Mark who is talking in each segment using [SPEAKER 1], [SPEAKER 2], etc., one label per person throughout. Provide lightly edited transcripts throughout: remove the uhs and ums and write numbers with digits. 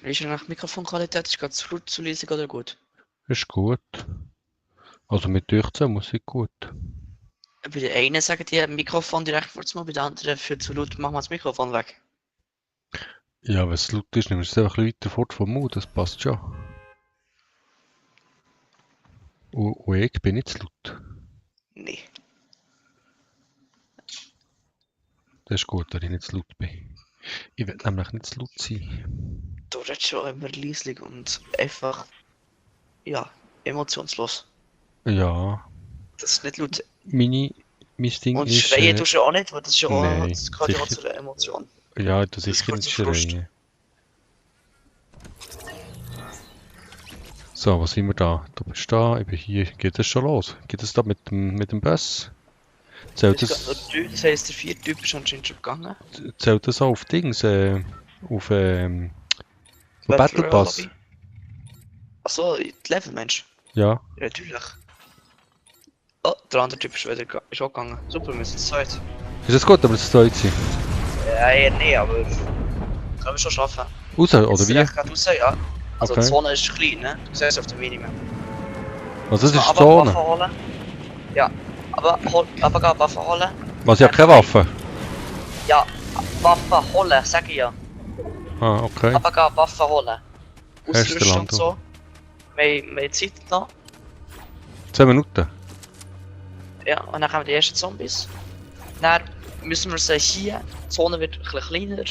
[SPEAKER 1] Wie ist nach Mikrofonqualität? Ist gerade zu laut, zu leise oder gut?
[SPEAKER 2] Ist gut. Also mit Durchzählen Musik gut.
[SPEAKER 1] Bei den einen sagen die Mikrofon direkt vor dem Mund, bei den anderen für zu laut machen wir das Mikrofon weg.
[SPEAKER 2] Ja, wenn es laut ist, nimmst du es einfach ein bisschen weiter fort vom Mund, das passt schon. Und ich bin nicht zu laut.
[SPEAKER 1] Nee.
[SPEAKER 2] Das ist gut, dass ich nicht zu laut bin. Ich will nämlich nicht zu laut sein.
[SPEAKER 1] Du redest schon immer leislich und einfach, ja, emotionslos.
[SPEAKER 2] Ja,
[SPEAKER 1] Das ist nicht laut.
[SPEAKER 2] mein Ding
[SPEAKER 1] Und
[SPEAKER 2] ist...
[SPEAKER 1] schreien tust du auch nicht, weil das ist ja auch,
[SPEAKER 2] Nein,
[SPEAKER 1] das gehört ja auch
[SPEAKER 2] sicher.
[SPEAKER 1] zu der Emotion.
[SPEAKER 2] Ja, das
[SPEAKER 1] Das
[SPEAKER 2] sicher
[SPEAKER 1] gehört
[SPEAKER 2] nicht
[SPEAKER 1] zu Frust.
[SPEAKER 2] schreien. So, was sind wir da? Du bist da, ich bin hier. Geht das schon los? Geht es da mit dem Bus? Zählt
[SPEAKER 1] Es geht nur
[SPEAKER 2] das,
[SPEAKER 1] 3, das heisst, der 4. Typ ist anscheinend schon gegangen.
[SPEAKER 2] zählt das auf Dings? Auf
[SPEAKER 1] Battle
[SPEAKER 2] Battle
[SPEAKER 1] Royale
[SPEAKER 2] Pass?
[SPEAKER 1] Lobby. Achso, die Level, Mensch.
[SPEAKER 2] Ja.
[SPEAKER 1] Ja, natürlich. Oh, der andere Typ ist wieder ist auch gegangen. Super, wir sind zu zweit.
[SPEAKER 2] Ist das gut, aber das soll jetzt sein?
[SPEAKER 1] Ja, eher nee, aber können wir schon schaffen.
[SPEAKER 2] Raus, oder
[SPEAKER 1] Jetzt
[SPEAKER 2] wie?
[SPEAKER 1] direkt gerade raus, ja. Also
[SPEAKER 2] Okay.
[SPEAKER 1] die Zone ist klein, ne? Du siehst auf dem Minimum.
[SPEAKER 2] Also das ist die
[SPEAKER 1] Aber Waffen
[SPEAKER 2] Zone.
[SPEAKER 1] holen. Ja, aber geh Waffen holen.
[SPEAKER 2] Was, ich habe keine Waffe?
[SPEAKER 1] Ja, Waffen holen, sag ich ja.
[SPEAKER 2] Ah, okay.
[SPEAKER 1] Aber geh Waffen holen. Ausrüsten und
[SPEAKER 2] Herstelland.
[SPEAKER 1] so. Wir haben Zeit noch.
[SPEAKER 2] 2 Minuten.
[SPEAKER 1] Ja, und dann kommen die ersten Zombies. Dann müssen wir sie hier. Die Zone wird ein bisschen kleiner.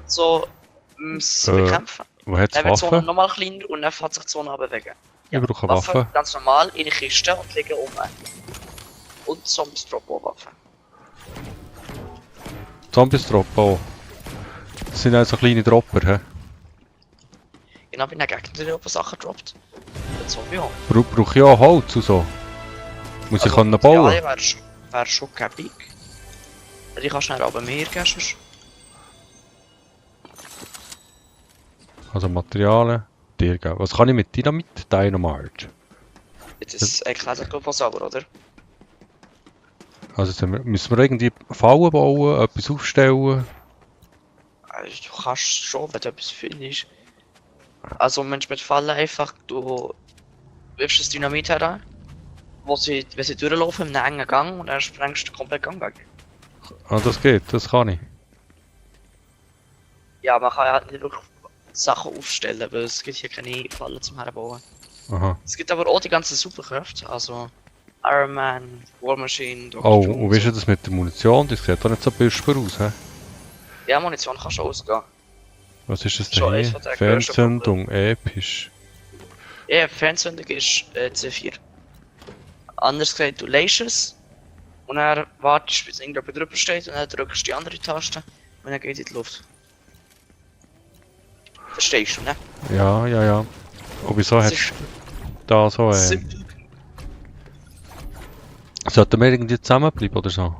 [SPEAKER 1] So müssen wir bekämpfen.
[SPEAKER 2] Wo hat es
[SPEAKER 1] Dann wird die Zone
[SPEAKER 2] Waffen?
[SPEAKER 1] nochmal kleiner und dann fährt sich die Zone bewegen.
[SPEAKER 2] Ich brauche eine Waffe.
[SPEAKER 1] Ganz normal in die Kiste und liegen um. Und Zombies droppen auch Waffen.
[SPEAKER 2] Zombies droppen auch. Das sind also kleine Dropper, hä?
[SPEAKER 1] Genau, wenn der Gegner dir aber Sachen droppt. Der Zombie auch.
[SPEAKER 2] Brauche ich auch Holz und so? Muss ich können bauen?
[SPEAKER 1] Ja, wäre schon gäbig. Ich kann schnell aber mehr geben, sonst.
[SPEAKER 2] Also Materialien, dir geben. Was kann ich mit Dynamit? Dynamite.
[SPEAKER 1] Das erklärt sich glaube ich selber, oder?
[SPEAKER 2] Also müssen wir irgendwie Fallen bauen, etwas aufstellen?
[SPEAKER 1] Du kannst schon, wenn du etwas findest. Also Mensch mit Fallen einfach, du wirfst das Dynamit heran, wenn sie durchlaufen in einem engen Gang und dann sprengst du den kompletten Gang weg.
[SPEAKER 2] Ah, das geht, das kann ich.
[SPEAKER 1] Ja, man kann ja halt nicht wirklich Sachen aufstellen, weil es gibt hier keine Fallen zum Herbauen.
[SPEAKER 2] Aha.
[SPEAKER 1] Es gibt aber auch die ganzen Superkräfte, also Iron Man, War Machine, Dr.
[SPEAKER 2] Oh,
[SPEAKER 1] Doom
[SPEAKER 2] und wie ist das mit der Munition? Das sieht doch nicht so büschbar aus, hä?
[SPEAKER 1] Ja, Munition kannst du ausgehen.
[SPEAKER 2] Was ist das
[SPEAKER 1] Schon
[SPEAKER 2] denn
[SPEAKER 1] eins
[SPEAKER 2] hier?
[SPEAKER 1] von der grössten
[SPEAKER 2] Fernzündung, episch.
[SPEAKER 1] Ja, Fernzündung ist C4. Anders gesagt, du lässt es und dann wartest du, bis irgendjemand drüber steht und dann drückst du die andere Taste und dann geht in die Luft. Verstehst du, ne?
[SPEAKER 2] Ja, ja, ja. Und wieso
[SPEAKER 1] Das
[SPEAKER 2] hast
[SPEAKER 1] ist
[SPEAKER 2] du da so
[SPEAKER 1] simpel.
[SPEAKER 2] Sollten wir irgendwie zusammenbleiben oder so?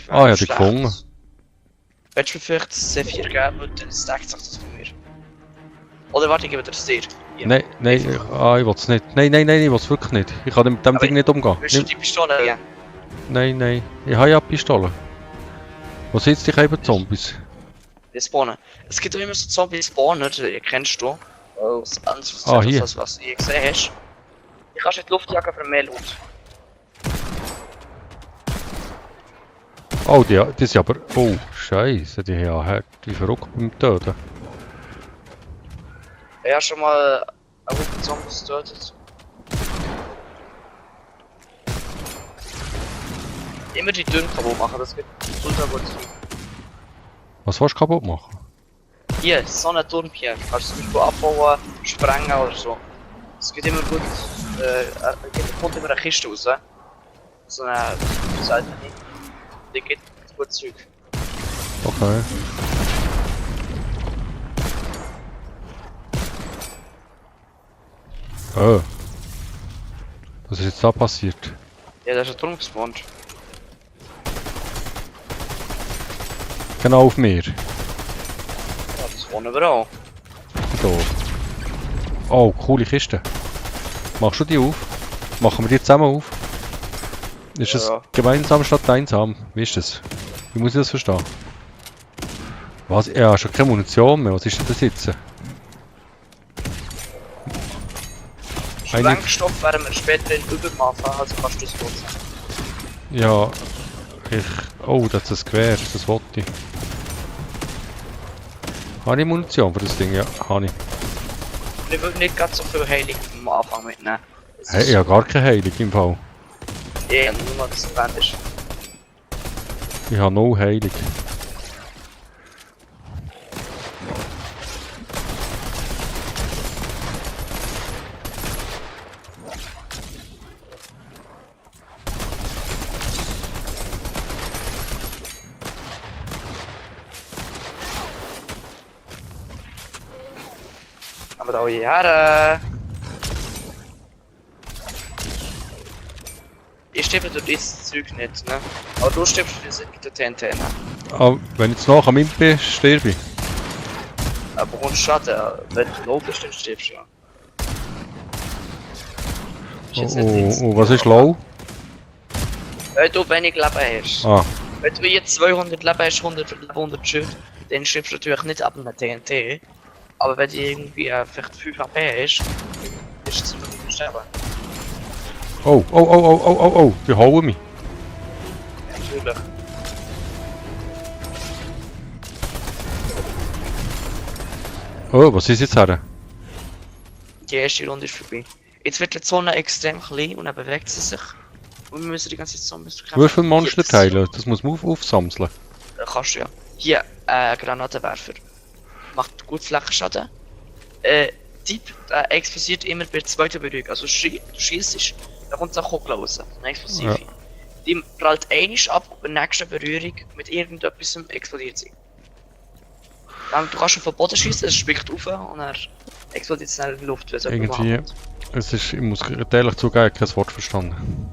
[SPEAKER 1] Ja,
[SPEAKER 2] Ja, die gefunden.
[SPEAKER 1] Willst du mir vielleicht das C4 geben und dann stackt sich das von mir? Oder warte, ich gebe dir das dir. Ja.
[SPEAKER 2] Nein, nein, ich will es nicht. Nein, ich will es wirklich nicht. Ich kann mit dem
[SPEAKER 1] Aber
[SPEAKER 2] Ding nicht umgehen.
[SPEAKER 1] Willst du die Pistole? Ja.
[SPEAKER 2] Nein, ich habe ja Pistole. Wo sind die eben Zombies?
[SPEAKER 1] Die spawnen. Es gibt auch immer so Zombie-Spawner, die kennst du. Aus anderes
[SPEAKER 2] Hier.
[SPEAKER 1] als was du gesehen hast. Die kannst du in die Luft jagen für mehr Loot.
[SPEAKER 2] Oh, die sind aber... Oh, Scheiße, die haben ja hart wie verrückt beim Töten.
[SPEAKER 1] Ich habe schon mal einen Haufen Zombies getötet. Immer die Türen kaputt machen, das geht ultra gut.
[SPEAKER 2] Was willst du kaputt machen?
[SPEAKER 1] Hier, so eine Turm hier. Kannst du zum Beispiel abbauen, sprengen oder so. Es geht immer gut. Kommt immer eine Kiste raus. So eine Seite nicht. Die geht gut Zeug.
[SPEAKER 2] Okay. Oh. Was ist jetzt da passiert?
[SPEAKER 1] Ja, da ist ein Turm gespawnt.
[SPEAKER 2] Genau auf mir.
[SPEAKER 1] Ja, das wohnen wir auch.
[SPEAKER 2] Da. Oh, coole Kiste. Machst du die auf? Machen wir die zusammen auf? Ist es
[SPEAKER 1] Ja.
[SPEAKER 2] gemeinsam statt einsam? Wie ist das? Wie muss ich das verstehen? Was? Ja, schon keine Munition mehr. Was ist denn das jetzt?
[SPEAKER 1] Sprengstoff werden wir später in Übermaß haben, also kannst du das nutzen.
[SPEAKER 2] Ja, oh, das ist ein Gewehr, das wollte ich. Habe ich Munition für das Ding? Ja, habe ich.
[SPEAKER 1] Ich will nicht ganz so viel Heilung am Anfang mitnehmen.
[SPEAKER 2] Hey, ich habe gar keine Heilung im Fall.
[SPEAKER 1] Ja, nur mal das erwähnt ist.
[SPEAKER 2] Ich habe no Heilung.
[SPEAKER 1] Aber da hierher. Ich sterbe durch dieses Zeug nicht, ne? Aber du stirbst mit der TNT, ne?
[SPEAKER 2] Aber wenn ich jetzt nachher am Imp bin, sterbe ich.
[SPEAKER 1] Aber ohne Schaden, wenn du low bist, dann stirbst du ja. Ist jetzt nicht links.
[SPEAKER 2] Oh, was ist low?
[SPEAKER 1] Wenn du wenig Leben hast.
[SPEAKER 2] Ah,
[SPEAKER 1] Wenn du jetzt 200 Leben hast, 100 Schild, dann stirbst du natürlich nicht ab einer TNT. Aber wenn du irgendwie vielleicht 5 HP hast, ist es ziemlich sterben.
[SPEAKER 2] oh, die hauen mich.
[SPEAKER 1] Natürlich.
[SPEAKER 2] Oh, was ist jetzt her?
[SPEAKER 1] Die erste Runde ist vorbei. Jetzt wird die Zone extrem klein und dann bewegt sie sich. Und wir müssen die ganze Zeit Zombies bekämpfen.
[SPEAKER 2] Wie viele Monsterteile? Das muss man aufsammeln.
[SPEAKER 1] Kannst du ja. Hier, Granatenwerfer. Macht gut Flächenschaden. Typ explodiert immer bei der zweiten Berührung. Also du schießt, da kommt eine Kugel raus. Eine Explosive.
[SPEAKER 2] Ja.
[SPEAKER 1] Die prallt einmal ab und bei der nächsten Berührung mit irgendetwas explodiert sie. Dann, du kannst auf den Boden schießen, es spickt auf und dann explodiert es in der Luft, wenn es jemand
[SPEAKER 2] Irgendwie,
[SPEAKER 1] macht.
[SPEAKER 2] ich muss ehrlich zugeben, kein Wort verstanden.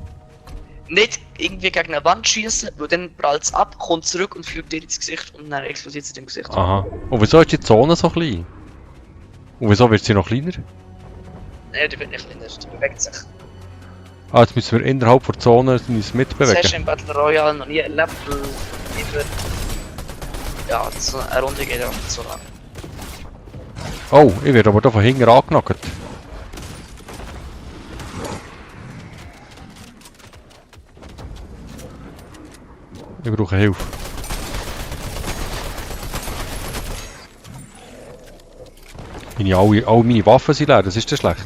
[SPEAKER 1] Nicht irgendwie gegen eine Wand schießen, weil dann prallt es ab, kommt zurück und fliegt dir ins Gesicht und dann explodiert es in deinem Gesicht.
[SPEAKER 2] Aha. Und wieso ist die Zone so klein? Und wieso wird sie noch kleiner?
[SPEAKER 1] Nein, die wird nicht kleiner, die bewegt sich.
[SPEAKER 2] Ah, jetzt müssen wir innerhalb der Zone uns
[SPEAKER 1] Das hast du
[SPEAKER 2] mitbewegen.
[SPEAKER 1] im Battle Royale noch nie erlebt, weil über... Ja, so eine Runde geht ja nicht so lang.
[SPEAKER 2] Oh, ich werde aber da von hinten angenockt. Ich brauche Hilfe. Alle meine Waffen sind leer, das ist das schlecht.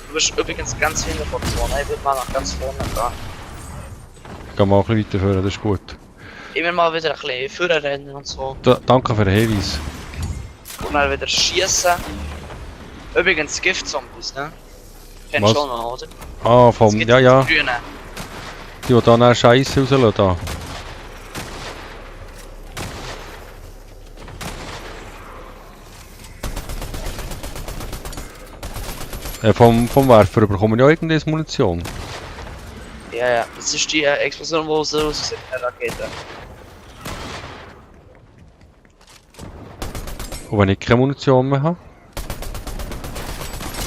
[SPEAKER 1] Du bist übrigens ganz hinten von der Zone, ich würde mal nach ganz vorne gehen.
[SPEAKER 2] Ich gehe mal ein bisschen weiter führen, das ist gut.
[SPEAKER 1] Immer mal wieder ein bisschen vorne rennen und so.
[SPEAKER 2] Danke für den Hinweis.
[SPEAKER 1] Und dann wieder schießen. Übrigens Giftzombies, ne? Kennst du
[SPEAKER 2] Was?
[SPEAKER 1] auch noch, oder?
[SPEAKER 2] Ah,
[SPEAKER 1] Es
[SPEAKER 2] vom...
[SPEAKER 1] gibt
[SPEAKER 2] Ja, ja.
[SPEAKER 1] die Grünen.
[SPEAKER 2] Die da eine Scheiße rauslassen. Da. Vom Werfer bekommen wir ja irgendeine Munition.
[SPEAKER 1] Ja, ja, das ist die Explosion, wo so aussieht, eine Rakete.
[SPEAKER 2] Und wenn ich keine Munition mehr habe?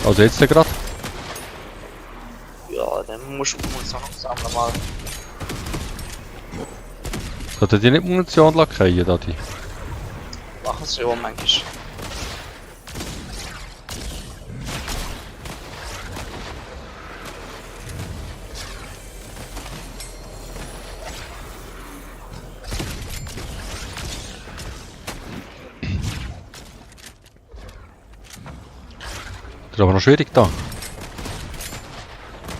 [SPEAKER 2] Also jetzt gerade?
[SPEAKER 1] Ja, dann musst du Munition sammeln mal.
[SPEAKER 2] Sollte die nicht Munition lackieren, da die?
[SPEAKER 1] Machen sie ja manchmal.
[SPEAKER 2] Das ist aber noch schwierig da.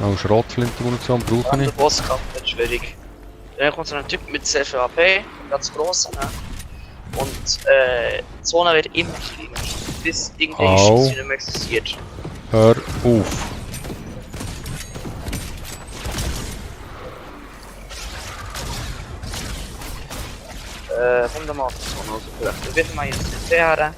[SPEAKER 2] Auch Schrotflintenmunition brauche
[SPEAKER 1] An
[SPEAKER 2] ich.
[SPEAKER 1] der Bosskampf wird schwierig. Dann kommt so ein Typ mit sehr viel AP, ganz gross, ne? Und die Zone wird immer kleiner. Bis irgendein
[SPEAKER 2] Au.
[SPEAKER 1] Schiff nicht mehr existiert.
[SPEAKER 2] Hör auf.
[SPEAKER 1] Komm doch mal auf die Zone raus. Vielleicht wird man jetzt nicht her.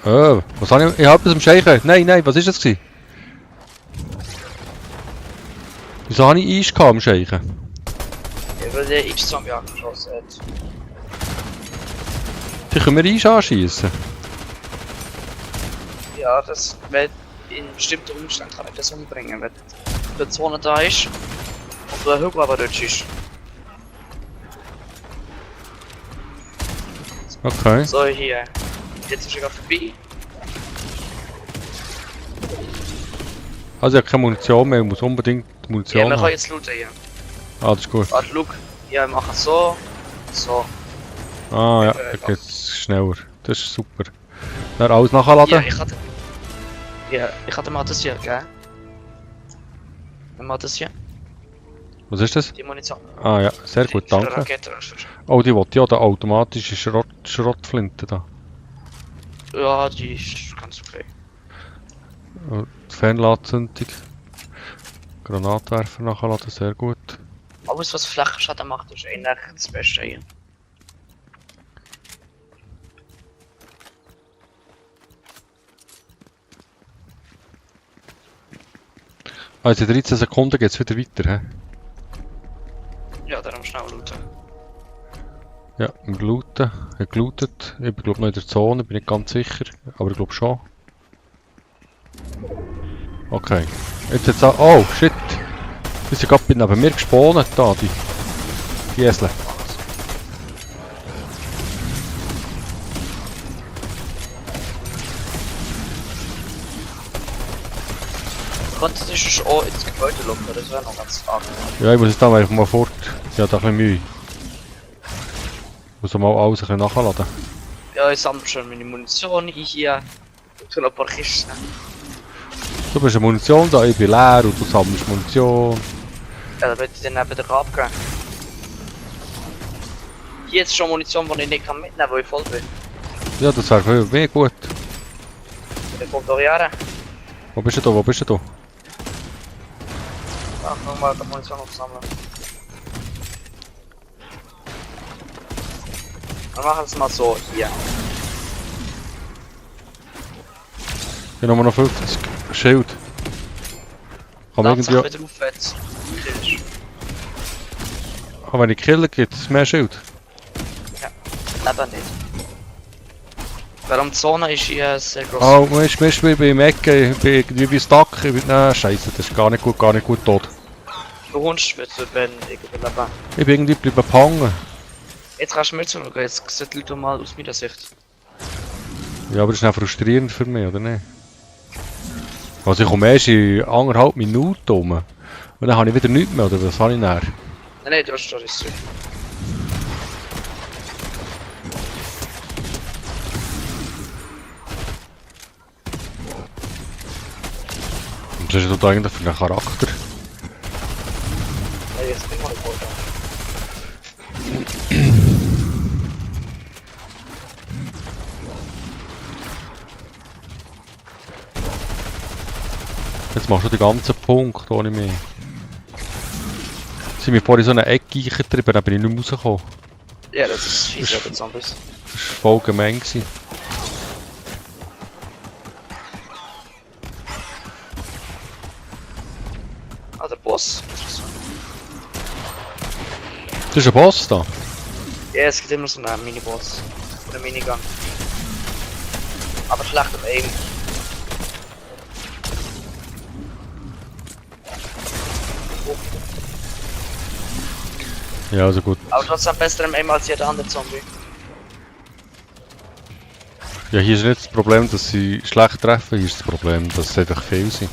[SPEAKER 2] Was habe ich? Ich habe das am Scheichen. Nein, was ist das gewesen? Wieso habe ich Eis gehabt am Scheichen?
[SPEAKER 1] Ja, weil der X-Zombie angeschossen hat.
[SPEAKER 2] Die können wir Eis anschießen.
[SPEAKER 1] Ja, das, weil in bestimmten Umständen kann ich das umbringen, wenn die Zone da ist und der Hügel aber dort ist.
[SPEAKER 2] Okay.
[SPEAKER 1] So, hier. Jetzt ist er gerade vorbei.
[SPEAKER 2] Also ich habe keine Munition mehr, ich muss unbedingt
[SPEAKER 1] Ja,
[SPEAKER 2] Munition
[SPEAKER 1] wir können
[SPEAKER 2] haben.
[SPEAKER 1] jetzt looten hier.
[SPEAKER 2] Ah, das ist gut.
[SPEAKER 1] Warte, schau. Ja, wir machen so. So.
[SPEAKER 2] Ah ja, da geht's schneller. Das ist super. Dann alles nachladen?
[SPEAKER 1] Ja, ich hatte mal das hier, gell? Mal das hier.
[SPEAKER 2] Was ist das?
[SPEAKER 1] Die Munition.
[SPEAKER 2] Ah ja, sehr gut,
[SPEAKER 1] Für
[SPEAKER 2] danke.
[SPEAKER 1] Raketenwerfer.
[SPEAKER 2] Oh, die will ja da automatische Schrottflinte da.
[SPEAKER 1] Ja, die ist ganz okay.
[SPEAKER 2] Oh, die Fernladzündung. Granatwerfer nachladen, sehr gut.
[SPEAKER 1] Alles was Flächenschaden macht, ist eigentlich das Beste hier.
[SPEAKER 2] Also in 13 Sekunden geht's wieder weiter, hä?
[SPEAKER 1] Ja, darum schnell looten.
[SPEAKER 2] Ja, wir looten. Ich habe gelootet. Ich bin glaube noch in der Zone, bin nicht ganz sicher. Aber ich glaube schon. Okay. Jetzt auch. Oh, shit! Die sind gerade neben mir gespawnt, da, die Esel.
[SPEAKER 1] Konnte ich schon auch ins Gebäude looten, das wäre noch ganz arg.
[SPEAKER 2] Ja, ich muss jetzt da einfach mal fort. Ich habe da ein bisschen Mühe. Ich muss mal alles ein bisschen nachladen.
[SPEAKER 1] Ja, ich sammle schon meine Munition hier. Und schon ein paar Kisten.
[SPEAKER 2] Du bist eine Munition da, ich bin leer und du sammelst Munition.
[SPEAKER 1] Ja, dann würde ich dann eben wieder abgeben. Hier ist schon Munition, die ich nicht mitnehmen kann, weil ich voll bin.
[SPEAKER 2] Ja, das wäre für mich gut.
[SPEAKER 1] Der kommt doch her.
[SPEAKER 2] Wo bist du da? Wo bist du da?
[SPEAKER 1] Ach, nochmal die Munition aufsammeln. Wir machen es mal so, hier.
[SPEAKER 2] Ich habe nur noch 50 Schild. Kann man
[SPEAKER 1] Lass sich
[SPEAKER 2] irgendwie...
[SPEAKER 1] wieder auf jetzt. Killst.
[SPEAKER 2] Ah, wenn ich killen gibt es mehr Schild.
[SPEAKER 1] Eben nicht. Warum die Zone ist hier sehr groß.
[SPEAKER 2] Oh, Mist, ich bin im Ecke, ich bin irgendwie bei Stuck. Ich bin... Nein, scheiße, das ist gar nicht gut tot.
[SPEAKER 1] Du Hund wird wenn ich überleben.
[SPEAKER 2] Ich bin irgendwie bleiben hängen.
[SPEAKER 1] Jetzt kannst du mir zuschauen, jetzt sieht die Leute mal aus meiner Sicht.
[SPEAKER 2] Ja, aber das ist auch frustrierend für mich, oder nicht? Also ich komme erst in 1,5 Minuten um. Und dann habe ich wieder nichts mehr, oder was habe ich dann?
[SPEAKER 1] Nein, du hast das zurück.
[SPEAKER 2] Und was ist das eigentlich für ein Charakter?
[SPEAKER 1] Ja, jetzt bin ich mal gut.
[SPEAKER 2] Jetzt machst du den ganzen Punkt ohne mich. Sie mir vorhin so eine Ecke eingetrieben, dann bin ich nicht mehr rausgekommen.
[SPEAKER 1] Ja, das ist fies, oder Zombies.
[SPEAKER 2] Das war voll gemein gewesen.
[SPEAKER 1] Ah, der Boss.
[SPEAKER 2] Das ist ein Boss da.
[SPEAKER 1] Ja, es gibt immer so einen Mini-Boss. Oder Minigun. Aber schlecht im Aim.
[SPEAKER 2] Ja, also gut.
[SPEAKER 1] Aber trotzdem besser im Aim als jeder andere Zombie.
[SPEAKER 2] Ja, hier ist nicht das Problem, dass sie schlecht treffen, hier ist das Problem, dass sie einfach viel sind.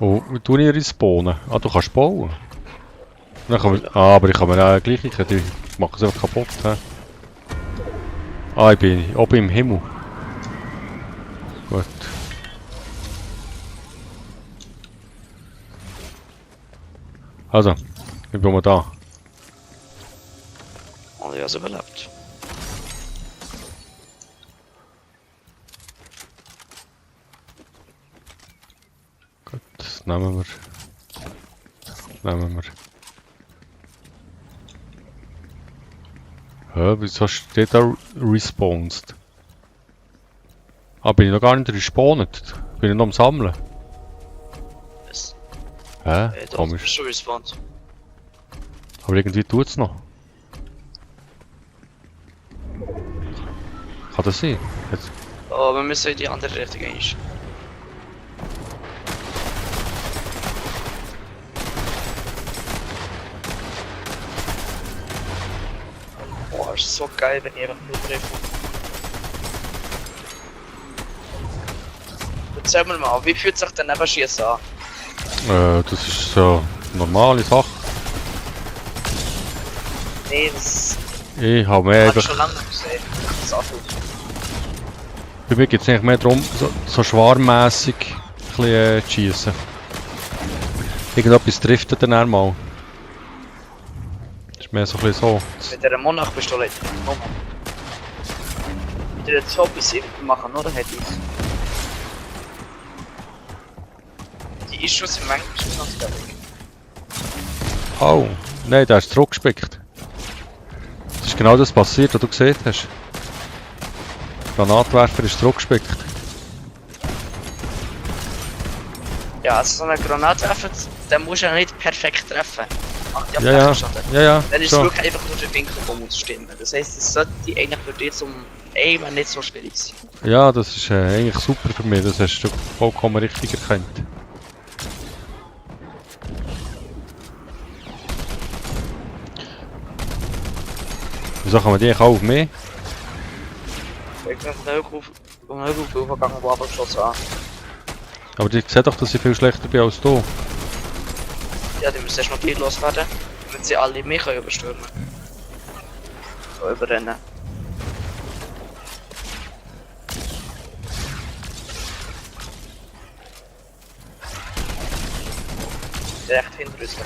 [SPEAKER 2] Oh, wie tue ich respawnen? Ah, du kannst bauen. Dann kann man, aber ich kann mir auch gleich, ich mache es einfach kaputt. He? Ah, ich bin oben im Himmel. Gut. Also, ich bin mal da.
[SPEAKER 1] Und ich habe es überlebt.
[SPEAKER 2] Gut, das nehmen wir. Das nehmen wir. Hä, wieso steht da respawned? Ah, bin ich noch gar nicht respawned? Bin ich noch am Sammeln?
[SPEAKER 1] Yes.
[SPEAKER 2] Hä?
[SPEAKER 1] Da
[SPEAKER 2] Komisch.
[SPEAKER 1] bist du respawned.
[SPEAKER 2] Aber irgendwie tut's noch. Kann das sein? Jetzt.
[SPEAKER 1] Oh, wir müssen in die andere Richtung gehen. Boah, ist so geil, wenn ich einfach nur treffe. Erzähl mir mal, wie fühlt sich der Nebenschießen an?
[SPEAKER 2] Das ist so eine normale Sache.
[SPEAKER 1] Nee, das
[SPEAKER 2] Ich habe mehr
[SPEAKER 1] hab ich
[SPEAKER 2] einfach.
[SPEAKER 1] schon lange nicht gesehen. Das anfühlt.
[SPEAKER 2] Bei mir geht es eigentlich mehr darum, so schwarmmässig ein bisschen zu schiessen. Irgendetwas trifft dann einmal. Das ist mehr so ein bisschen so.
[SPEAKER 1] Mit der Monarch-Pistole hätte ich nicht genommen. Mit der 2 bis 7 machen, oder? Hätte ich. Die ist schon im Mangelbestand ganz fertig.
[SPEAKER 2] Oh, nein, der ist zurückgespickt. Das ist genau das passiert, was du gesehen hast. Der Granatwerfer ist zurückgespickt.
[SPEAKER 1] Ja, also so eine Granate treffen, den musst du ja nicht perfekt treffen. Ach, die
[SPEAKER 2] Ja,
[SPEAKER 1] Abwechslung.
[SPEAKER 2] ja,
[SPEAKER 1] Dann ist es
[SPEAKER 2] schon.
[SPEAKER 1] wirklich einfach nur der Winkel, der muss stimmen. Das heisst, es sollte eigentlich für dich zum Aimen nicht so schwierig sein.
[SPEAKER 2] Ja, das ist eigentlich super für mich, das hast du vollkommen richtig erkannt. Wieso kann man die eigentlich auch auf mich?
[SPEAKER 1] Ich bin auf den Höhe aufgegangen, wo aber geschossen haben.
[SPEAKER 2] Aber die sehen doch, dass ich viel schlechter bin als du.
[SPEAKER 1] Ja, die müssen erst noch die loswerden, damit sie alle mich überstürmen können. So überrennen. Direkt hinter uns.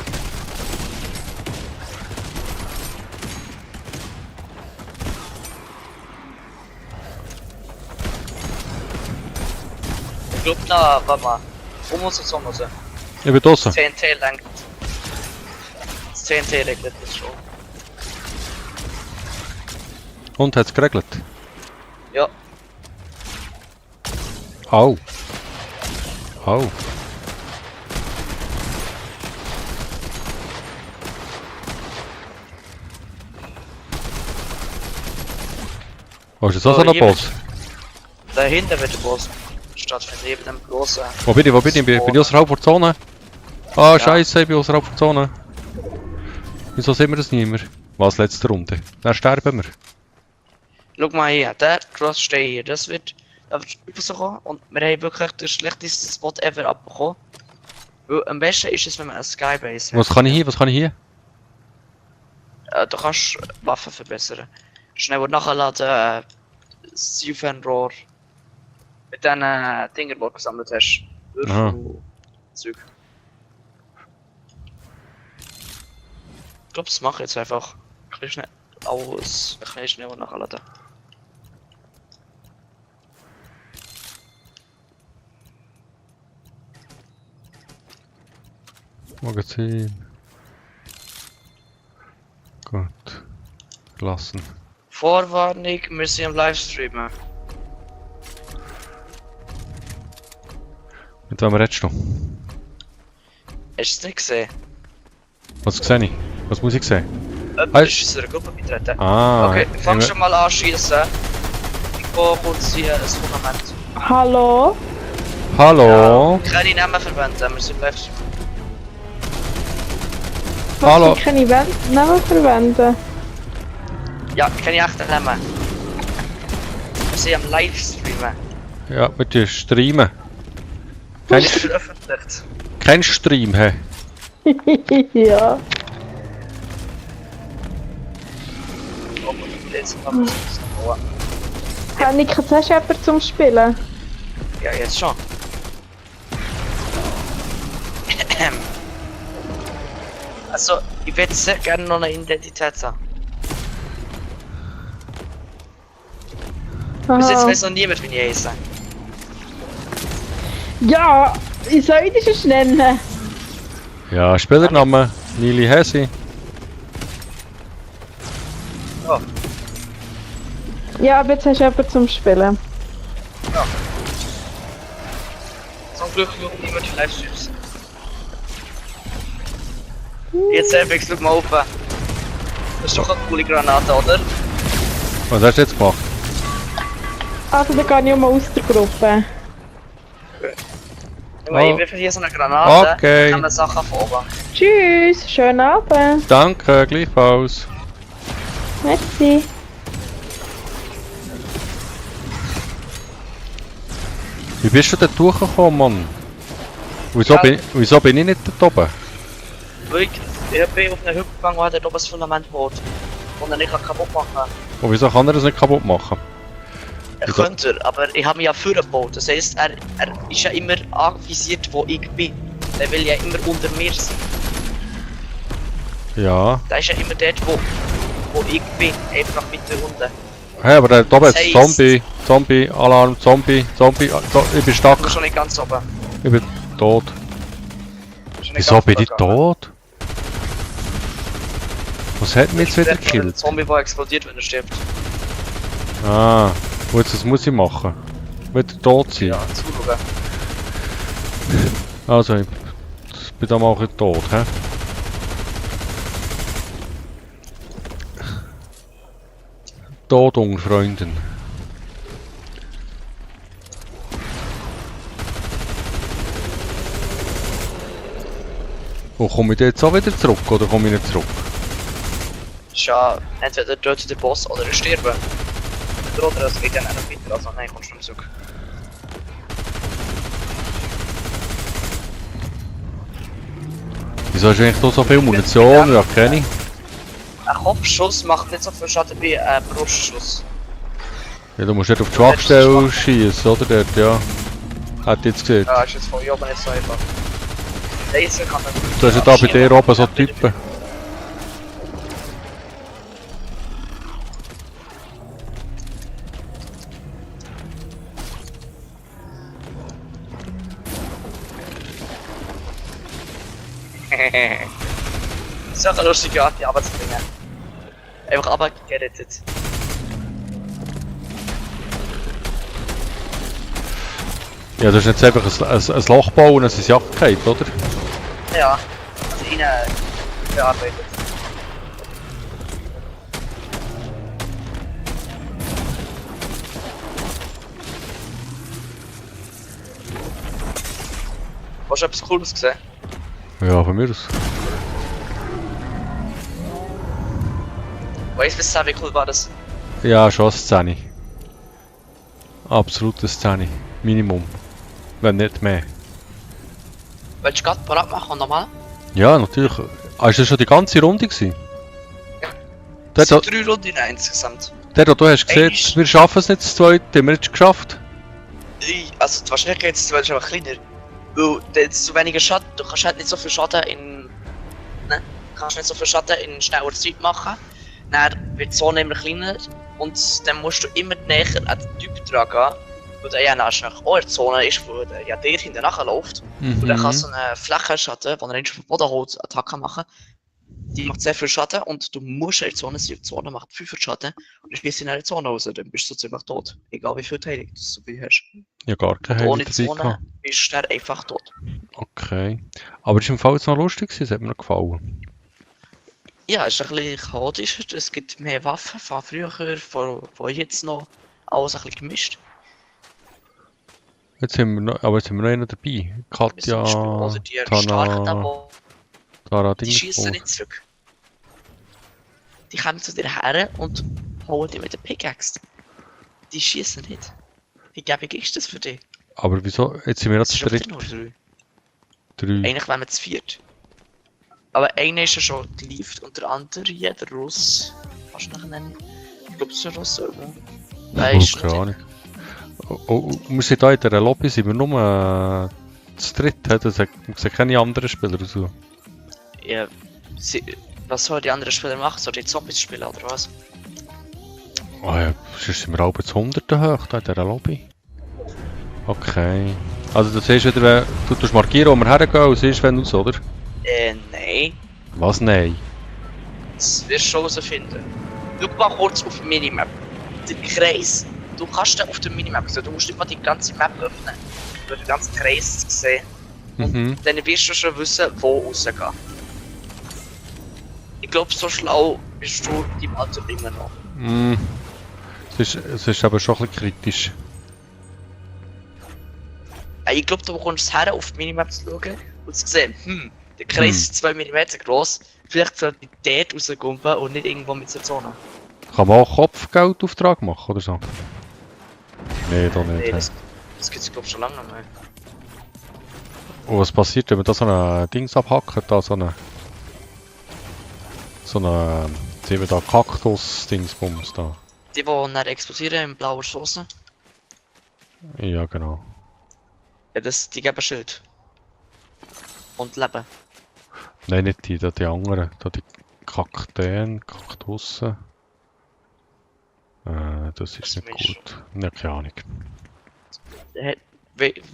[SPEAKER 1] Ich glaube, na, warte mal. Uns und so.
[SPEAKER 2] Ich bin draussen.
[SPEAKER 1] Das TNT lenkt. Das TNT regelt das schon.
[SPEAKER 2] Und hat es geregelt?
[SPEAKER 1] Ja,
[SPEAKER 2] Au. Au. Oh, ist das auch so
[SPEAKER 1] Oh,
[SPEAKER 2] ein
[SPEAKER 1] hier
[SPEAKER 2] Boss?
[SPEAKER 1] dahinter wird der Boss stattfinden, neben dem großen.
[SPEAKER 2] Wo bin ich? Wo bin ich? Bin ich außerhalb der Zone? Ah, scheiße, ich bin außerhalb der Zone. Wieso sehen wir das nicht mehr? Was, letzte Runde? Dann sterben wir.
[SPEAKER 1] Schau mal hier, der Cross steht hier, das wird rauskommen und wir haben wirklich den schlechtesten Spot ever abbekommen. Weil am besten ist es, wenn man eine Skybase hat.
[SPEAKER 2] Was kann ich hier? Was kann ich hier?
[SPEAKER 1] Du kannst Waffen verbessern. Schnell nachladen, Siphonrohr. Mit den Dingen, die du gesammelt hast.
[SPEAKER 2] Aha.
[SPEAKER 1] Würfel, Zeug. Ich glaube, das mache ich jetzt einfach. Ein bisschen schnell aus. Ein bisschen schneller nachladen.
[SPEAKER 2] Magazin. Gut. Lassen.
[SPEAKER 1] Vorwarnung, wir sind am Livestreamen.
[SPEAKER 2] Mit wem redest du?
[SPEAKER 1] Hast du es nicht gesehen?
[SPEAKER 2] Was sehe ich? Was muss ich sehen?
[SPEAKER 1] Jemand ist unserer Gruppe beitreten.
[SPEAKER 2] Ah,
[SPEAKER 1] Okay, fang
[SPEAKER 2] ich-
[SPEAKER 1] schon mal an schießen. Ich gehe kurz hier ein Fundament.
[SPEAKER 3] Hallo?
[SPEAKER 2] Hallo?
[SPEAKER 1] Keine Namen verwenden, wir sind Livestream.
[SPEAKER 3] Was
[SPEAKER 2] Hallo.
[SPEAKER 3] für keine Namen verwenden?
[SPEAKER 1] Ja, keine echten Namen. Wir sind am Livestreamen.
[SPEAKER 2] Ja, mit dir streamen.
[SPEAKER 1] Das
[SPEAKER 2] Kein,
[SPEAKER 1] ist veröffentlicht.
[SPEAKER 2] kein Stream, hä?
[SPEAKER 3] Ja.
[SPEAKER 1] Oh, jetzt haben wir es noch.
[SPEAKER 3] Annika, hast du jemanden zum Spielen?
[SPEAKER 1] Ja, jetzt schon. Also, ich würde sehr gerne noch eine Identität haben. Bis jetzt
[SPEAKER 3] Aha.
[SPEAKER 1] weiß noch niemand, wie ich heiße.
[SPEAKER 3] Ja, wie soll ich das schon nennen?
[SPEAKER 2] Ja, Spielername. Nili Hesi.
[SPEAKER 1] Oh,
[SPEAKER 3] Ja, aber jetzt hast du jemanden zum Spielen.
[SPEAKER 1] zum Glück schaut niemand die Livestreams. Jetzt Airbags, schau mal oben. Das ist doch eine coole Granate, oder?
[SPEAKER 2] Was hast du jetzt gemacht?
[SPEAKER 3] Also dann gehe ich mal aus der Gruppe.
[SPEAKER 1] Ich werfe hier so eine Granate,
[SPEAKER 2] Okay.
[SPEAKER 1] kann man Sachen von oben.
[SPEAKER 3] Tschüss, schönen Abend.
[SPEAKER 2] Danke, gleichfalls.
[SPEAKER 3] Merci.
[SPEAKER 2] Wie bist du dort durchgekommen, Mann? Wieso,
[SPEAKER 1] Ja.
[SPEAKER 2] wieso bin ich nicht dort oben?
[SPEAKER 1] Weil ich bin auf einen Hügel gegangen, wo dort oben das Fundament baut. Und er nicht kaputt machen kann.
[SPEAKER 2] Und wieso kann er das nicht kaputt machen?
[SPEAKER 1] Er
[SPEAKER 2] Wieso?
[SPEAKER 1] könnte, aber ich habe mich ja vorgebaut. Das heisst, er ist ja immer anvisiert, wo ich bin. Der will ja immer unter mir sein.
[SPEAKER 2] Ja.
[SPEAKER 1] Der ist ja immer dort, wo ich bin. Einfach mit der Runde.
[SPEAKER 2] Hey, aber da oben
[SPEAKER 1] Das
[SPEAKER 2] ist
[SPEAKER 1] heisst-
[SPEAKER 2] Zombie, Zombie, Alarm, Zombie, Zombie. Ich bin stuck,
[SPEAKER 1] Ich bin schon nicht ganz oben.
[SPEAKER 2] ich bin tot.
[SPEAKER 1] Schon nicht
[SPEAKER 2] Wieso
[SPEAKER 1] ganz
[SPEAKER 2] bin ich
[SPEAKER 1] runtergegangen.
[SPEAKER 2] tot? Was hat mich jetzt wieder
[SPEAKER 1] Der
[SPEAKER 2] gekillt?
[SPEAKER 1] Zombie, der explodiert, wenn er stirbt.
[SPEAKER 2] Ah, gut, das muss ich machen. Wieder tot sein.
[SPEAKER 1] Ja, zuschauen.
[SPEAKER 2] Also, ich bin da mal ein bisschen tot, hä? Tot unter Freunden. Und komme ich jetzt auch wieder zurück, oder komme ich nicht zurück?
[SPEAKER 1] Ist ja entweder tötet der Boss oder er stirbt. Oder es geht ja nicht noch weiter, also nein, kommst du nicht zurück.
[SPEAKER 2] Wieso hast du eigentlich da so viel Munition? Ja, kenne ich.
[SPEAKER 1] Ein Kopfschuss macht nicht so viel Schaden wie ein Brustschuss.
[SPEAKER 2] Ja, du musst nicht auf die Schwachstelle schießen, oder? Dort, ja. Hat jetzt gesehen.
[SPEAKER 1] Ja, ist jetzt von hier oben nicht so einfach. Laser kann man...
[SPEAKER 2] Du hast ja da bei dir oben so Typen.
[SPEAKER 1] So eine lustige Art, die Arbeit zu bringen. Einfach aber gerettet.
[SPEAKER 2] Ja, du hast jetzt einfach ein Loch bauen und es ist Jagd gehabt, oder?
[SPEAKER 1] Ja, also ihn bearbeitet. Hast du etwas Cooles gesehen?
[SPEAKER 2] Ja, von mir aus.
[SPEAKER 1] Weißt du, wie cool war das?
[SPEAKER 2] Ja, schon eine Szene. Absolute Szene. Minimum. Wenn nicht mehr.
[SPEAKER 1] Willst du gerade parat machen, nochmal?
[SPEAKER 2] Ja, natürlich. Ah, ist das schon die ganze Runde gewesen?
[SPEAKER 1] Es
[SPEAKER 2] Dort,
[SPEAKER 1] sind 3 Runden insgesamt.
[SPEAKER 2] dort, du hast gesehen,
[SPEAKER 1] Einisch.
[SPEAKER 2] wir schaffen es nicht zu zweit, haben wir jetzt geschafft.
[SPEAKER 1] Also die Wahrscheinlichkeit ist einfach kleiner. Weil da jetzt so weniger Schaden, du kannst halt nicht so viel Schaden in... Ne? Du kannst nicht so viel Schaden in schneller Zeit machen. Dann wird die Zone immer kleiner und dann musst du immer näher an den Typ dran gehen. Weil der ja nachher auch in der Zone ist, wo der ja dir hinten nachläuft. Und dann kannst du einen Flächenschaden, den er nicht vom Boden holt, Attacke machen. Die macht sehr viel Schaden und du musst in der Zone sein. Die Zone macht 5 Schaden und dann spielst du in der Zone raus, dann bist du so ziemlich tot. Egal wie viel Teilung du so viel hast.
[SPEAKER 2] Ja, gar keine
[SPEAKER 1] Ohne
[SPEAKER 2] Heilung dabei
[SPEAKER 1] Zone
[SPEAKER 2] gehabt.
[SPEAKER 1] bist du dann einfach tot.
[SPEAKER 2] Okay. Aber es ist im Fall jetzt noch lustig gewesen, es hat mir noch gefallen.
[SPEAKER 1] Ja, es ist ein bisschen chaotischer. Es gibt mehr Waffen von früher, von jetzt noch. Alles ein bisschen gemischt.
[SPEAKER 2] Jetzt sind wir noch, aber jetzt haben wir noch einen dabei. Katja,
[SPEAKER 1] Oder die starken da,
[SPEAKER 2] Tana,
[SPEAKER 1] wo
[SPEAKER 2] Tara,
[SPEAKER 1] die schießen nicht zurück. Die kommen zu dir her und holen dich mit der Pickaxe. Die schießen nicht. Wie gäbig ist das für dich?
[SPEAKER 2] Aber wieso? Jetzt sind wir
[SPEAKER 1] Das
[SPEAKER 2] jetzt
[SPEAKER 1] ist auf
[SPEAKER 2] dritt.
[SPEAKER 1] nur 3.
[SPEAKER 2] 3.
[SPEAKER 1] Eigentlich wären wir zu 4. Aber einer ist ja schon geliefert und der andere, ja, der Russ. Kannst du nachher nennen? Ich glaube, es ist ein Russ, oder? Nein, ist
[SPEAKER 2] Keine
[SPEAKER 1] nicht.
[SPEAKER 2] Ahnung. Oh, wir sind hier in dieser Lobby, sind wir nur zu dritt, he? Das sind keine anderen Spieler so.
[SPEAKER 1] Ja, was sollen die anderen Spieler machen? Sollen die Zombies spielen oder was?
[SPEAKER 2] Oh ja, sonst sind wir alle zu Hunderten hoch hier in dieser Lobby. Okay. Also du siehst wieder, du tust markieren, wo wir hergehen und siehst, wenn aus, oder?
[SPEAKER 1] Nein.
[SPEAKER 2] Was? Nein.
[SPEAKER 1] Das wirst du schon herausfinden. Schau mal kurz auf die Minimap. Der Kreis. Du kannst den auf der Minimap sehen. Du musst nicht mal die ganze Map öffnen. Du den ganzen Kreis sehen.
[SPEAKER 2] Mhm.
[SPEAKER 1] Dann wirst du schon wissen, wo rausgehen. Ich glaube, so schlau bist du im Alter immer noch.
[SPEAKER 2] Mm. Es ist aber schon ein bisschen kritisch.
[SPEAKER 1] Ich glaube, du bekommst es her, auf die Minimap zu schauen und zu sehen, der Kreis ist 2 mm groß, vielleicht sollte ich dort rausgumpen und nicht irgendwo mit der Zone.
[SPEAKER 2] Kann man auch Kopfgeldauftrag machen oder so? Nee, da nicht.
[SPEAKER 1] Nee,
[SPEAKER 2] hä?
[SPEAKER 1] das gibt es glaube ich schon lange nicht mehr.
[SPEAKER 2] Und was passiert, wenn man da so ein Dings abhackt, da so eine... So eine... Sehen wir da Kaktus-Dingsbums da.
[SPEAKER 1] Die dann explodieren in blauer Soße,
[SPEAKER 2] Ja, genau.
[SPEAKER 1] ja, die geben Schild. Und Leben.
[SPEAKER 2] Nein, nicht die, da die anderen. Da die Kakteen, Kaktussen. Das ist
[SPEAKER 1] Was
[SPEAKER 2] nicht
[SPEAKER 1] meinst du?
[SPEAKER 2] gut. Ja, keine Ahnung.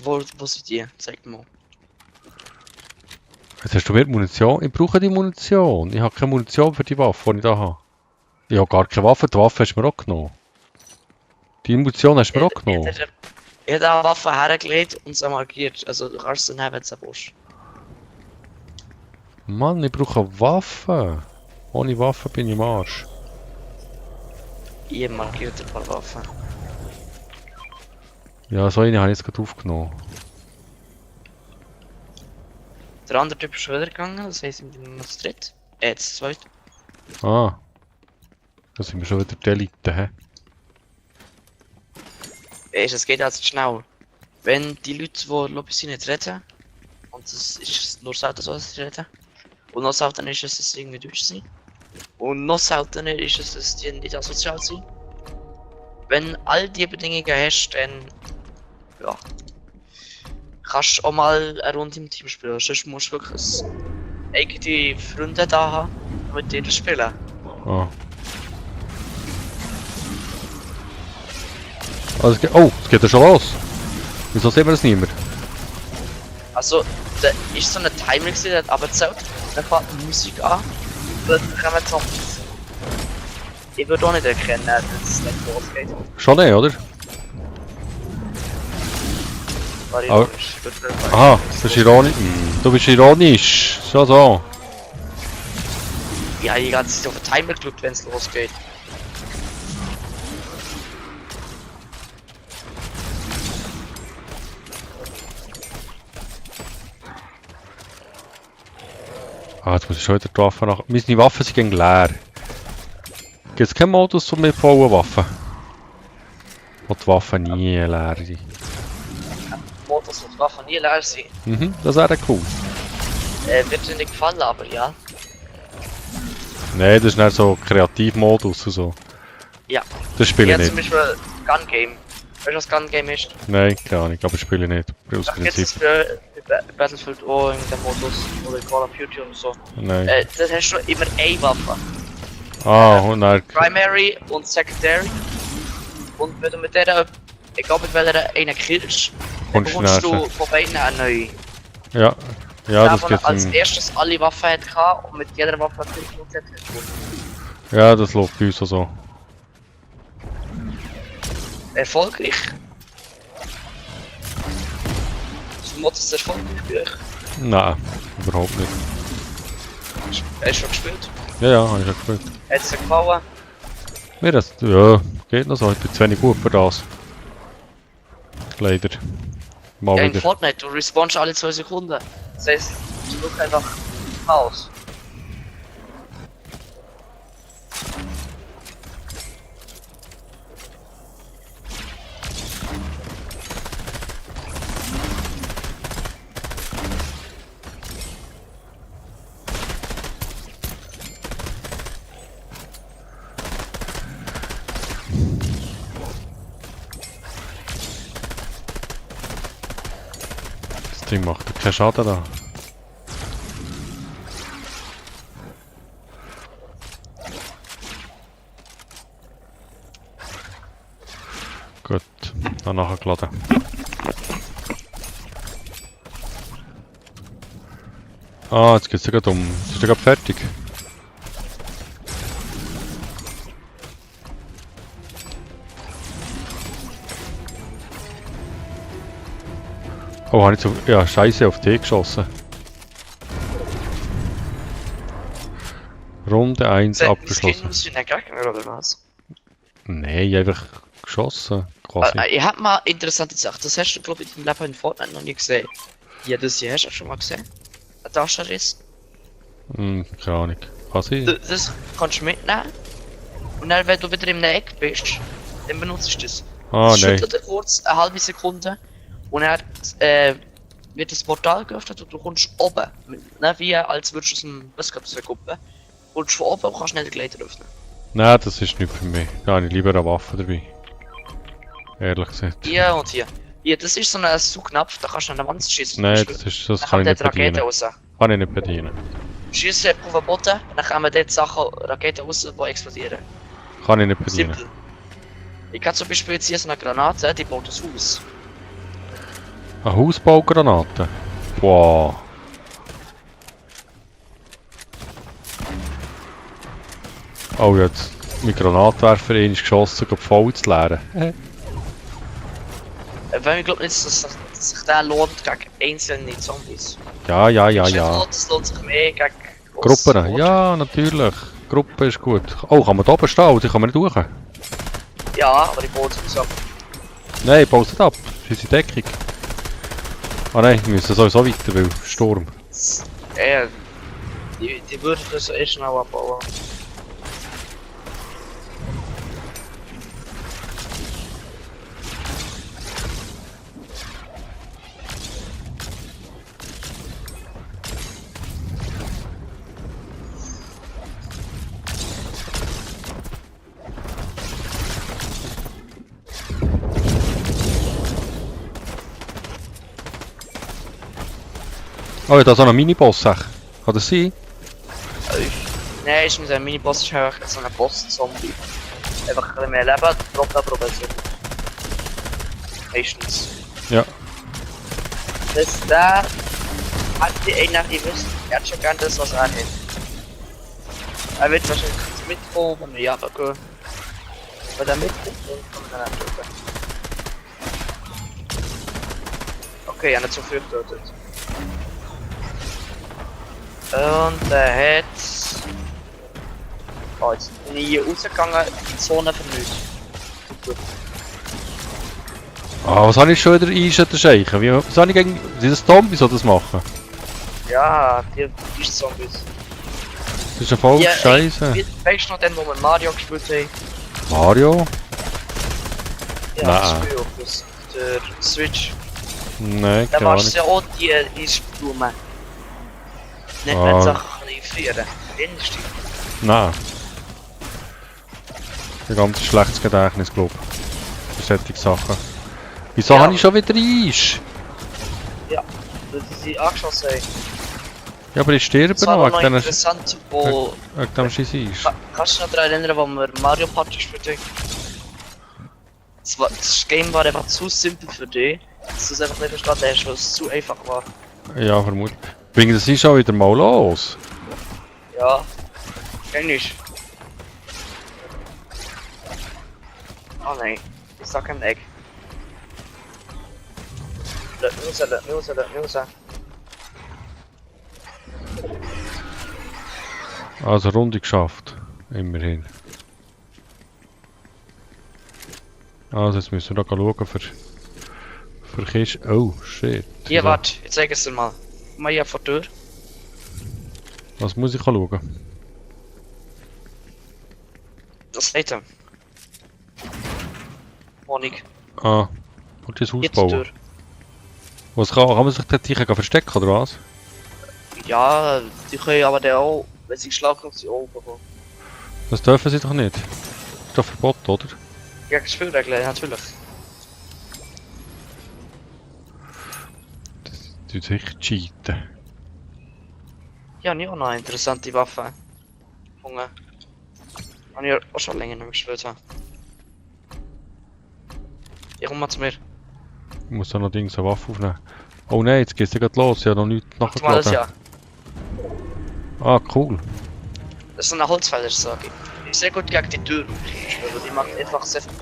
[SPEAKER 1] Wo sind die? Zeig mal.
[SPEAKER 2] Jetzt hast du mehr Munition. Ich brauche die Munition. Ich habe keine Munition für die Waffe, die ich da habe. Ich habe gar keine Waffe. Die Waffe hast du mir auch genommen. Die Munition hast du mir auch genommen.
[SPEAKER 1] Ich habe eine Waffe hergelegt und sie markiert. Also du kannst sie nehmen, wenn du willst.
[SPEAKER 2] Mann, ich brauche eine Waffe. Ohne Waffe bin ich im Arsch.
[SPEAKER 1] Ich habe markiert ein paar Waffen.
[SPEAKER 2] Ja, so eine habe ich jetzt gerade aufgenommen.
[SPEAKER 1] Der andere Typ ist schon wieder gegangen, das heisst, wir sind noch zu dritt. Zu zweit.
[SPEAKER 2] Ah. Da sind wir schon wieder die Elite, hä?
[SPEAKER 1] Es geht also schnell. Wenn die Leute, die Lobby sind, nicht reden, und es ist nur selten so, dass sie reden, und noch seltener ist es, dass sie irgendwie Deutsch sind, und noch seltener ist es, dass die nicht asozial sind. Wenn all die Bedingungen hast, dann ja, kannst du auch mal eine Runde im Team spielen. Sonst musst du wirklich eigene Freunde da haben, mit denen spielen.
[SPEAKER 2] Ah. Also, oh, es geht ja schon los. Wieso sehen wir das nicht mehr?
[SPEAKER 1] Also, da ist so ein Timer gewesen, der hat abgezählt, dann fängt die Musik an, und dann kommen Zombies. Ich würde auch nicht erkennen, dass es nicht losgeht.
[SPEAKER 2] Schon nicht, oder?
[SPEAKER 1] War
[SPEAKER 2] Aber-
[SPEAKER 1] ironisch. Ich würde sagen,
[SPEAKER 2] Aha, das ist ironisch. Du bist ironisch. Schon so.
[SPEAKER 1] ich habe die ganze Zeit auf den Timer gedrückt, wenn es losgeht.
[SPEAKER 2] Ah, jetzt muss ich schon wieder die Waffe nach... Meine Waffen sind gegen leer. Gibt es keinen Modus mit vollen Waffen? Wo die Waffen nie leer sind.
[SPEAKER 1] Modus und Waffen nie leer sind.
[SPEAKER 2] Mhm, das wäre cool.
[SPEAKER 1] Wird dir nicht gefallen, aber ja.
[SPEAKER 2] Nein, das ist nicht so Kreativmodus und so.
[SPEAKER 1] Ja.
[SPEAKER 2] Das spiele
[SPEAKER 1] Ich
[SPEAKER 2] ich
[SPEAKER 1] habe zum
[SPEAKER 2] nicht.
[SPEAKER 1] Beispiel Gun Game. Weißt du, was Gun Game ist?
[SPEAKER 2] Nein, keine Ahnung, aber spiele ich nicht. Aus
[SPEAKER 1] Da gibt es
[SPEAKER 2] Prinzip.
[SPEAKER 1] für Battlefield auch in dem Modus oder Call of Duty und so.
[SPEAKER 2] Nein.
[SPEAKER 1] Das hast du immer eine Waffe.
[SPEAKER 2] Ah, und dann...
[SPEAKER 1] Primary und Secondary. Und wenn du mit der, egal mit welcher einen killst, dann
[SPEAKER 2] Kommst du
[SPEAKER 1] bekommst
[SPEAKER 2] näher.
[SPEAKER 1] du von beiden eine neue.
[SPEAKER 2] Ja. Ja, das
[SPEAKER 1] der
[SPEAKER 2] geht
[SPEAKER 1] als
[SPEAKER 2] im...
[SPEAKER 1] erstes alle Waffen hatte und mit jeder Waffe 5 Minuten hat.
[SPEAKER 2] Ja, das läuft bei uns auch so.
[SPEAKER 1] Erfolgreich. Das Modus ist erfolgreich bei euch.
[SPEAKER 2] Nein, überhaupt nicht.
[SPEAKER 1] Hast du schon gespielt?
[SPEAKER 2] Ja, ja, habe ich schon gespielt.
[SPEAKER 1] Hat es dir gefallen?
[SPEAKER 2] Mir das... Ja, geht noch so. Ich bin zu wenig gut für das. Leider. Mal
[SPEAKER 1] Ja, in
[SPEAKER 2] wieder.
[SPEAKER 1] Fortnite, du respawnst alle 2 Sekunden. Das heißt, du drückst einfach aus.
[SPEAKER 2] Das Ding macht keinen Schaden da. Gut, dann nachher geladen. Ah, jetzt geht's ja gerade um. Jetzt ist ja gerade fertig. Oh, habe ich so... Ja, Scheiße auf die geschossen. Runde 1 abgeschlossen.
[SPEAKER 1] Sind der Gegner oder was?
[SPEAKER 2] Nein, einfach geschossen. Quasi.
[SPEAKER 1] Ich hab mal interessante Sache. Das hast du, glaube ich, in deinem Leben in Fortnite noch nie gesehen. Ja, das hier hast du schon mal gesehen. Ein Taschenriss.
[SPEAKER 2] Keine Ahnung. Kann sein?
[SPEAKER 1] Das kannst du mitnehmen. Und dann, wenn du wieder im Eck bist, dann benutzt du das.
[SPEAKER 2] Ah,
[SPEAKER 1] Das
[SPEAKER 2] nein.
[SPEAKER 1] schüttelt dir kurz, eine halbe Sekunde. Und dann wird das Portal geöffnet und du kommst oben. Ne, wie als würdest du aus dem Buskapsel-Gruppe. Du kommst von oben und kannst nicht den Gleiter öffnen.
[SPEAKER 2] Nein, das ist nicht für mich. Da habe ich lieber eine Waffe dabei. Ehrlich gesagt.
[SPEAKER 1] Hier und hier. Hier, das ist so ein Zugknopf, da kannst du an der Wand schießen.
[SPEAKER 2] Nein, das kann ich nicht
[SPEAKER 1] Rakete
[SPEAKER 2] bedienen.
[SPEAKER 1] raus.
[SPEAKER 2] Kann ich nicht bedienen.
[SPEAKER 1] Schießen auf den Boden, dann kommen dort Sachen, Raketen raus, die explodieren.
[SPEAKER 2] Kann ich nicht bedienen.
[SPEAKER 1] Simpel. Ich kann zum Beispiel jetzt hier so eine Granate, die baut das Haus.
[SPEAKER 2] Eine Hausbaugranate? Wow. Oh, jetzt mein Granatwerfer ist geschossen, um voll zu leeren.
[SPEAKER 1] Weil ich glaube nicht, dass sich der lohnt gegen einzelne Zombies.
[SPEAKER 2] Ja.
[SPEAKER 1] Das lohnt sich mehr gegen
[SPEAKER 2] Gruppen? Ja, natürlich. Gruppe ist gut. Oh, kann man da oben stehen? Die kann man nicht durch.
[SPEAKER 1] Ja, aber ich baue es ab.
[SPEAKER 2] Nein, baut es ab. Das ist unsere Deckung. Ah nein, wir müssen sowieso weiter, weil Sturm.
[SPEAKER 1] Die würden das echt schnell abbauen.
[SPEAKER 2] Oh, da ist auch noch ein Miniboss. Kann das sein?
[SPEAKER 1] Nein, ist nicht ein Miniboss, ist einfach so ein Boss-Zombie. Einfach ein bisschen mehr Leben, droppt aber besser. Meistens.
[SPEAKER 2] Ja.
[SPEAKER 1] Das da hat die eigentlich gewusst, er hat schon gern das, was er hat. Er wird wahrscheinlich mitkommen, wenn wir Java gehen. Wenn er mitkommt, dann kann man dann auch töten. Okay, er hat nicht so viel getötet. Und er hat... Oh, jetzt bin ich hier rausgegangen, die Zone vermüht. Super.
[SPEAKER 2] Ah, was habe ich schon wieder einschätzen scheichen? Was habe ich gegen... Sind das Zombies, die das machen?
[SPEAKER 1] Ja, die Zombies.
[SPEAKER 2] Das ist ja voll
[SPEAKER 1] Ja,
[SPEAKER 2] scheiße.
[SPEAKER 1] Weißt du noch den, wo wir Mario gespielt haben?
[SPEAKER 2] Mario?
[SPEAKER 1] Ja,
[SPEAKER 2] Nein.
[SPEAKER 1] das Spiel auf der Switch.
[SPEAKER 2] Nein,
[SPEAKER 1] Da
[SPEAKER 2] keine Ahnung.
[SPEAKER 1] machst du ja auch die Eisblumen. Nicht
[SPEAKER 2] Ah.
[SPEAKER 1] mit Sachen frieren. Erinnerst du dich?
[SPEAKER 2] Nein. Ein ganz schlechtes Gedächtnis, glaube ich. Für solche Sachen. Wieso
[SPEAKER 1] Ja.
[SPEAKER 2] habe ich schon wieder Eis?
[SPEAKER 1] Ja, weil sie sie angeschossen haben.
[SPEAKER 2] Ja, aber ich sterbe
[SPEAKER 1] Das war
[SPEAKER 2] noch
[SPEAKER 1] aber noch
[SPEAKER 2] wegen
[SPEAKER 1] interessant, wo...
[SPEAKER 2] dem scheiß Eis.
[SPEAKER 1] Kannst du dich noch daran erinnern, wo wir Mario Party gespielt haben? Das Game war einfach zu simpel für dich, dass du es einfach nicht verstanden hast, weil es zu einfach war.
[SPEAKER 2] Ja, vermutlich. Bringen das Eis schon wieder mal los?
[SPEAKER 1] Ja, kenn ich. Oh nein, ich sag kein Egg. Lass mich raus.
[SPEAKER 2] Also Runde geschafft. Immerhin. Also jetzt müssen wir da schauen für Kisten. Oh shit.
[SPEAKER 1] Hier, warte, ich zeig es dir mal. Guck mal hier vor der Tür.
[SPEAKER 2] Was muss ich schauen?
[SPEAKER 1] Das Item. Honig.
[SPEAKER 2] Ah, und das Haus
[SPEAKER 1] Hier zur Tür.
[SPEAKER 2] bauen. Was kann man sich dort sicher verstecken oder was?
[SPEAKER 1] Ja, die können aber dann auch, wenn sie geschlagen haben, sie auch bekommen.
[SPEAKER 2] Das dürfen sie doch nicht. Das ist doch verboten, oder?
[SPEAKER 1] Ja, Spielregeln, natürlich.
[SPEAKER 2] Die sicher cheaten.
[SPEAKER 1] Ja, ich habe auch noch eine interessante Waffe gefunden. Und ich auch schon länger nicht mehr gespielt habe. Ja, komm mal zu mir.
[SPEAKER 2] Ich muss da noch Dings eine Waffe aufnehmen. Oh nein, jetzt geht's ja gerade los. Ich habe noch nichts
[SPEAKER 1] Mach mal das
[SPEAKER 2] nachgeladen.
[SPEAKER 1] ja.
[SPEAKER 2] Ah, cool.
[SPEAKER 1] Das ist so eine Holzfällersage. Die ist sehr gut gegen die Tür. Also die macht einfach sehr viel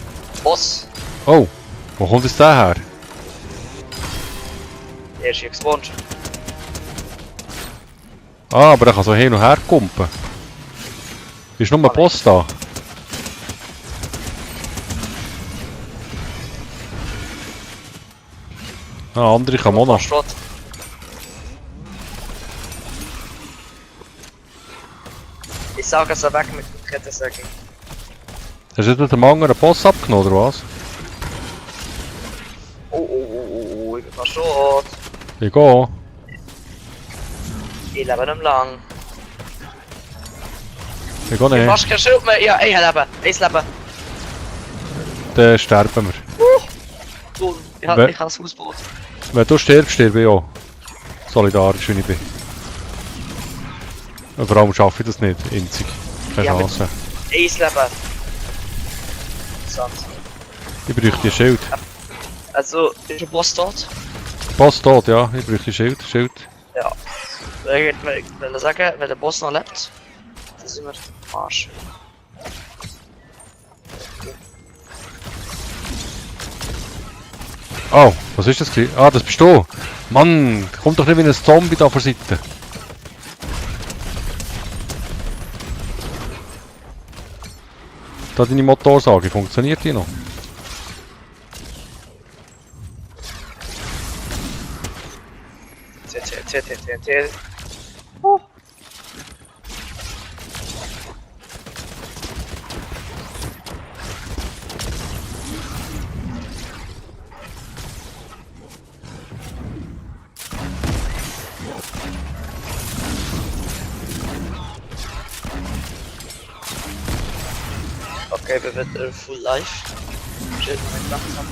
[SPEAKER 1] Boss.
[SPEAKER 2] Oh, wo kommt jetzt der her?
[SPEAKER 1] Der ist hier gespawnt.
[SPEAKER 2] Ah, aber er kann so hin und her kumpen. Ist nur ein Boss da? Ah, andere kann man auch noch.
[SPEAKER 1] Schrott. Ich sage es weg mit dem Kettensägen.
[SPEAKER 2] Hast du den Mangel einen Boss abgenommen, oder was?
[SPEAKER 1] Oh, ich bin fast tot.
[SPEAKER 2] Ich gehe.
[SPEAKER 1] Ich lebe nicht lang.
[SPEAKER 2] Ich gehe
[SPEAKER 1] Ich
[SPEAKER 2] nicht.
[SPEAKER 1] fast kein Schild mehr. Ja, ich lebe. Ich lebe.
[SPEAKER 2] Dann sterben wir.
[SPEAKER 1] Du, ich
[SPEAKER 2] Wer-
[SPEAKER 1] habe das Hausboot.
[SPEAKER 2] Wenn du stirbst, sterbe ich auch. Solidarisch, wie ich bin. Und vor allem schaffe ich das nicht, einzig. Keine
[SPEAKER 1] Ja, aber-
[SPEAKER 2] Chance.
[SPEAKER 1] Ich lebe. Interessant.
[SPEAKER 2] Ich bräuchte ein Schild.
[SPEAKER 1] Also, ist der Boss tot?
[SPEAKER 2] Boss tot, ja. Ich bräuchte ein Schild. Schild.
[SPEAKER 1] Ja. Ich will sagen, wenn der Boss noch lebt, dann sind wir am Arsch.
[SPEAKER 2] Oh, was ist das gewesen? Ah, das bist du. Mann, komm doch nicht wie ein Zombie da von der Seite. Da deine Motorsage, funktioniert die noch?
[SPEAKER 1] TNT. Okay, wir werden full life. Shit, mein langsam.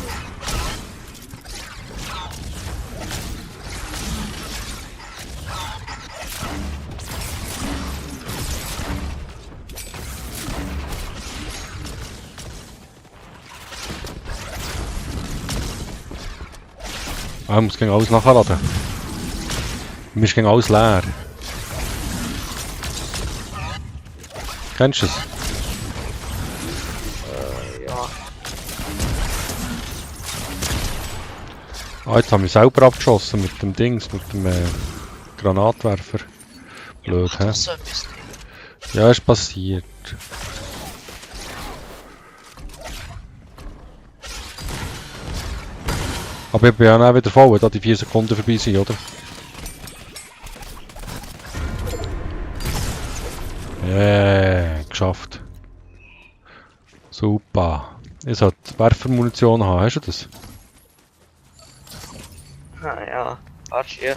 [SPEAKER 2] Ah, ich muss gegen alles nachladen. Mir ist gegen alles leer. Kennst du es?
[SPEAKER 1] Ja.
[SPEAKER 2] Ah, jetzt haben wir selber abgeschossen mit dem Dings, mit dem Granatwerfer. Blöd, hä?
[SPEAKER 1] Das so etwas nicht.
[SPEAKER 2] Ja, ist passiert. Aber ich bin ja auch wieder voll, da die 4 Sekunden vorbei sind, oder? Geschafft. Super. Ich sollte Werfermunition haben, hast du das?
[SPEAKER 1] Ah ja, warte hier.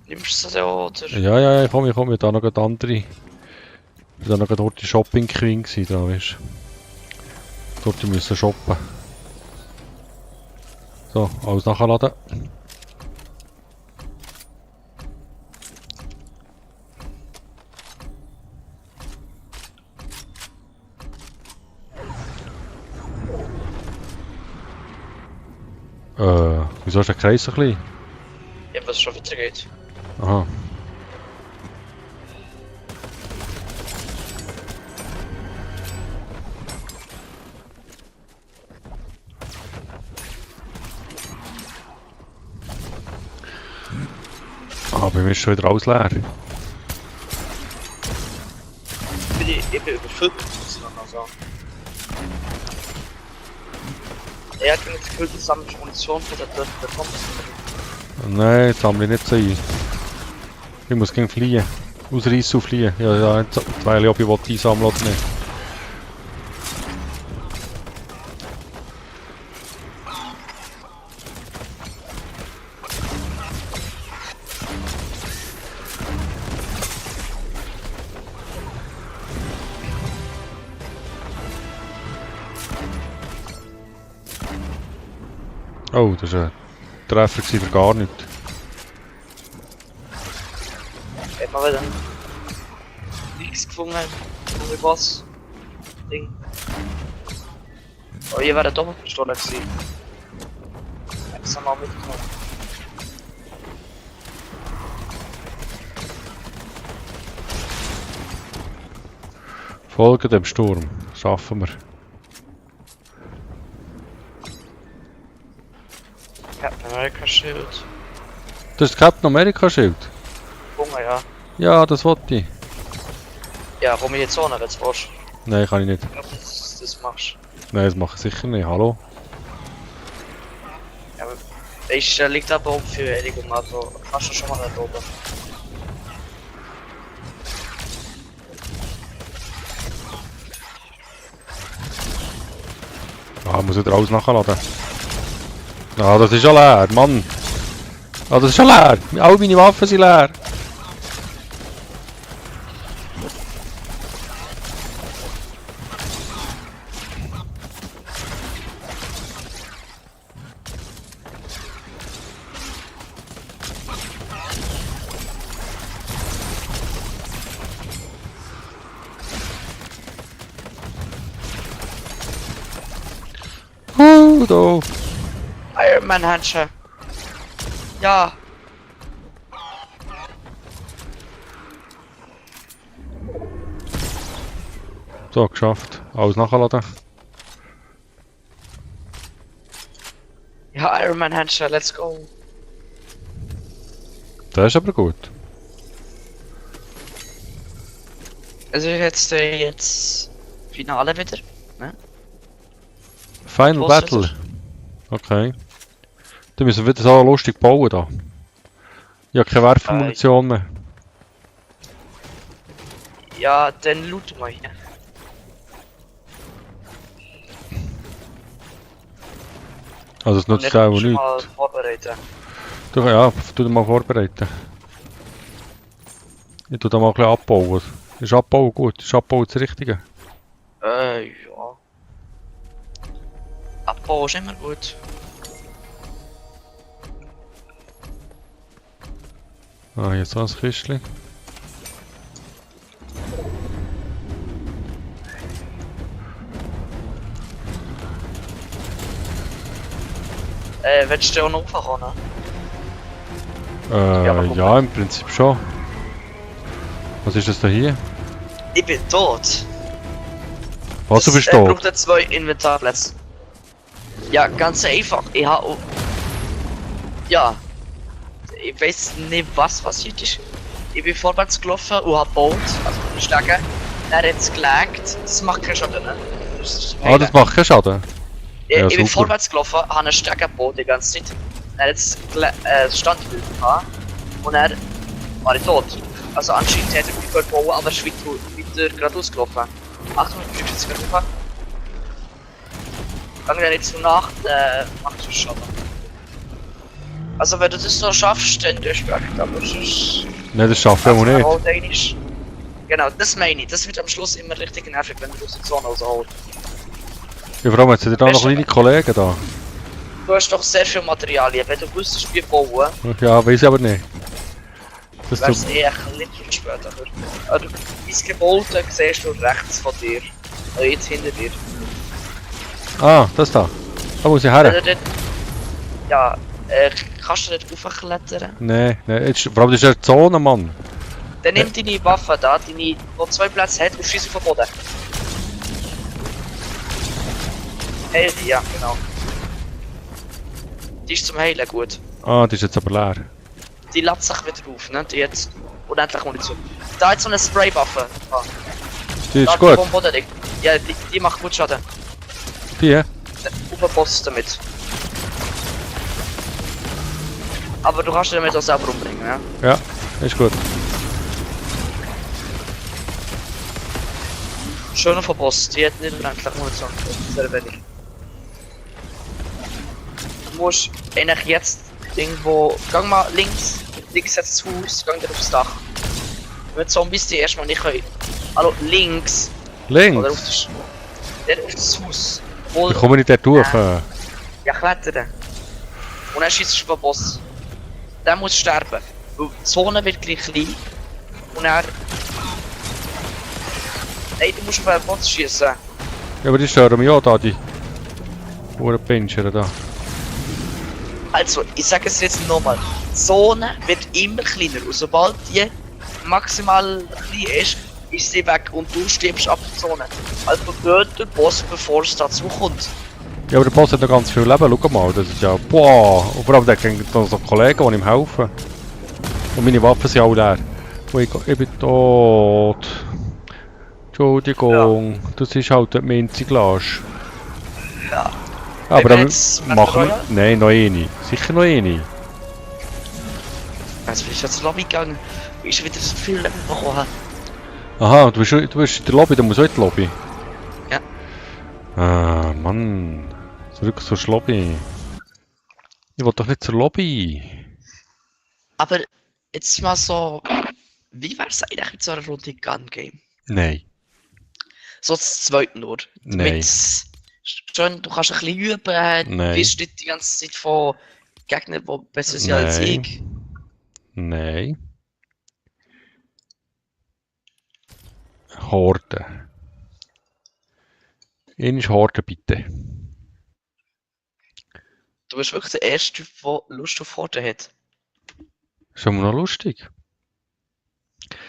[SPEAKER 1] Nimmst du das ja oder?
[SPEAKER 2] Ja, ich komme da noch gerade andere. Ich war da noch gerade dort die Shopping Queen gsi, da weißt du. Dort müssen shoppen. So, alles nachladen. Wieso ist der Kreis so klein?
[SPEAKER 1] Ja, was schon wieder geht.
[SPEAKER 2] Aha. Ah, bei mir ist schon wieder alles leer.
[SPEAKER 1] Ich bin überfüllt, muss ich noch sagen. Er hat mir das Gefühl, das sammelt Munition von der kommt
[SPEAKER 2] Nein, jetzt haben wir nicht so ein. Ich muss gegen fliehen. Ausreißen und fliehen. Ja, jetzt weil ich ob ich einsammeln oder nicht. Oh, das war ein Treffer für gar nichts.
[SPEAKER 1] Ich hab mal wieder nichts gefunden. Wo was? Ding. Oh, hier war der Doppelpistole gewesen. Jetzt haben wir mitgenommen.
[SPEAKER 2] Folgen dem Sturm. Schaffen wir.
[SPEAKER 1] Captain America Schild.
[SPEAKER 2] Das ist das Captain America Schild.
[SPEAKER 1] Hunger, ja.
[SPEAKER 2] Ja, das wollte ich.
[SPEAKER 1] Ja, komm in die Zone, wenn du willst.
[SPEAKER 2] Nein, kann ich nicht.
[SPEAKER 1] Ich glaube, das machst.
[SPEAKER 2] Nein, das mache ich sicher nicht. Hallo?
[SPEAKER 1] Ja, aber ich liegt da oben für Erledigung, also kannst du schon mal da oben.
[SPEAKER 2] Ah, ich muss wieder alles nachladen. Ah, das ist ja leer, Mann! Ah, das ist ja leer! Alle meine Waffen sind leer! Da!
[SPEAKER 1] Iron Man Handschuhe. Ja.
[SPEAKER 2] So, geschafft. Alles nachladen.
[SPEAKER 1] Ja, Iron Man Handschuhe, let's go.
[SPEAKER 2] Das ist aber gut.
[SPEAKER 1] Also jetzt Finale wieder.
[SPEAKER 2] Final
[SPEAKER 1] Was
[SPEAKER 2] Battle.
[SPEAKER 1] ist
[SPEAKER 2] Okay. Dann müssen wir wieder so lustig bauen da. Ich habe keine Werfermunition mehr.
[SPEAKER 1] Ja, dann looten wir hier.
[SPEAKER 2] Also es nutzt
[SPEAKER 1] ich
[SPEAKER 2] auch
[SPEAKER 1] muss
[SPEAKER 2] nichts.
[SPEAKER 1] mal vorbereiten.
[SPEAKER 2] Du, ja, tu dich mal vorbereiten. Ich tu da mal ein bisschen abbauen. Ist Abbau gut? Ist Abbau das Richtige?
[SPEAKER 1] Ja. Abbau ist immer gut.
[SPEAKER 2] Ah, jetzt so ein Kistchen.
[SPEAKER 1] Willst du auch noch raufkommen?
[SPEAKER 2] Ja, im Prinzip schon. Was ist das da hier?
[SPEAKER 1] Ich bin tot.
[SPEAKER 2] Was, du bist
[SPEAKER 1] Ich
[SPEAKER 2] tot?
[SPEAKER 1] brauche 2 Inventarplätze. Ja, ganz einfach. Ich habe... Ja. Ich weiß nicht, was passiert ist. Ich bin vorwärts gelaufen und habe gebaut, also die Stege. Dann hat es gelegt. Das macht keinen Schaden, ne?
[SPEAKER 2] Ah, das macht keinen Schaden. Ja,
[SPEAKER 1] Ich bin
[SPEAKER 2] super.
[SPEAKER 1] vorwärts gelaufen, habe eine Stege gebaut die ganze Zeit. Dann hat es Standbild gehabt. Und dann war ich tot. Also anscheinend hätte ich mich gut bauen, aber es ist weiter geradeaus gelaufen. Achtung, ich bin jetzt gerade rauf. Gang dann jetzt so nach, macht es Schaden. Also wenn du das so schaffst, dann Respekt, aber sonst...
[SPEAKER 2] Nein, das schafft ich nicht.
[SPEAKER 1] nicht. Genau, das meine ich. Das wird am Schluss immer richtig nervig, wenn du aus der Zone rausholst.
[SPEAKER 2] Ja, vor allem jetzt sind da noch kleine Kollegen da.
[SPEAKER 1] Du hast doch sehr viel Materialien. Wenn du wüsstest, wie bauen,
[SPEAKER 2] Ja, weiß ich aber nicht. Das
[SPEAKER 1] wäre es
[SPEAKER 2] tut...
[SPEAKER 1] eher ein bisschen später. Aber dein Gebäude siehst du rechts von dir. Also jetzt hinter dir.
[SPEAKER 2] Ah, das da. Da muss ich
[SPEAKER 1] Wenn
[SPEAKER 2] her.
[SPEAKER 1] du dort... Ja, kannst du nicht raufklettern?
[SPEAKER 2] Nein, nein, jetzt, vor allem das ist ja die Zone, Mann.
[SPEAKER 1] Dann nimm deine Waffe da, deine, die 2 Plätze hat und schieß auf den Boden. Heil die, ja, genau. Die ist zum Heilen gut.
[SPEAKER 2] Ah, die ist jetzt aber leer.
[SPEAKER 1] Die lädt sich wieder auf, ne? Die hat unendlich Munition. Da hat so eine Spraywaffe. Ah,
[SPEAKER 2] Die
[SPEAKER 1] da
[SPEAKER 2] ist gut.
[SPEAKER 1] vom Boden liegt. Ja, die macht gut Schaden.
[SPEAKER 2] Die,
[SPEAKER 1] Auf den Boss damit. Aber du kannst dich damit auch selber umbringen, ja?
[SPEAKER 2] ja, ist gut.
[SPEAKER 1] Schön auf den Boss, die hat nicht unendlich Munition. Sehr wenig. Du musst eigentlich jetzt irgendwo... Gang mal links. Links hat das Haus, gang dann aufs Dach. Mit Zombies die erstmal nicht können. Hallo, links. Oder auf
[SPEAKER 2] Links.
[SPEAKER 1] das Haus. Wo,
[SPEAKER 2] Ich komme nicht dort durch.
[SPEAKER 1] ja, klettern. Und dann schießt du auf den Boss. Der muss sterben. Weil die Zone wird gleich klein. Und er... Nein, du musst auf den Boss schießen.
[SPEAKER 2] Ja, aber die stören mich auch da, die... Pinscher da.
[SPEAKER 1] Also, ich sage es jetzt nochmal. Die Zone wird immer kleiner. Und sobald die maximal klein ist, ist sie weg und du stirbst ab der Zone. Also tötet der Boss, bevor es dazu kommt.
[SPEAKER 2] Ja, aber der Boss hat noch ganz viel Leben, schau mal, das ist ja... Boah! Und vor allem, der kennt noch so Kollegen, die ihm helfen. Und meine Waffen sind alle leer. Oh, ich bin tot. Entschuldigung, das ist halt die Minziglas.
[SPEAKER 1] Ja.
[SPEAKER 2] Aber
[SPEAKER 1] wir
[SPEAKER 2] dann
[SPEAKER 1] jetzt
[SPEAKER 2] machen wir...
[SPEAKER 1] Royal?
[SPEAKER 2] Nein, noch eine. Sicher noch eine.
[SPEAKER 1] Also bin ich jetzt in die Lobby gegangen. Ist wieder so viel Leben bekommen.
[SPEAKER 2] Aha, du bist in der Lobby, dann musst du auch in die Lobby.
[SPEAKER 1] Ja.
[SPEAKER 2] Ah, Mann. Zurück zur Lobby. Ich will doch nicht zur Lobby.
[SPEAKER 1] Aber jetzt mal so. Wie wär's eigentlich mit so einer Runde Gun Game?
[SPEAKER 2] Nein.
[SPEAKER 1] So das zweite nur.
[SPEAKER 2] Nein.
[SPEAKER 1] Schon, du kannst ein bisschen üben, du
[SPEAKER 2] Nein.
[SPEAKER 1] wirst nicht die ganze Zeit von Gegnern, die besser sind als
[SPEAKER 2] Nein.
[SPEAKER 1] ich.
[SPEAKER 2] Nein. Horde. Einmal Horde, bitte.
[SPEAKER 1] Du bist wirklich der Erste, der Lust auf Horde hat.
[SPEAKER 2] Ist aber noch lustig.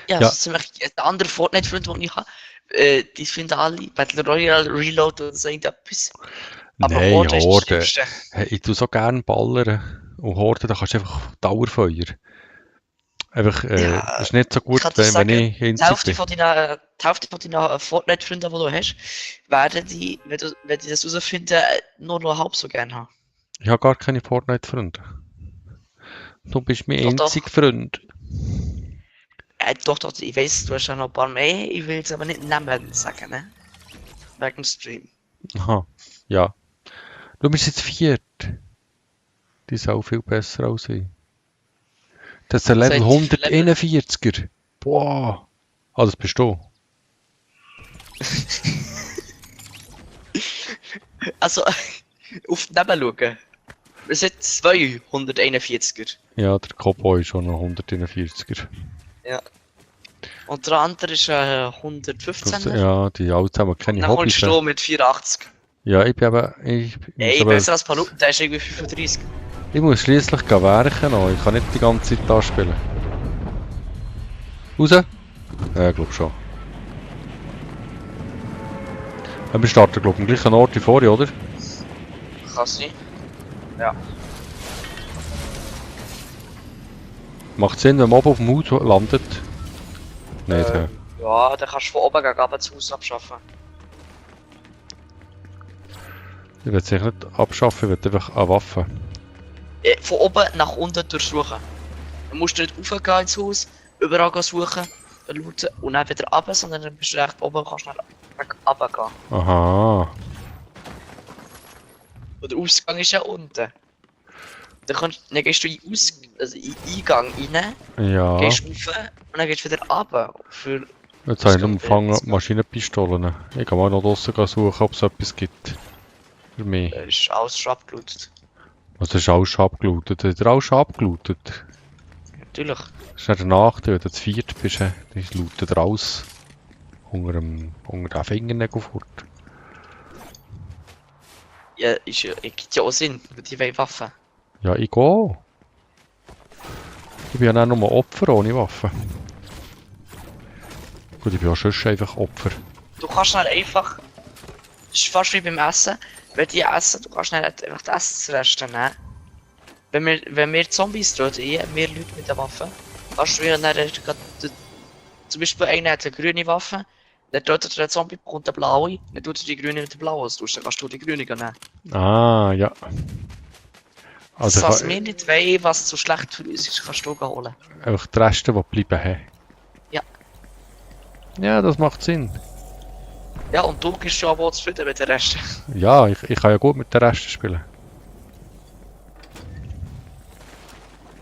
[SPEAKER 1] Ja,
[SPEAKER 2] Ja.
[SPEAKER 1] also ziemlich, der andere Fortnite-Freund, den ich habe, die finden alle Battle Royale, Reload und so etwas. Aber
[SPEAKER 2] Nein,
[SPEAKER 1] Horde ist das
[SPEAKER 2] Horde.
[SPEAKER 1] Schlimmste.
[SPEAKER 2] Hey, ich tue so gerne ballern. Und Horde, da kannst du einfach Dauerfeuer. Einfach,
[SPEAKER 1] Ja,
[SPEAKER 2] ist nicht so gut,
[SPEAKER 1] ich kann dir
[SPEAKER 2] wenn
[SPEAKER 1] sagen,
[SPEAKER 2] ich
[SPEAKER 1] Die
[SPEAKER 2] einzig
[SPEAKER 1] Hälfte
[SPEAKER 2] bin.
[SPEAKER 1] von deinen Fortnite-Freunden, die du hast, werden die, wenn die das herausfinden, nur noch halb so gerne haben.
[SPEAKER 2] Ich habe gar keine Fortnite-Freunde. Du bist mein
[SPEAKER 1] Doch,
[SPEAKER 2] einziger Freund.
[SPEAKER 1] Doch, ich weiß, du hast ja noch ein paar mehr, ich will es aber nicht Namen sagen, ne? Wegen dem Stream.
[SPEAKER 2] Aha, ja. Du bist jetzt viert. Die ist auch viel besser als ich. Das ist ein Level
[SPEAKER 1] Seit wie viel
[SPEAKER 2] 141er. Boah. Ah, das bist du.
[SPEAKER 1] Also, auf die Namen schauen. Wir sind 241er.
[SPEAKER 2] Ja, der Cowboy ist schon noch 141er.
[SPEAKER 1] Und der andere ist 115er.
[SPEAKER 2] Ja, die alle zusammen keine
[SPEAKER 1] Dann
[SPEAKER 2] Hobbys.
[SPEAKER 1] kommst du mit 84.
[SPEAKER 2] Ja, ich bin aber... Ich
[SPEAKER 1] Ey,
[SPEAKER 2] muss,
[SPEAKER 1] besser als Paluten, der ist irgendwie 35.
[SPEAKER 2] ich muss schliesslich werken noch. Ich kann nicht die ganze Zeit da spielen. Raus? Ja, ich glaube schon. Wir starten, glaube ich, am gleichen Ort wie vorher, oder?
[SPEAKER 1] Kann sein.
[SPEAKER 2] Macht Sinn, wenn man oben auf dem Haus landet? Nicht, hä?
[SPEAKER 1] Ja, dann kannst du von oben gegen runter das Haus abschaffen.
[SPEAKER 2] Ich will es sicher nicht abschaffen, ich will einfach eine Waffe.
[SPEAKER 1] Von oben nach unten durchsuchen. Dann musst du nicht raufgehen ins Haus, überall gehen suchen, looten und dann wieder runter, sondern dann bist du recht oben und kannst dann runtergehen.
[SPEAKER 2] Aha.
[SPEAKER 1] Und der Ausgang ist ja unten. Dann gehst du in den Eingang rein,
[SPEAKER 2] Ja.
[SPEAKER 1] gehst rauf und dann gehst du wieder runter. Für
[SPEAKER 2] Jetzt habe ich
[SPEAKER 1] Ausgang-
[SPEAKER 2] umgefangen Maschinenpistolen. Ich kann mal noch draussen suchen, ob es etwas gibt. Für mich.
[SPEAKER 1] ist alles schon abgelootet.
[SPEAKER 2] Also ist alles schon abgelootet. Hat er alles schon abgelootet?
[SPEAKER 1] Natürlich.
[SPEAKER 2] Das ist nicht der Nachteil, wenn du zu viert bist. Dann lootet er alles unter den Fingernägeln fort.
[SPEAKER 1] Ja, gibt ja auch Sinn, weil die wollen Waffen.
[SPEAKER 2] Ja, ich gehe. Ich bin ja auch nur Opfer ohne Waffe. Gut, ich bin ja sonst einfach Opfer.
[SPEAKER 1] Du kannst dann einfach, das ist fast wie beim Essen, wenn die essen, du kannst dann einfach das Essensreste nehmen. Wenn wir Zombies töten, wir Leute mit der Waffe, kannst du dann zum Beispiel einer hat eine grüne Waffe, dann tötet er den Zombie, bekommt eine blaue, dann tut er die grüne mit der blauen austauschen, dann kannst du die grüne nehmen.
[SPEAKER 2] Ah, ja. Also
[SPEAKER 1] Also, was
[SPEAKER 2] ich
[SPEAKER 1] wir nicht wollen, was zu schlecht für uns ist, kannst du holen.
[SPEAKER 2] kann einfach die Reste, die bleiben haben.
[SPEAKER 1] Ja.
[SPEAKER 2] Ja, das macht Sinn.
[SPEAKER 1] Ja, und du bist schon aber auch zufrieden mit den Resten.
[SPEAKER 2] Ja, ich kann ja gut mit den Resten spielen.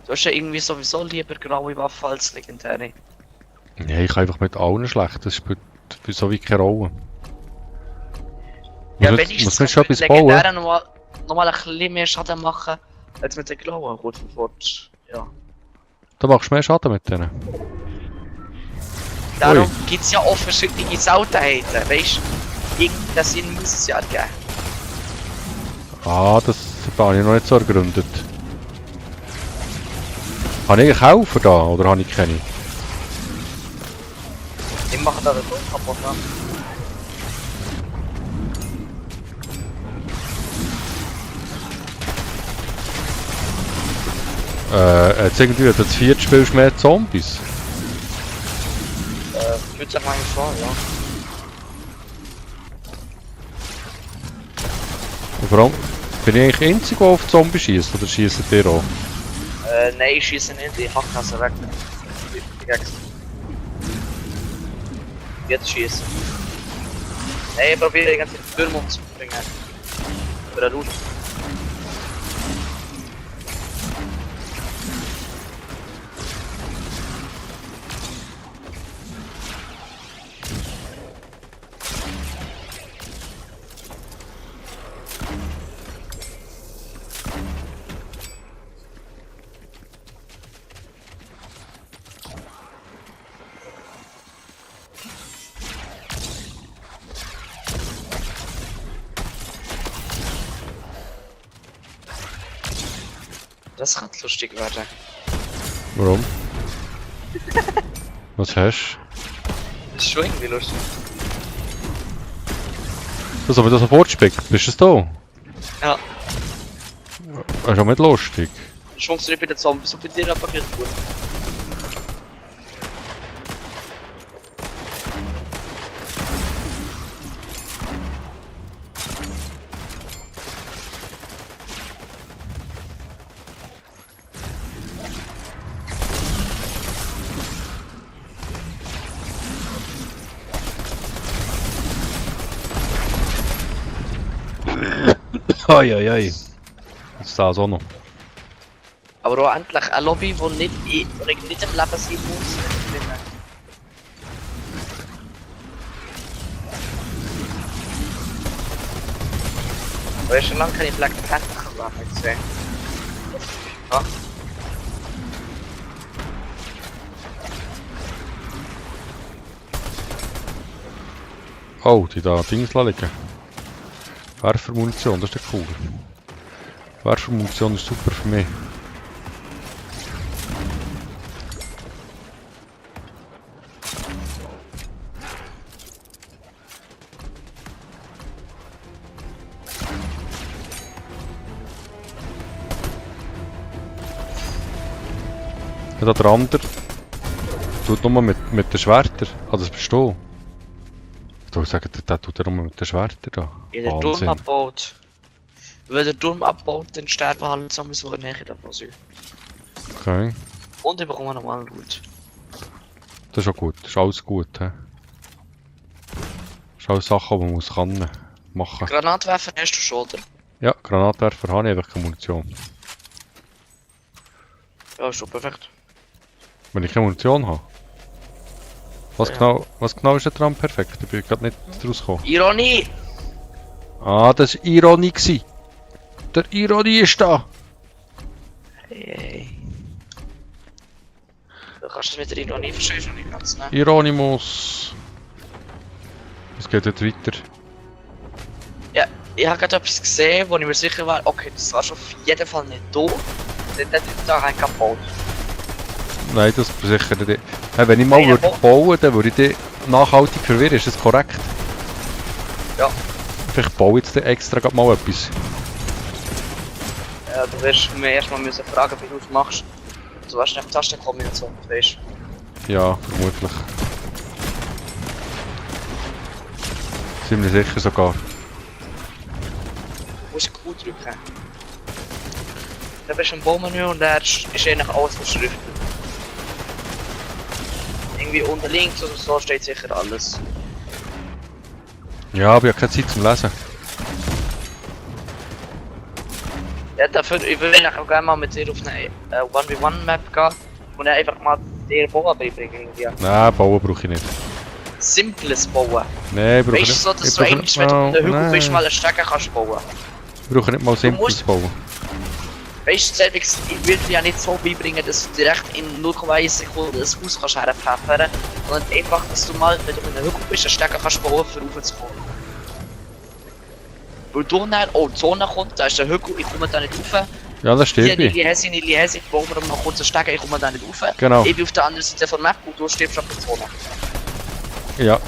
[SPEAKER 1] Du hast ja irgendwie sowieso lieber graue Waffe als legendäre.
[SPEAKER 2] Ja, ich kann einfach mit allen schlecht. Das spielt so wie keine Rolle.
[SPEAKER 1] Ja,
[SPEAKER 2] Muss
[SPEAKER 1] wenn
[SPEAKER 2] nicht-
[SPEAKER 1] ich
[SPEAKER 2] muss nicht schon etwas bauen?
[SPEAKER 1] legendären nochmal ein bisschen mehr Schaden machen, als mit den grauen. Gut, sofort. Ja.
[SPEAKER 2] Da machst du mehr Schaden mit denen.
[SPEAKER 1] Darum gibt es ja auch verschiedene Seltenheiten, weißt du? Irgendeinen Sinn muss es ja geben.
[SPEAKER 2] Ah, das habe ich noch nicht so ergründet. Habe ich kaufen da oder habe ich keine?
[SPEAKER 1] Ich mache da den Ton kaputt, ne?
[SPEAKER 2] Jetzt irgendwie, wenn du zu viert spielst, mehr Zombies.
[SPEAKER 1] Ich würde sagen, eigentlich schon, ja.
[SPEAKER 2] Vor allem, bin ich eigentlich einzig, der auf Zombies schießt, oder schießen die auch?
[SPEAKER 1] Nein, ich schieße nicht, ich hack das weg mit dem Pickaxe. Jetzt schießen. Nein, ich probiere die ganze Zeit Türme umzubringen. Oder eine Route. Das kann lustig werden.
[SPEAKER 2] Warum? Was hast
[SPEAKER 1] Das ist schon irgendwie lustig.
[SPEAKER 2] du? Das aber das sofort spickt. Bist du es da?
[SPEAKER 1] Ja,
[SPEAKER 2] Das ist auch nicht lustig.
[SPEAKER 1] das funktioniert bei den Zombies und bei dir aber nicht gut.
[SPEAKER 2] Eieiei. Jetzt das auch noch.
[SPEAKER 1] Aber auch endlich eine Lobby, die nicht im Leben sein muss. Aber ich schon lange keine Black Panther Waffen gesehen. Ja.
[SPEAKER 2] Oh, die da Dings liegen. Werfermunition, das ist ja cool. Werfermunition ist super für mich. Ja, da der andere tut nur mit den Schwertern. Ah, das bist du. Ich würde sagen, der tut er nur mit den Schwertern da.
[SPEAKER 1] Ja, der Turm abbaut. Wenn der Turm abbaut, dann sterben alle Zombies, die in der Nähe davon sind.
[SPEAKER 2] Okay,
[SPEAKER 1] Und ich bekomme nochmal Loot.
[SPEAKER 2] das ist auch gut. Das ist alles gut. He? Das ist alles Sachen, die man muss machen.
[SPEAKER 1] Granatwerfer hast du schon, oder?
[SPEAKER 2] Ja, Granatwerfer habe ich einfach keine Munition.
[SPEAKER 1] Ja, ist schon perfekt.
[SPEAKER 2] Wenn ich keine Munition habe. Was genau ist dran perfekt? Ich bin gerade nicht rausgekommen.
[SPEAKER 1] Ironie!
[SPEAKER 2] Ah, das war Ironie gsi. Der Ironie ist da.
[SPEAKER 1] Hey. Du kannst das mit der Ironie verstehen, schon nicht ganz, ne?
[SPEAKER 2] Ironimus. Es geht jetzt weiter.
[SPEAKER 1] Ja, ich habe gerade etwas gesehen, wo ich mir sicher war, okay, das war schon auf jeden Fall nicht da. Dann hätte ich da gebaut.
[SPEAKER 2] Nein, das sicher nicht. Hey, wenn ich mal würde bauen, dann würde ich die nachhaltig verwirren. Ist das korrekt?
[SPEAKER 1] Ja.
[SPEAKER 2] Vielleicht baue ich jetzt extra grad mal etwas.
[SPEAKER 1] Ja, du wirst mir erstmal müssen fragen, wie du es machst. Du hast nicht Tastenkombination, weißt du?
[SPEAKER 2] Ja, vermutlich. Ziemlich sicher sogar.
[SPEAKER 1] Du musst Q drücken. Da bist du im Baumenü und da ist eigentlich alles beschriftet. Irgendwie unten links oder so steht sicher alles.
[SPEAKER 2] Ja, aber ich habe keine Zeit zum Lesen.
[SPEAKER 1] Ja, dafür, ich will auch gerne mal mit dir auf eine 1v1-Map gehen und dann einfach mal dir Bauen beibringen. Irgendwie.
[SPEAKER 2] Nein, bauen brauche ich nicht.
[SPEAKER 1] Simples Bauen.
[SPEAKER 2] Nein, brauche ich
[SPEAKER 1] Weißt du
[SPEAKER 2] nicht.
[SPEAKER 1] so, dass du eigentlich, wenn du auf den Hügel bist, mal eine Strecke kannst bauen?
[SPEAKER 2] Ich brauche nicht mal simples
[SPEAKER 1] musst-
[SPEAKER 2] bauen.
[SPEAKER 1] Weißt du, selbst, ich will dir ja nicht so beibringen, dass du direkt in 0,1 Sekunden das Haus kannst herpfeffern, sondern einfach, dass du mal, wenn du auf einem Hügel bist, eine Strecke kannst bauen, für raufzukommen. Weil du dann, oh, die Sonne kommt, da ist der Hügel, ich komme da nicht rauf.
[SPEAKER 2] Ja, das
[SPEAKER 1] Hier,
[SPEAKER 2] stimmt.
[SPEAKER 1] Nili Häsi, bauen wir mal kurz eine Strecke, ich komme da nicht rauf.
[SPEAKER 2] Genau.
[SPEAKER 1] Ich bin auf der anderen Seite von der Map und du stirbst auf der Zone.
[SPEAKER 2] Ja.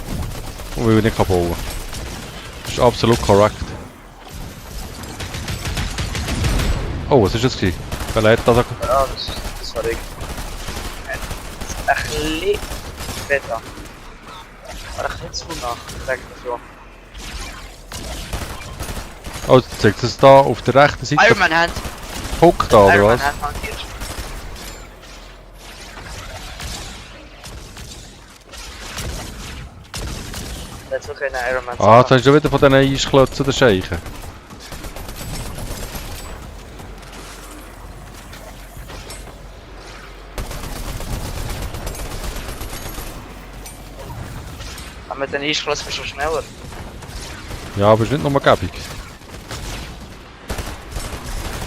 [SPEAKER 2] Und weil ich nicht bauen kann. Das ist absolut korrekt. Oh, was ist das gewesen? Wer lädt das?
[SPEAKER 1] Ja, das war ich. Ein bisschen besser. Aber ein bisschen zu nach, sag ich mal so.
[SPEAKER 2] Oh, zeigt es da auf der rechten Seite
[SPEAKER 1] Iron Man Hand.
[SPEAKER 2] Puck da, oder
[SPEAKER 1] Iron Man
[SPEAKER 2] was?
[SPEAKER 1] Hand markiert. Jetzt noch keine Iron Man.
[SPEAKER 2] Ah, jetzt hast du schon wieder von diesen Eisklötzen der Scheichen.
[SPEAKER 1] Aber mit den Eisklötzen bist du schneller.
[SPEAKER 2] Ja, aber ist nicht nur gäbig.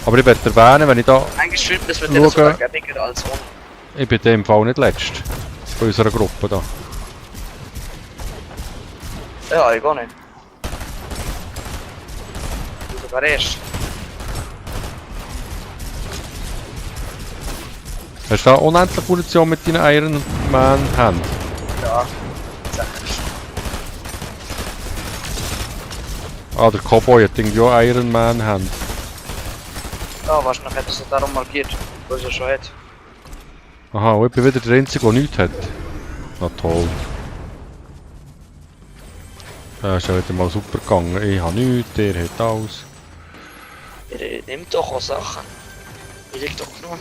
[SPEAKER 2] Aber ich werde erwähnen, wenn ich da...
[SPEAKER 1] Eigentlich stimmt das mit denen
[SPEAKER 2] Schauen.
[SPEAKER 1] sogar gäbiger als ohne.
[SPEAKER 2] Ich bin in dem Fall nicht letzt. Von unserer Gruppe da.
[SPEAKER 1] Ja, ich gar nicht. Du sogar erst.
[SPEAKER 2] Hast du da unendlich Munition mit deinen Iron Man Hand?
[SPEAKER 1] Ja. Sag ich.
[SPEAKER 2] Ah, der Cowboy hat irgendwie auch Iron Man Hand.
[SPEAKER 1] Ja, wahrscheinlich hat er es darum markiert, weil er schon hat.
[SPEAKER 2] Aha, und ich bin wieder der Einzige, der nichts hat. Na toll. Das ist ja wieder mal super gegangen. Ich habe nichts, der hat alles.
[SPEAKER 1] Er nimmt doch auch Sachen. Ich liegt doch nur.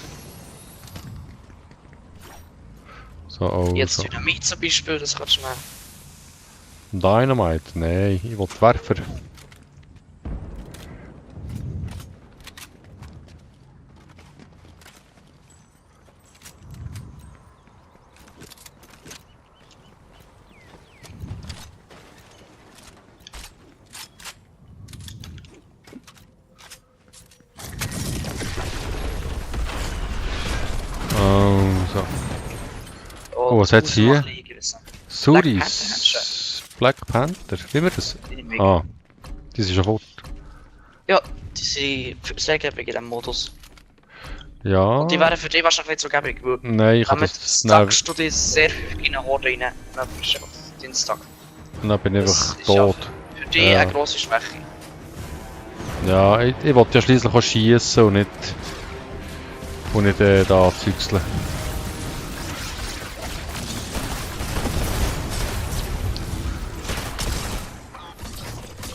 [SPEAKER 2] So, also.
[SPEAKER 1] Jetzt Dynamit zum Beispiel, das kannst du nehmen.
[SPEAKER 2] Dynamite? Nein, ich will die Werfer. So. Oh, was hat's hier? Suris. Black Panther. Wie wir das? Ah, die sind schon fort.
[SPEAKER 1] Ja, die sind sehr gäbig in diesem Modus.
[SPEAKER 2] Ja.
[SPEAKER 1] Und die wären für dich wahrscheinlich nicht so gäbig, weil
[SPEAKER 2] Nein, ich kann
[SPEAKER 1] damit
[SPEAKER 2] das schnell.
[SPEAKER 1] stackst du dich sehr häufig in eine Horde rein. Dann bist du einfach Dienstag.
[SPEAKER 2] Dann bin ich
[SPEAKER 1] Das
[SPEAKER 2] einfach
[SPEAKER 1] ist ja
[SPEAKER 2] tot.
[SPEAKER 1] für dich
[SPEAKER 2] Ja.
[SPEAKER 1] eine grosse Schwäche.
[SPEAKER 2] Ja, ich wollte ja schliesslich auch schiessen und nicht. Und nicht da zügseln.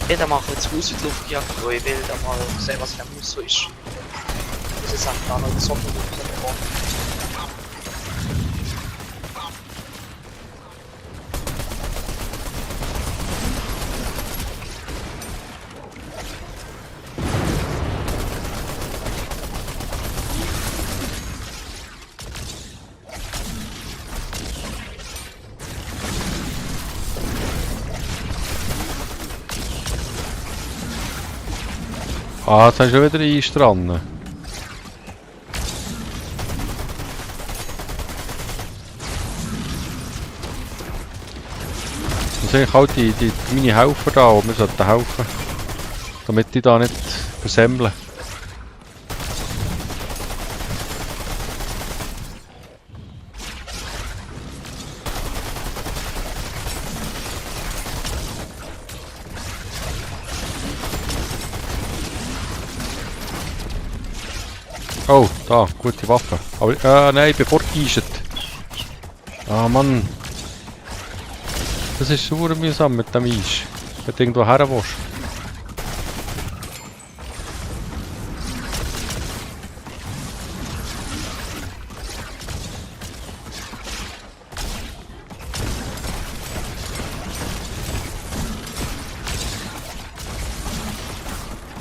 [SPEAKER 1] Jeder macht jetzt Haus in die Luft gejagt, wo ich will dann mal sehen, was in dem Haus so ist. Das ist einfach noch so viel Luft.
[SPEAKER 2] Ah, jetzt hast du schon wieder Eis dran. Das sind eigentlich halt die meine Helfer da, und wir sollten helfen. Damit die da nicht versemmeln. Oh, da, gute Waffe. Aber, nein, bevor geischt. Ah, Mann. Das ist super mühsam mit dem Eis. Wenn du irgendwo her willst.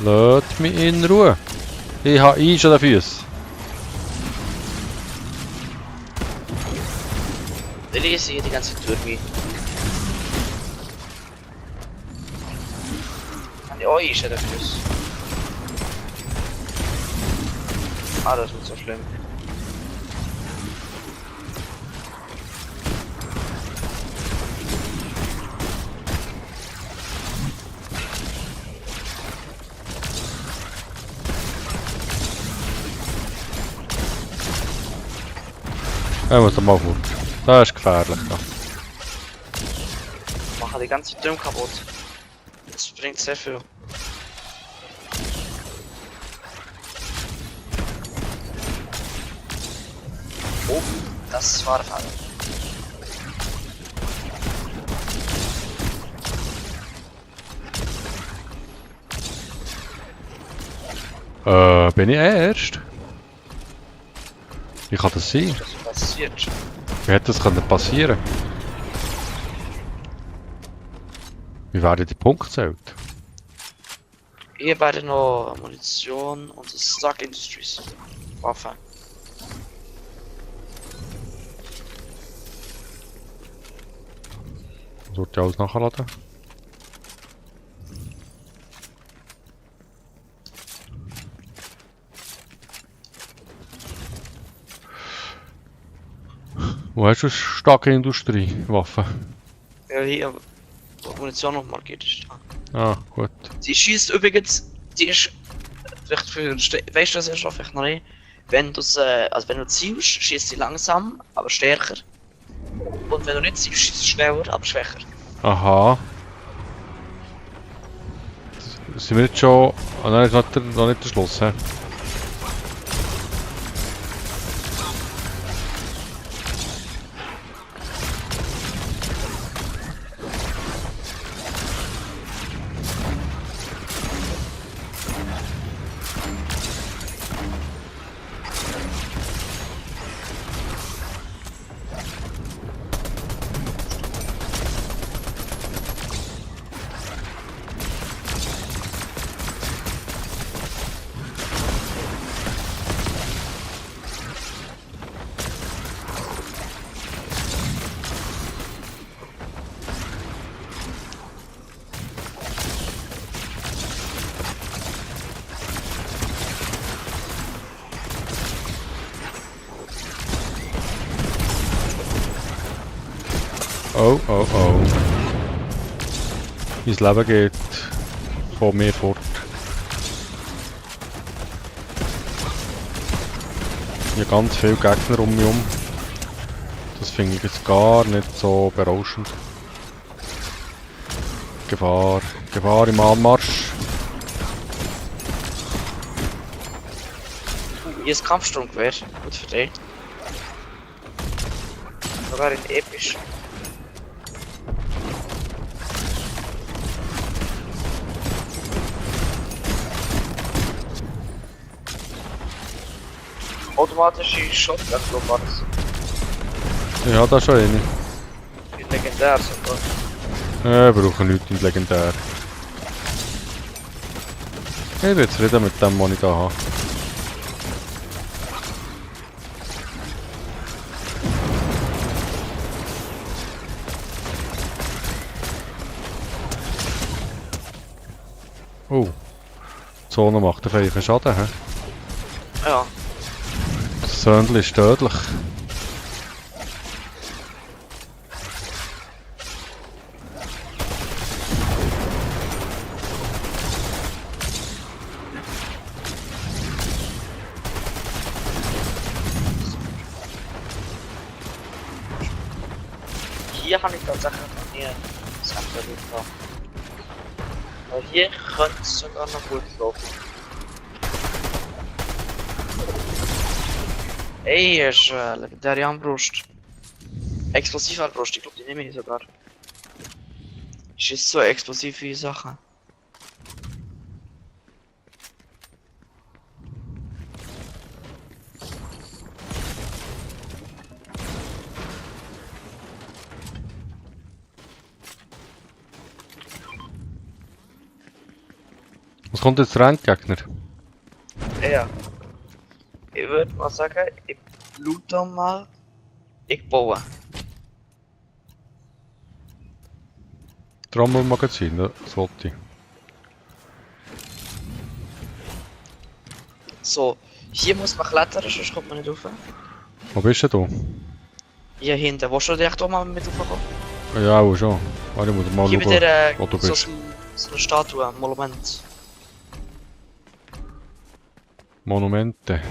[SPEAKER 2] Lasst mich in Ruhe. Ich habe Eis an den Füßen.
[SPEAKER 1] Ich lese hier die ganze Türme. An die Oi ist ja der Fluss. Ah, das wird so schlimm.
[SPEAKER 2] Er muss mal fort. Das ist gefährlich. Da.
[SPEAKER 1] Machen die ganze Türme kaputt. Das bringt sehr viel. Oh, das war der Fall.
[SPEAKER 2] Bin ich erst? Wie kann das sein?
[SPEAKER 1] Was passiert?
[SPEAKER 2] Wie hätte das können passieren? Wie werden die Punkte gezählt?
[SPEAKER 1] Hier beide noch Munition und Stark Industries. Waffen.
[SPEAKER 2] Sollte ich alles nachladen? Wo hast du starke Industriewaffen?
[SPEAKER 1] Ja, hier, wo Munition noch markiert ist.
[SPEAKER 2] Ah, gut.
[SPEAKER 1] Die schießt übrigens, die ist vielleicht für, weißt du das erst noch, vielleicht noch nicht. Wenn du also wenn du zielst, schießt sie langsam, aber stärker. Und wenn du nicht zielst, schießt sie schneller, aber schwächer.
[SPEAKER 2] Aha. Sind wir jetzt schon... Ah nein, das ist noch nicht der Schluss, hä? Oh, oh, oh. Mein Leben geht von mir fort. Hier ganz viele Gegner um mich herum. Das finde ich jetzt gar nicht so berauschend. Gefahr, Gefahr im Anmarsch.
[SPEAKER 1] Hier ist Kampfsturmgewehr, gut für dich. Sogar in episch. Automatische Shotgun, so war das.
[SPEAKER 2] Ja, das schon eine.
[SPEAKER 1] Legendär sogar.
[SPEAKER 2] Ja, wir brauchen nichts in legendär. Ich bin zufrieden mit dem, was ich da habe. Oh. Die Zone macht einen feinen Schaden, hä?
[SPEAKER 1] Ja.
[SPEAKER 2] Das Söndel ist tödlich.
[SPEAKER 1] Hier habe ich tatsächlich noch nie Sachen gehabt. Aber hier könnte es sogar noch gut laufen. Ey, hier ist legendäre Armbrust. Explosive Armbrust, ich glaube die nehme ich sogar. Ist jetzt so explosive Sachen.
[SPEAKER 2] Was kommt jetzt der Endgegner?
[SPEAKER 1] Ja. Ich würde mal sagen, ich loote mal. Ich baue.
[SPEAKER 2] Trommelmagazin, das wollte ich.
[SPEAKER 1] So, hier muss man klettern, sonst kommt man nicht rauf.
[SPEAKER 2] Wo bist denn du?
[SPEAKER 1] Hier hinten, willst du direkt auch mal mit raufkommen?
[SPEAKER 2] Ja, auch schon. Warte, ich muss mal
[SPEAKER 1] Hier bei
[SPEAKER 2] schauen,
[SPEAKER 1] der
[SPEAKER 2] wo du
[SPEAKER 1] so,
[SPEAKER 2] bist.
[SPEAKER 1] so eine Statue, ein Monument.
[SPEAKER 2] Monumente.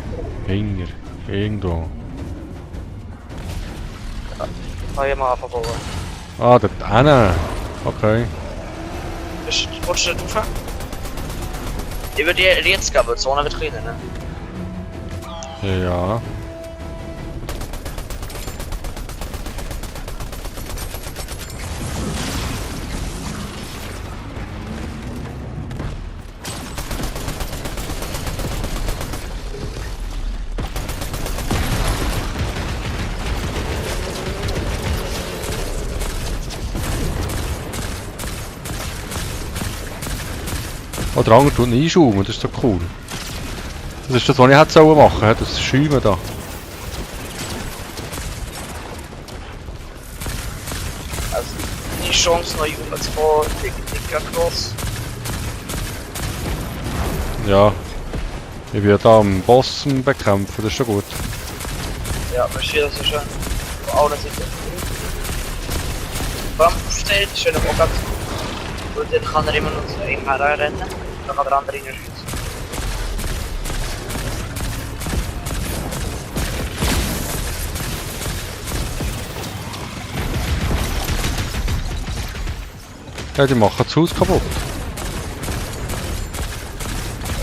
[SPEAKER 2] Hinger. Irgendwo.
[SPEAKER 1] Kann ich mal abbauen.
[SPEAKER 2] Ah, dort hinten. Okay.
[SPEAKER 1] Willst du nicht rauf? Ich würde dir jetzt geben, die Zone wird kleiner, ne?
[SPEAKER 2] Ja. Oh, der andere tut ihn einschaumen, das ist so cool. Das ist das, was ich hätte machen sollen, das Schäumen da.
[SPEAKER 1] Also, die Chance noch jemand zu fahren, dicker gross.
[SPEAKER 2] Ja. Ich bin ja da am Boss bekämpfen, das ist schon gut.
[SPEAKER 1] Ja, aber hier ist ja schon von allen Seiten. Warum steht, schön am Ogat. Und dann kann er immer noch zu ihm herrennen, dann kann der andere ihn schießen.
[SPEAKER 2] Ja, die machen das Haus kaputt.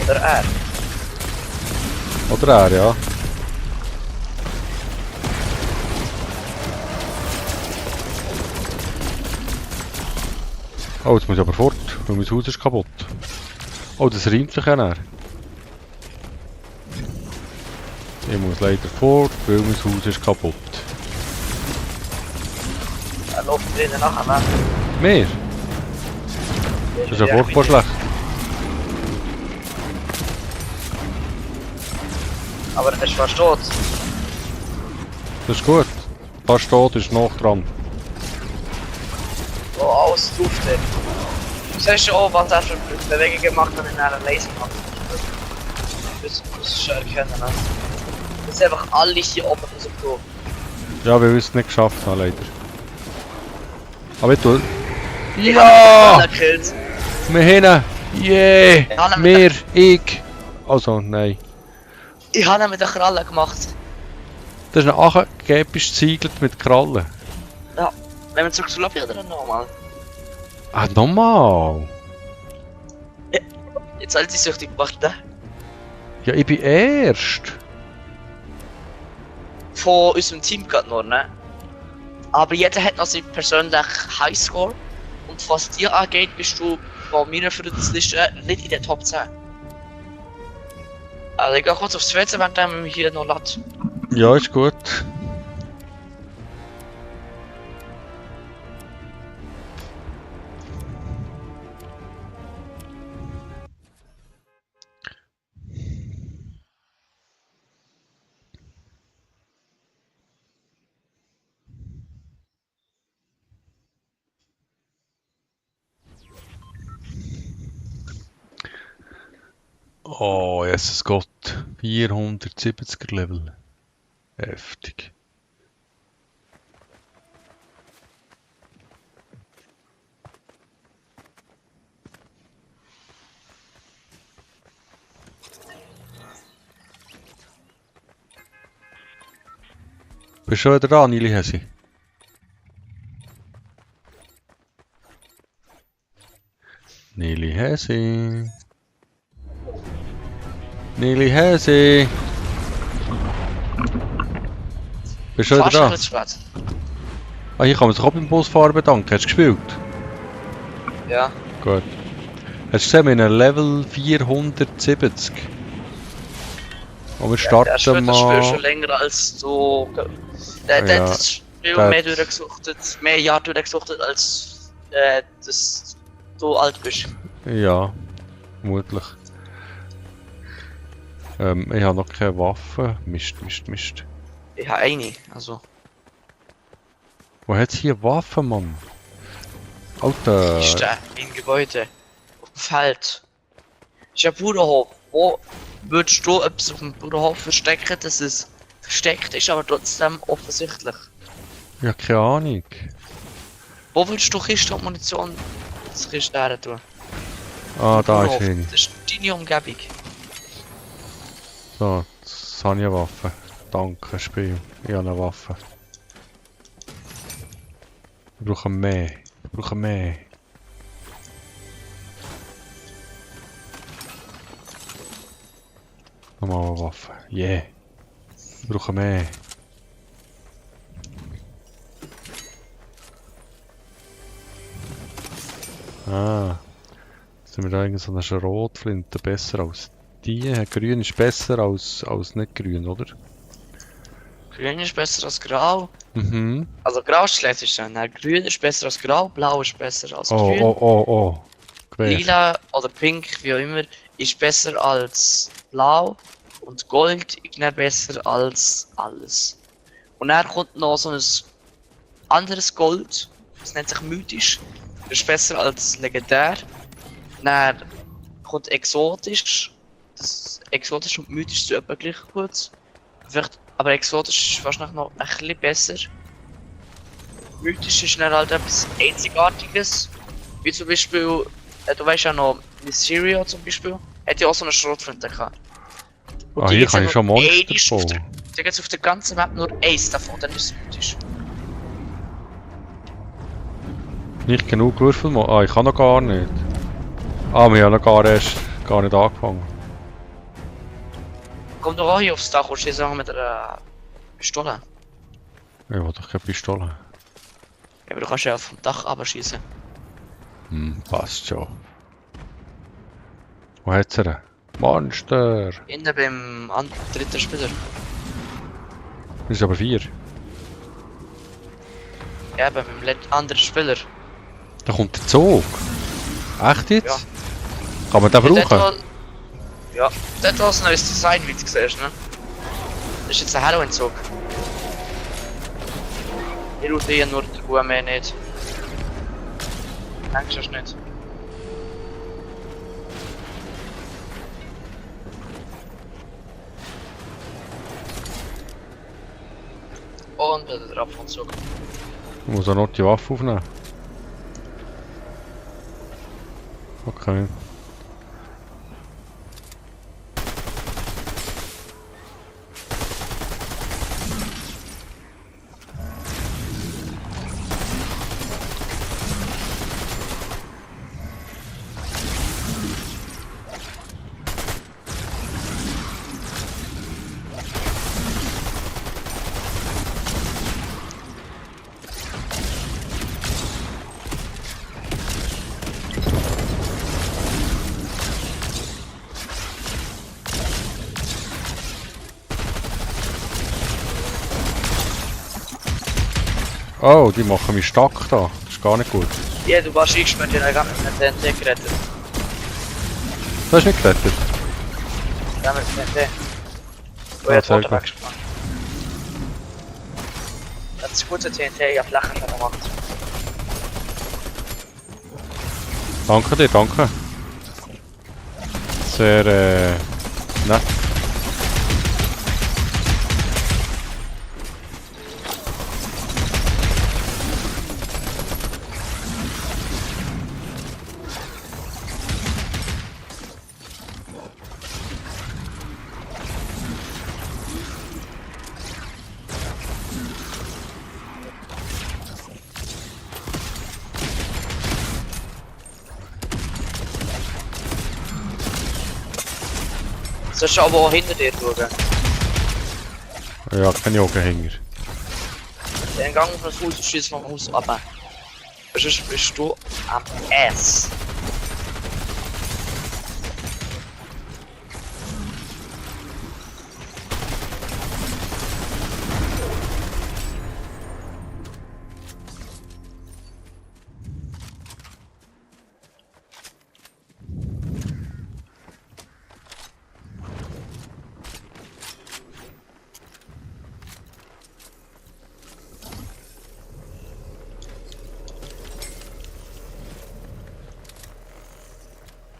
[SPEAKER 1] Oder er.
[SPEAKER 2] Oder er, ja. Oh, jetzt muss ich aber fort, weil mein Haus ist kaputt. Oh, das reimt sich ja näher. Ich muss leider fort, weil mein Haus ist kaputt.
[SPEAKER 1] Er läuft drinnen nachher weg.
[SPEAKER 2] Mehr? Das ist ja furchtbar schlecht.
[SPEAKER 1] Aber er ist fast tot.
[SPEAKER 2] Das ist gut. Fast tot ist noch dran.
[SPEAKER 1] Oh, alles drauf dort. Du siehst auch, was er für Bewegungen macht, wenn er einen Laser macht. Das musst du schon erkennen. Ne? Das sind einfach alle hier oben versucht.
[SPEAKER 2] Ja, weil wir es nicht geschafft haben, leider. Aber ich tue...
[SPEAKER 1] Ich
[SPEAKER 2] Ja!
[SPEAKER 1] hab ihn gekillt.
[SPEAKER 2] Wir hinten! Yeah!
[SPEAKER 1] Ich habe ihn
[SPEAKER 2] Wir! Ich! Also, nein.
[SPEAKER 1] Ich habe ihn mit der Kralle gemacht.
[SPEAKER 2] Das ist ein angebisch ziegelt mit Krallen.
[SPEAKER 1] Ja, wenn wir zurück zu Lobby oder nochmal?
[SPEAKER 2] Ah, nochmal!
[SPEAKER 1] Jetzt hat sie süchtig gemacht, ne?
[SPEAKER 2] Ja, ich bin erst!
[SPEAKER 1] Von unserem Team gerade nur, ne? Aber jeder hat noch seinen persönlichen Highscore. Und was dir angeht, bist du von meiner Freundesliste nicht in der Top 10. Also ich gehe kurz aufs WC, wenn der hier noch lädt.
[SPEAKER 2] Ja, ist gut. Oh, Jesus Gott. 470er Level. Heftig. Bist du schon wieder da, Nili Hesi? Nili Hesi. Nili Hesi. Bist du schon wieder da?
[SPEAKER 1] Fast ein bisschen
[SPEAKER 2] Ah, hier kann man sich auch beim Busfahrer bedanken. Hast du gespielt?
[SPEAKER 1] spät. Ja.
[SPEAKER 2] Gut. Hast du gesehen, wir haben ein Level 470. Und wir
[SPEAKER 1] Der
[SPEAKER 2] starten
[SPEAKER 1] spielt das Spiel schon
[SPEAKER 2] mal...
[SPEAKER 1] länger als du. Der hat
[SPEAKER 2] Ja,
[SPEAKER 1] das Spiel
[SPEAKER 2] der
[SPEAKER 1] mehr
[SPEAKER 2] hat-
[SPEAKER 1] durchgesuchtet, mehr Jahre durchgesuchtet als dass du alt bist.
[SPEAKER 2] Ja, vermutlich. Ich habe noch keine Waffe. Mist.
[SPEAKER 1] Ich habe eine, also.
[SPEAKER 2] Wo hat's hier Waffen, Mann? Alter.
[SPEAKER 1] Ist der im Gebäude. Auf dem Feld. Ist ein Bauernhof. Wo würdest du etwas auf dem Bauernhof verstecken, dass es versteckt ist, aber trotzdem offensichtlich?
[SPEAKER 2] Ja, keine Ahnung.
[SPEAKER 1] Wo würdest du Kisten und Munition das Kisten her tun?
[SPEAKER 2] Ah, da ist
[SPEAKER 1] Bauernhof.
[SPEAKER 2] eine.
[SPEAKER 1] Das ist deine Umgebung.
[SPEAKER 2] So, das habe ich eine Waffe. Danke, Spiel. Ich habe eine Waffe. Ich brauche mehr. Nochmal eine Waffe. Yeah. Ich brauche mehr. Ah. Jetzt sind wir da irgendwie so eine Schrotflinte besser als die. Grün ist besser als nicht grün, oder?
[SPEAKER 1] Grün ist besser als Grau.
[SPEAKER 2] Mhm.
[SPEAKER 1] Also Grau ist schlecht, ist dann. Grün ist besser als Grau, Blau ist besser als
[SPEAKER 2] Oh,
[SPEAKER 1] Grün.
[SPEAKER 2] oh. Quer.
[SPEAKER 1] Lila oder Pink, wie auch immer, ist besser als Blau und Gold ist nicht besser als alles. Und dann kommt noch so ein anderes Gold, das nennt sich mythisch, das ist besser als legendär. Dann kommt exotisch, das exotisch und mythisch sind etwa gleich gut. Vielleicht, aber exotisch ist wahrscheinlich noch ein bisschen besser. Mythisch ist dann halt etwas Einzigartiges, wie zum Beispiel, du weißt ja noch, Mysterio zum Beispiel, hat ja auch so eine Schrotflinte gehabt. Und
[SPEAKER 2] Ah,
[SPEAKER 1] die
[SPEAKER 2] hier
[SPEAKER 1] gibt's
[SPEAKER 2] kann
[SPEAKER 1] ja
[SPEAKER 2] ich schon
[SPEAKER 1] nur
[SPEAKER 2] Monster
[SPEAKER 1] einmal auf der-
[SPEAKER 2] bauen.
[SPEAKER 1] Da gibt es auf der ganzen Map nur eins davon, dann ist es mythisch.
[SPEAKER 2] Nicht genug Würfel. Ah, ich kann noch gar nicht. Ah, wir haben noch gar nicht angefangen.
[SPEAKER 1] Komm doch auch hier aufs Dach und schieß auch mit einer Pistole.
[SPEAKER 2] Ich will doch keine Pistole.
[SPEAKER 1] Ja, aber du kannst ja vom Dach abschießen.
[SPEAKER 2] Passt schon. Wo hat's er? Monster!
[SPEAKER 1] Innen beim dritten Spieler.
[SPEAKER 2] Das ist aber 4.
[SPEAKER 1] Ja, beim anderen Spieler.
[SPEAKER 2] Da kommt der Zug. Echt jetzt?
[SPEAKER 1] Ja.
[SPEAKER 2] Kann man den brauchen?
[SPEAKER 1] Ja, dort war ein neues Design, wie du siehst, ne? Das ist jetzt ein Halloween-Zug. Ich rufe hier nur den Guame nicht. Denkst du das nicht? Und wieder der Abfahrtzug.
[SPEAKER 2] Ich muss auch noch die Waffe aufnehmen. Okay. Oh, die machen mich stark da. Das ist gar nicht gut.
[SPEAKER 1] Ja, du warst eingesperrt, ich habe gerade mit dem TNT gerettet.
[SPEAKER 2] Das ist nicht gerettet.
[SPEAKER 1] Ja, mit dem TNT. Oh,
[SPEAKER 2] Ja,
[SPEAKER 1] ja,
[SPEAKER 2] sehr
[SPEAKER 1] Tote
[SPEAKER 2] gut.
[SPEAKER 1] weggespannt. Das ist gute TNT, ja, flachen schon gemacht.
[SPEAKER 2] Danke dir, danke. Sehr nett.
[SPEAKER 1] Sollst du aber auch hinter dir schauen.
[SPEAKER 2] Ja, keine Augenhänger.
[SPEAKER 1] Den Gang auf das Haus schießt vom Haus runter. Sonst bist du am Ass.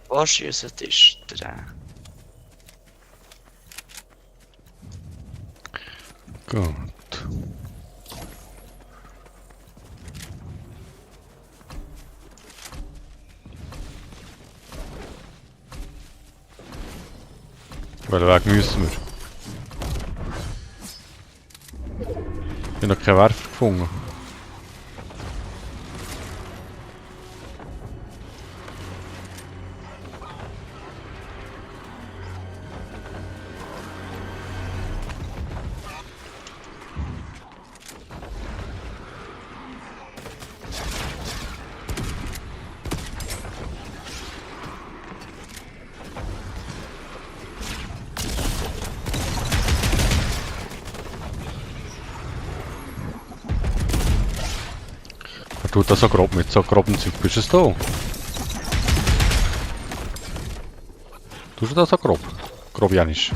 [SPEAKER 1] Was ist der?
[SPEAKER 2] Gut. Welchen Weg müssen wir? Ich habe noch keinen Werfer gefunden. Er tut das so grob mit so groben Zeug. Bist du es da? Tust du das so grob? Grob Janisch.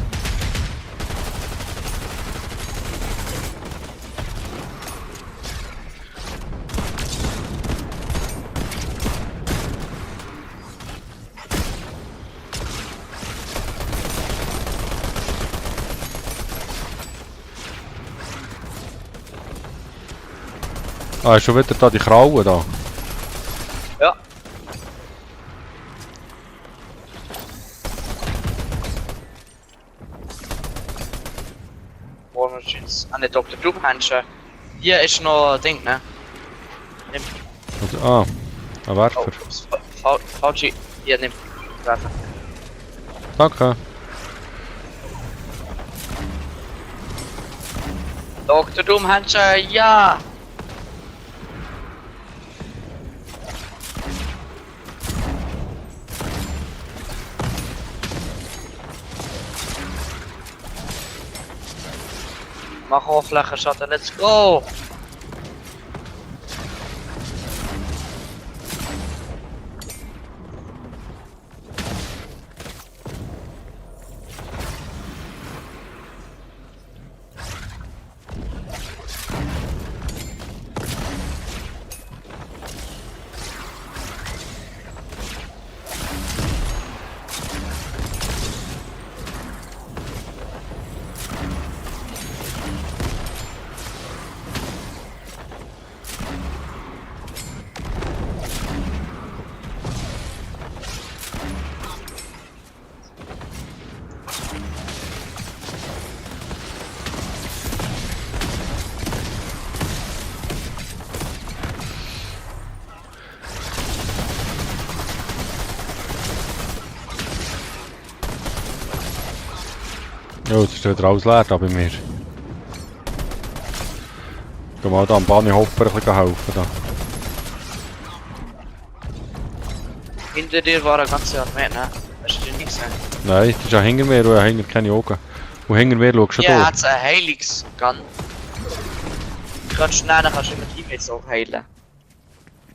[SPEAKER 2] Ah, ist schon wieder da die Krauen da.
[SPEAKER 1] Ja. War Machines. Ah, ne, Dr. Doom Handschuhe. Hier ist noch ein Ding, ne? Nimm.
[SPEAKER 2] Ah, ein Werfer.
[SPEAKER 1] Oh, VG. Hier, nimm. Werfer.
[SPEAKER 2] Danke.
[SPEAKER 1] Dr. Doom Handschuhe, ja! Mach Oberflächenschatten, let's go!
[SPEAKER 2] Ja, jetzt ist wieder alles leer da bei mir. Geh mal da am Bahnhopper ein bisschen helfen. Da.
[SPEAKER 1] Hinter dir war eine ganze Armee, ne? Hast du dir nicht gesehen?
[SPEAKER 2] Nein, das ist ja hinter mir und ich habe keine Augen. Und hinter mir schaust du
[SPEAKER 1] Ja,
[SPEAKER 2] da.
[SPEAKER 1] hat's ein Heilungsgun. Ganz schnell, dann kannst du immer Teammates auch heilen.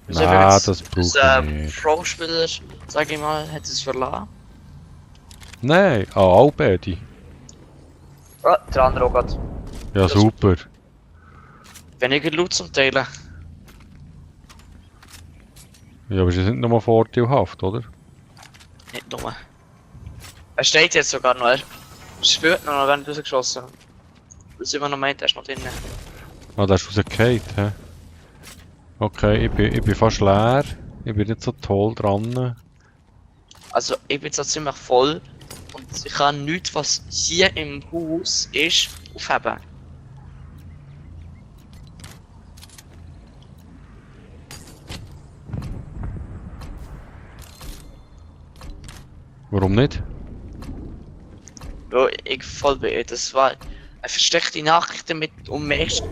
[SPEAKER 1] Also wenn
[SPEAKER 2] Nein,
[SPEAKER 1] jetzt
[SPEAKER 2] das brauche ich nicht.
[SPEAKER 1] Pro-Spieler, sag ich mal, hat es verlassen.
[SPEAKER 2] Nein, auch beide.
[SPEAKER 1] Ah, der andere auch grad.
[SPEAKER 2] Ja,
[SPEAKER 1] Das-
[SPEAKER 2] super.
[SPEAKER 1] Weniger Loot zum Teilen.
[SPEAKER 2] Ja, aber sie sind nochmal vorteilhaft, oder?
[SPEAKER 1] Nicht nur. Er steht jetzt sogar noch. Er spürt noch, wenn du rausgeschossen hast. Das ist immer noch meint, er ist noch drin.
[SPEAKER 2] Ah, da ist rausgefallen, hä? Okay, ich bin fast leer. Ich bin nicht so toll dran.
[SPEAKER 1] Also ich bin jetzt ziemlich voll. Und ich kann nichts, was hier im Haus ist, aufheben.
[SPEAKER 2] Warum nicht?
[SPEAKER 1] Ja, ich voll bei. Das war eine versteckte Nachricht damit um mich.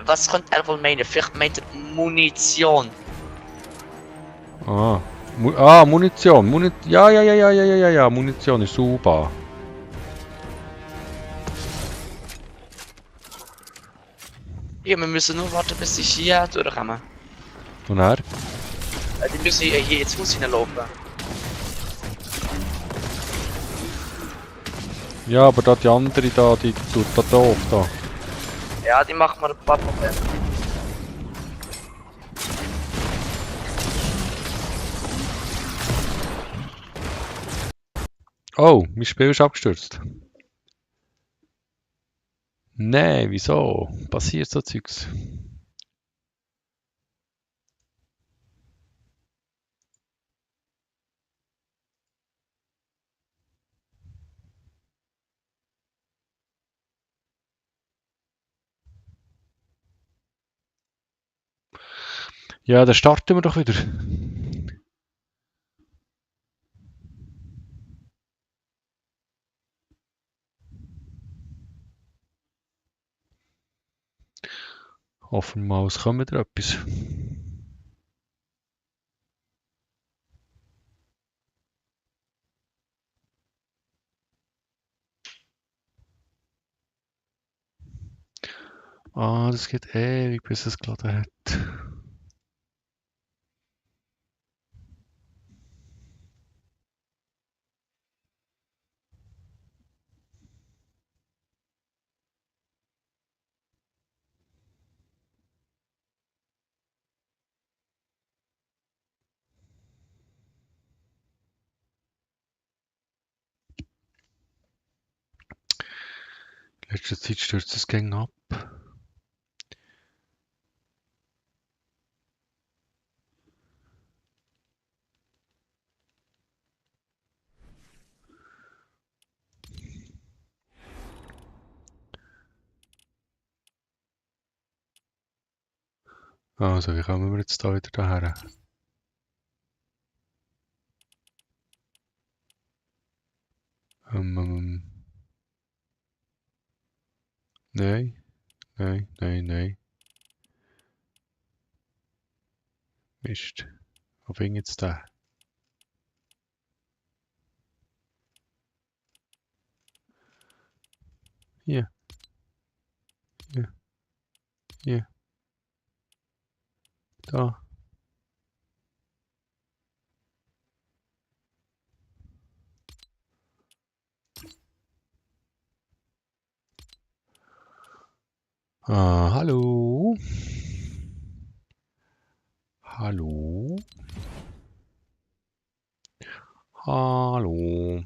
[SPEAKER 1] Was könnte er wohl meinen? Vielleicht meint er Munition.
[SPEAKER 2] Ah. Munition. Ja, Munition ist super.
[SPEAKER 1] Ja, wir müssen nur warten, bis sie hier durchkommen.
[SPEAKER 2] Und er?
[SPEAKER 1] Die müssen hier ins Haus hineinlaufen.
[SPEAKER 2] Ja, aber da die andere da, die tut da doof da.
[SPEAKER 1] Ja, die machen wir ein paar Probleme.
[SPEAKER 2] Oh, mein Spiel ist abgestürzt. Nein, wieso? Passiert so Zeugs. Ja, dann starten wir doch wieder. Hoffen wir mal, es kommt wieder etwas. Ah, das geht ewig, bis es geladen hat. Letzte Zeit stürzt es gegen ab. Also, wie kommen wir jetzt da wieder daher? Nein, nein, nein, nein. Mist. Wo bin ich jetzt da? Hier, hier, hier. Da. Ah, hallo. Hallo. Hallo.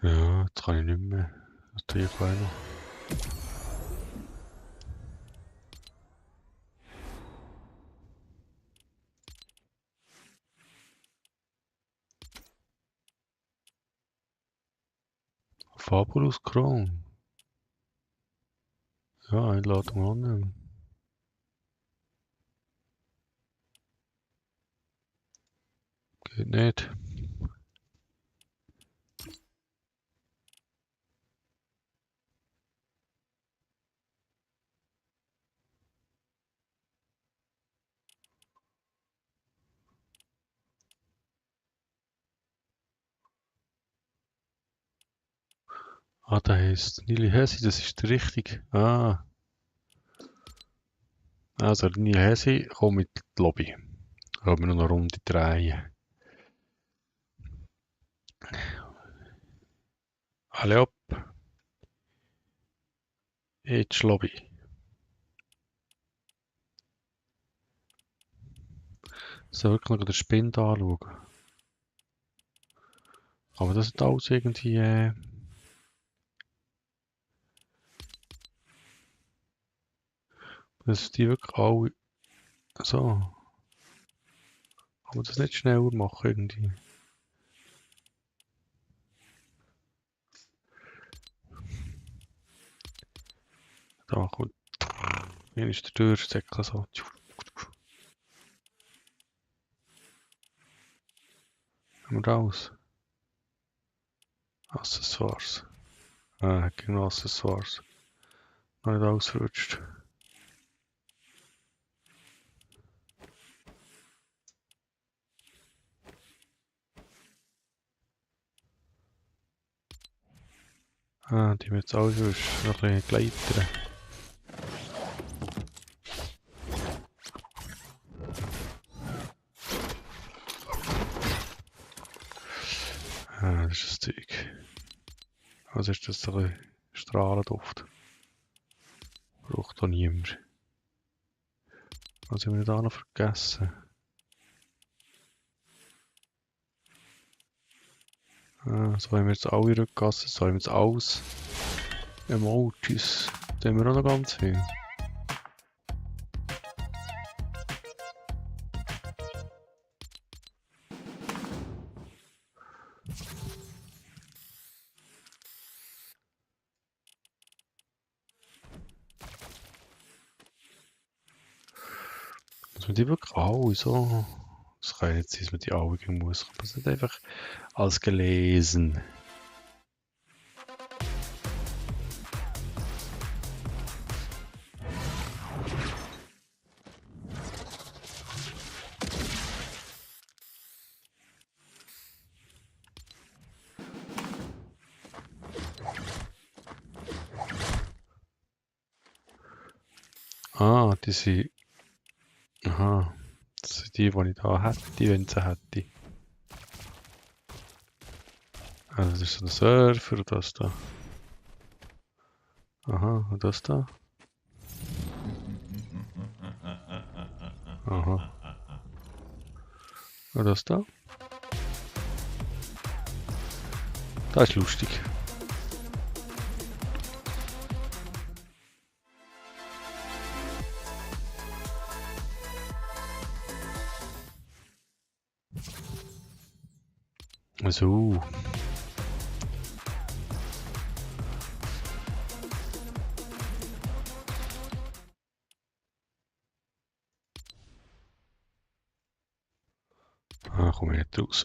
[SPEAKER 2] Ja, jetzt kann ich nicht mehr. Das tue ich gleich noch. Fabulous Kron. Ja, Einladung annehmen. Geht nicht. Ah, da heisst Nili Hesi, das ist der richtige. Ah. Also, Nili Hesi kommt mit in die Lobby. Können wir noch eine Runde drehen. Alle ab. Jetzt Lobby. So wirklich noch den Spind anschauen. Aber das ist alles irgendwie. Dass die wirklich alle. So. Kann man das nicht schneller machen irgendwie? Da kommt. Hier ist der Durchstecker so. Haben wir raus. Accessoires. Ah, genau Accessoires. Noch nicht ausgerutscht. Ah, die müssen jetzt ausrüsten. Noch ein bisschen gleitern. Ah, das ist das Zeug. Also ist das ein bisschen Strahlenduft. Braucht auch niemand. Was haben wir da noch vergessen? Ah, so haben wir jetzt alle Rückgassen, so haben wir jetzt alles. Emojis. Da haben wir auch noch ganz viel. Dass man die wirklich alle so. Das kann nicht sein, dass man die alle gehen muss. Aber es nicht einfach als gelesen. Ah, die sind... Aha. Das sind die ich da hätte, wenn ich sie hätte. Also das ist so ein Surfer und das da. Aha, und das da. Aha. Und das da. Das ist lustig. So. Ah, komm ich nicht raus.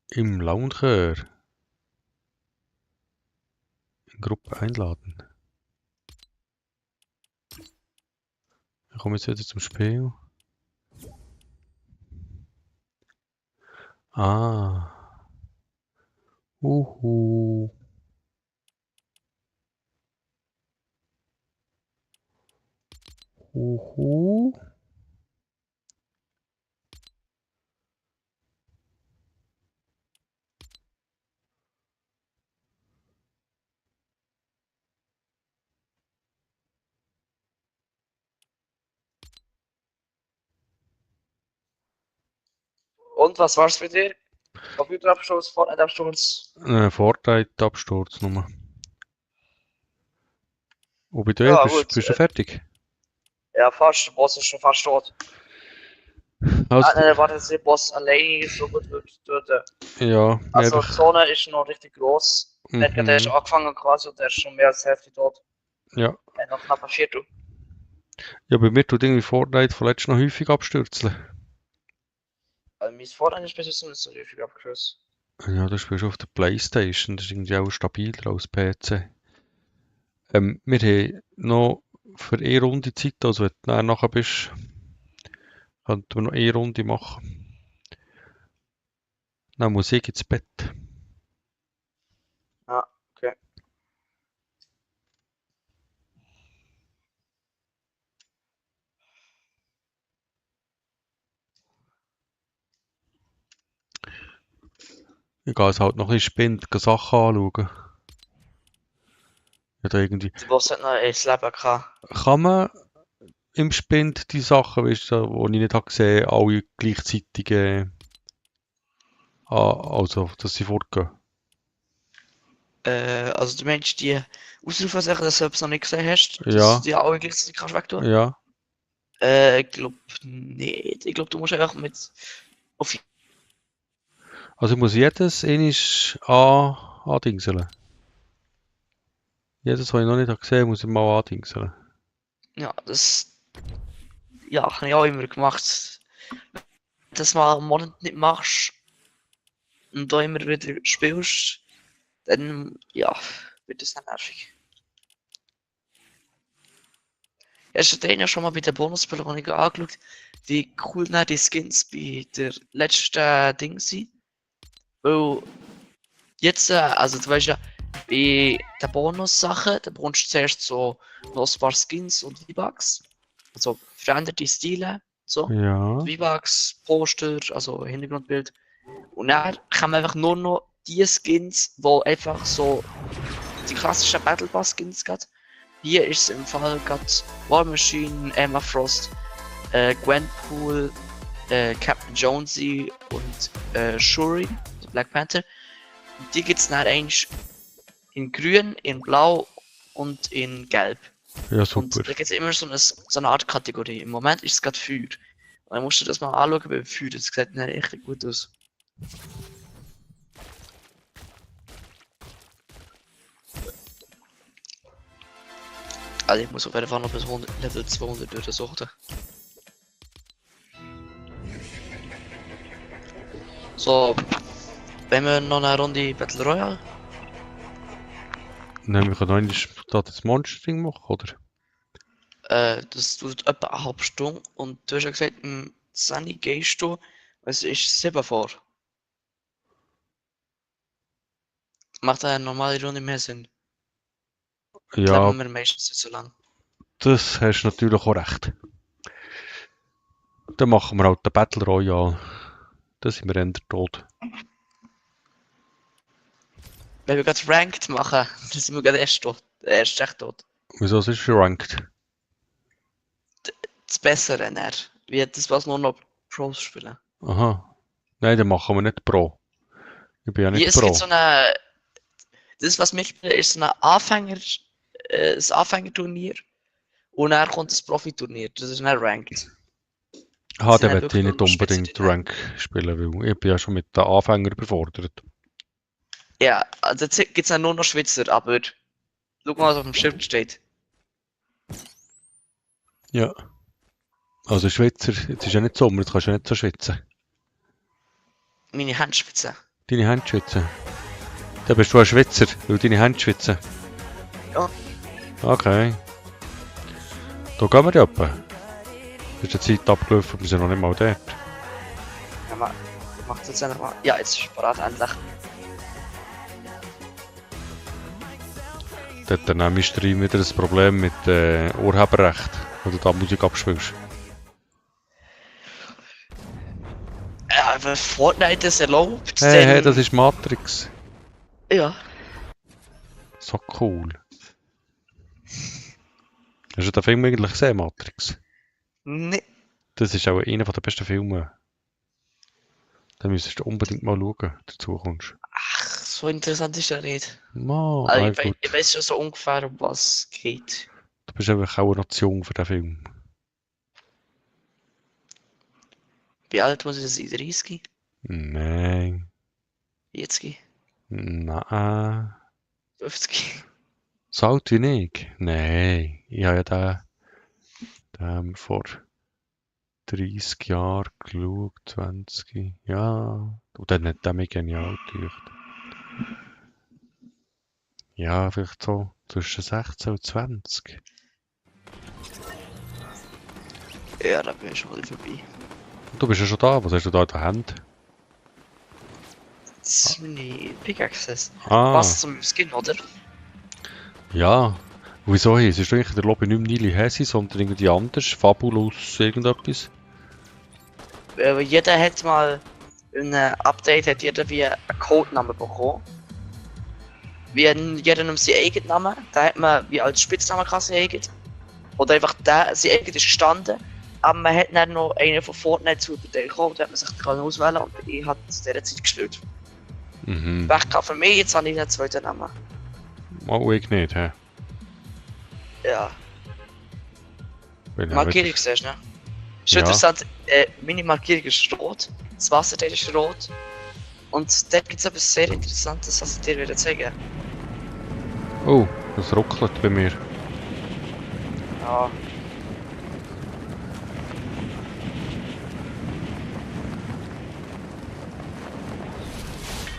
[SPEAKER 2] Im Launcher. In Gruppe einladen. Ich komme jetzt wieder zum Spiel. Ah. Uhu. Uhu.
[SPEAKER 1] Und was war's für dir? Computerabsturz, Fortnite-Absturz?
[SPEAKER 2] Fortnite-Absturz nochmal. Und bei dir
[SPEAKER 1] Ja,
[SPEAKER 2] bist
[SPEAKER 1] gut.
[SPEAKER 2] du fertig?
[SPEAKER 1] Ja, fast. Der Boss ist schon fast tot.
[SPEAKER 2] Also,
[SPEAKER 1] Nein, warte, dass der Boss alleine so gut wird töten.
[SPEAKER 2] ja,
[SPEAKER 1] Also, die
[SPEAKER 2] einfach.
[SPEAKER 1] Zone ist noch richtig groß. Der hat gerade erst
[SPEAKER 2] Mhm.
[SPEAKER 1] angefangen quasi und der ist schon mehr als Hälfte tot.
[SPEAKER 2] Ja.
[SPEAKER 1] Noch knapp ein Viertel.
[SPEAKER 2] Ja, bei mir tut irgendwie Fortnite vorletzt noch häufig abstürzeln.
[SPEAKER 1] Also, mein Fortnite ist bis jetzt noch nicht so häufig abgekürzt.
[SPEAKER 2] Ja, das spielst du auf der Playstation, das ist irgendwie auch stabiler als PC. Wir haben noch für eine Runde Zeit, also wenn du dann nachher bist, könnten wir noch eine Runde machen. Dann muss ich ins Bett.
[SPEAKER 1] Ja, okay.
[SPEAKER 2] Ich gehe jetzt halt noch ein bisschen Spind, Sachen anschauen. Ja, da irgendwie.
[SPEAKER 1] Der Boss hat noch ein Leben gehabt.
[SPEAKER 2] Kann man im Spind die Sachen, weißt du, die ich nicht habe gesehen, alle gleichzeitig, also, dass sie fortgehen?
[SPEAKER 1] Also, du meinst die Ausrufezeichen, dass du etwas noch nicht gesehen hast, dass du
[SPEAKER 2] Ja,
[SPEAKER 1] die alle gleichzeitig kannst wegtun?
[SPEAKER 2] ja.
[SPEAKER 1] Ich glaube nicht. Ich glaube, du musst einfach mit. Auf.
[SPEAKER 2] Also ich muss jedes andingseln. Jedes, was ich noch nicht habe gesehen, muss ich mal andingseln.
[SPEAKER 1] Ja, das. Ja, habe ich auch immer gemacht. Wenn du das mal einen Monat nicht machst und da immer wieder spielst, dann. Ja, wird das dann nervig. Hast du den ja schon mal bei der Bonusbelohnung angeschaut, wie cool dann die Skins bei der letzten Ding sind? Weil jetzt, also du weißt ja, bei der Bonus-Sache, da bekommst du zuerst so noch ein paar Skins und V-Bucks. Also veränderte Stile, so.
[SPEAKER 2] Ja.
[SPEAKER 1] V-Bucks, Poster, also Hintergrundbild. Und dann kommen einfach nur noch die Skins, wo einfach so die klassischen Battle Pass Skins geht. Hier ist es im Fall gerade War Machine, Emma Frost, Gwenpool, Captain Jonesy und Shuri, also Black Panther. Und die gibt es dann eigentlich in grün, in blau und in gelb.
[SPEAKER 2] Ja,
[SPEAKER 1] Und
[SPEAKER 2] super.
[SPEAKER 1] da gibt es immer so eine Art Kategorie. Im Moment ist es gerade Feuer. Und dann musst du das mal anschauen beim Feuer, das sieht dann echt gut aus. Also ich muss auf jeden Fall noch bis Level 200 durchsuchen. So, wenn wir noch eine Runde Battle Royale?
[SPEAKER 2] Dann wir können noch das Monster-Ding machen, oder?
[SPEAKER 1] Das tut etwa eine halbe Stunde und du hast ja gesagt, Sunny gehst du, es ist 7 vor. Macht eine normale Runde mehr Sinn?
[SPEAKER 2] Ja,
[SPEAKER 1] Leben wir meistens nicht so lang.
[SPEAKER 2] das hast du natürlich auch recht. Dann machen wir halt den Battle Royale. Da sind wir eher tot.
[SPEAKER 1] Wenn wir gerade Ranked machen, dann sind wir gerade erst tot. Erst echt tot.
[SPEAKER 2] Wieso ist es ranked?
[SPEAKER 1] Das Bessere näher. Wie das, was nur noch Pros spielen.
[SPEAKER 2] Aha. Nein, dann machen wir nicht Pro. Ich bin ja
[SPEAKER 1] Wie,
[SPEAKER 2] nicht
[SPEAKER 1] es gibt
[SPEAKER 2] Pro.
[SPEAKER 1] so eine. Das, was mich spiele, ist so ein ein Anfängerturnier. Und dann kommt das Profiturnier. Das ist nicht ranked.
[SPEAKER 2] Ah,
[SPEAKER 1] sind
[SPEAKER 2] dann
[SPEAKER 1] halt
[SPEAKER 2] möchte ich
[SPEAKER 1] wirklich
[SPEAKER 2] nicht
[SPEAKER 1] nur
[SPEAKER 2] unbedingt
[SPEAKER 1] Spitzenturnier.
[SPEAKER 2] Rank spielen, weil ich bin ja schon mit den Anfängern überfordert.
[SPEAKER 1] Ja, also jetzt gibt es ja nur noch Schweizer, aber schau mal, was auf dem Schild steht.
[SPEAKER 2] Ja. Also Schweizer, jetzt ist ja nicht Sommer, jetzt kannst du ja nicht so schwitzen.
[SPEAKER 1] Meine Handspitze.
[SPEAKER 2] Deine Hände schwitzen. Dann bist du ein Schwitzer, weil deine Hände schwitzen.
[SPEAKER 1] Ja.
[SPEAKER 2] Okay. Da gehen wir ja etwa. Ist die Zeit abgelaufen, wir sind noch nicht mal dort.
[SPEAKER 1] Ja, macht jetzt ja nochmal. Ja, jetzt ist es parat endlich.
[SPEAKER 2] Dort hat dann Stream wieder ein Problem mit Urheberrecht, wenn du da Musik abspielst.
[SPEAKER 1] Ja, wenn Fortnite das erlaubt,
[SPEAKER 2] Hey,
[SPEAKER 1] dann...
[SPEAKER 2] hey, das ist Matrix.
[SPEAKER 1] Ja.
[SPEAKER 2] So cool. Hast du den Film eigentlich gesehen, Matrix?
[SPEAKER 1] Nee.
[SPEAKER 2] Das ist auch einer der besten Filme. Da müsstest du unbedingt mal schauen, dazu kommst.
[SPEAKER 1] Ach, so interessant ist er nicht.
[SPEAKER 2] Man,
[SPEAKER 1] Also,
[SPEAKER 2] gut.
[SPEAKER 1] ich weiß schon so ungefähr, um was es geht.
[SPEAKER 2] Du bist einfach auch noch zu jung für den Film.
[SPEAKER 1] Wie alt muss ich sein? 30?
[SPEAKER 2] Nein.
[SPEAKER 1] 40?
[SPEAKER 2] Nein.
[SPEAKER 1] 50?
[SPEAKER 2] So alt wie ich? Nein. Ich habe ja den vor 30 Jahren geschaut, 20. Ja. Und dann hat der mich genial gedacht. Ja, vielleicht so zwischen 16 und 20.
[SPEAKER 1] Ja, da bin ich schon mal vorbei.
[SPEAKER 2] Du bist ja schon da. Was hast du da in der Hand?
[SPEAKER 1] Das ist meine Pickaxes.
[SPEAKER 2] Ah,
[SPEAKER 1] Was zum Skin, oder?
[SPEAKER 2] ja. Wieso hier? Es ist eigentlich der Lobby nicht mehr Nili Hesi, sondern irgendwie anders. Fabulous irgendetwas.
[SPEAKER 1] Jeder hat mal in einem Update hat jeder wie einen Codenamen bekommen. Wie jeder nimmt seinen eigenen Namen, da hat man wie als Spitznamen sein eigen. Oder einfach der, sein eigen ist gestanden. Aber man hat dann noch einen von Fortnite zu bekommen, da hat man sich auswählen und ich habe zu dieser Zeit gespielt.
[SPEAKER 2] Mhm.
[SPEAKER 1] Weg für mich, jetzt habe ich einen zweiten Namen.
[SPEAKER 2] Oh, ich nicht, hä?
[SPEAKER 1] Ja,
[SPEAKER 2] Weil ich
[SPEAKER 1] Markierung
[SPEAKER 2] weiß-
[SPEAKER 1] siehst du, ne? Ist schon
[SPEAKER 2] Ja.
[SPEAKER 1] interessant, meine Markierung ist rot, das Wasserteil ist rot. Und dort gibt es etwas sehr Interessantes, was ich dir wieder zeigen.
[SPEAKER 2] Oh, das ruckelt bei mir.
[SPEAKER 1] Ja.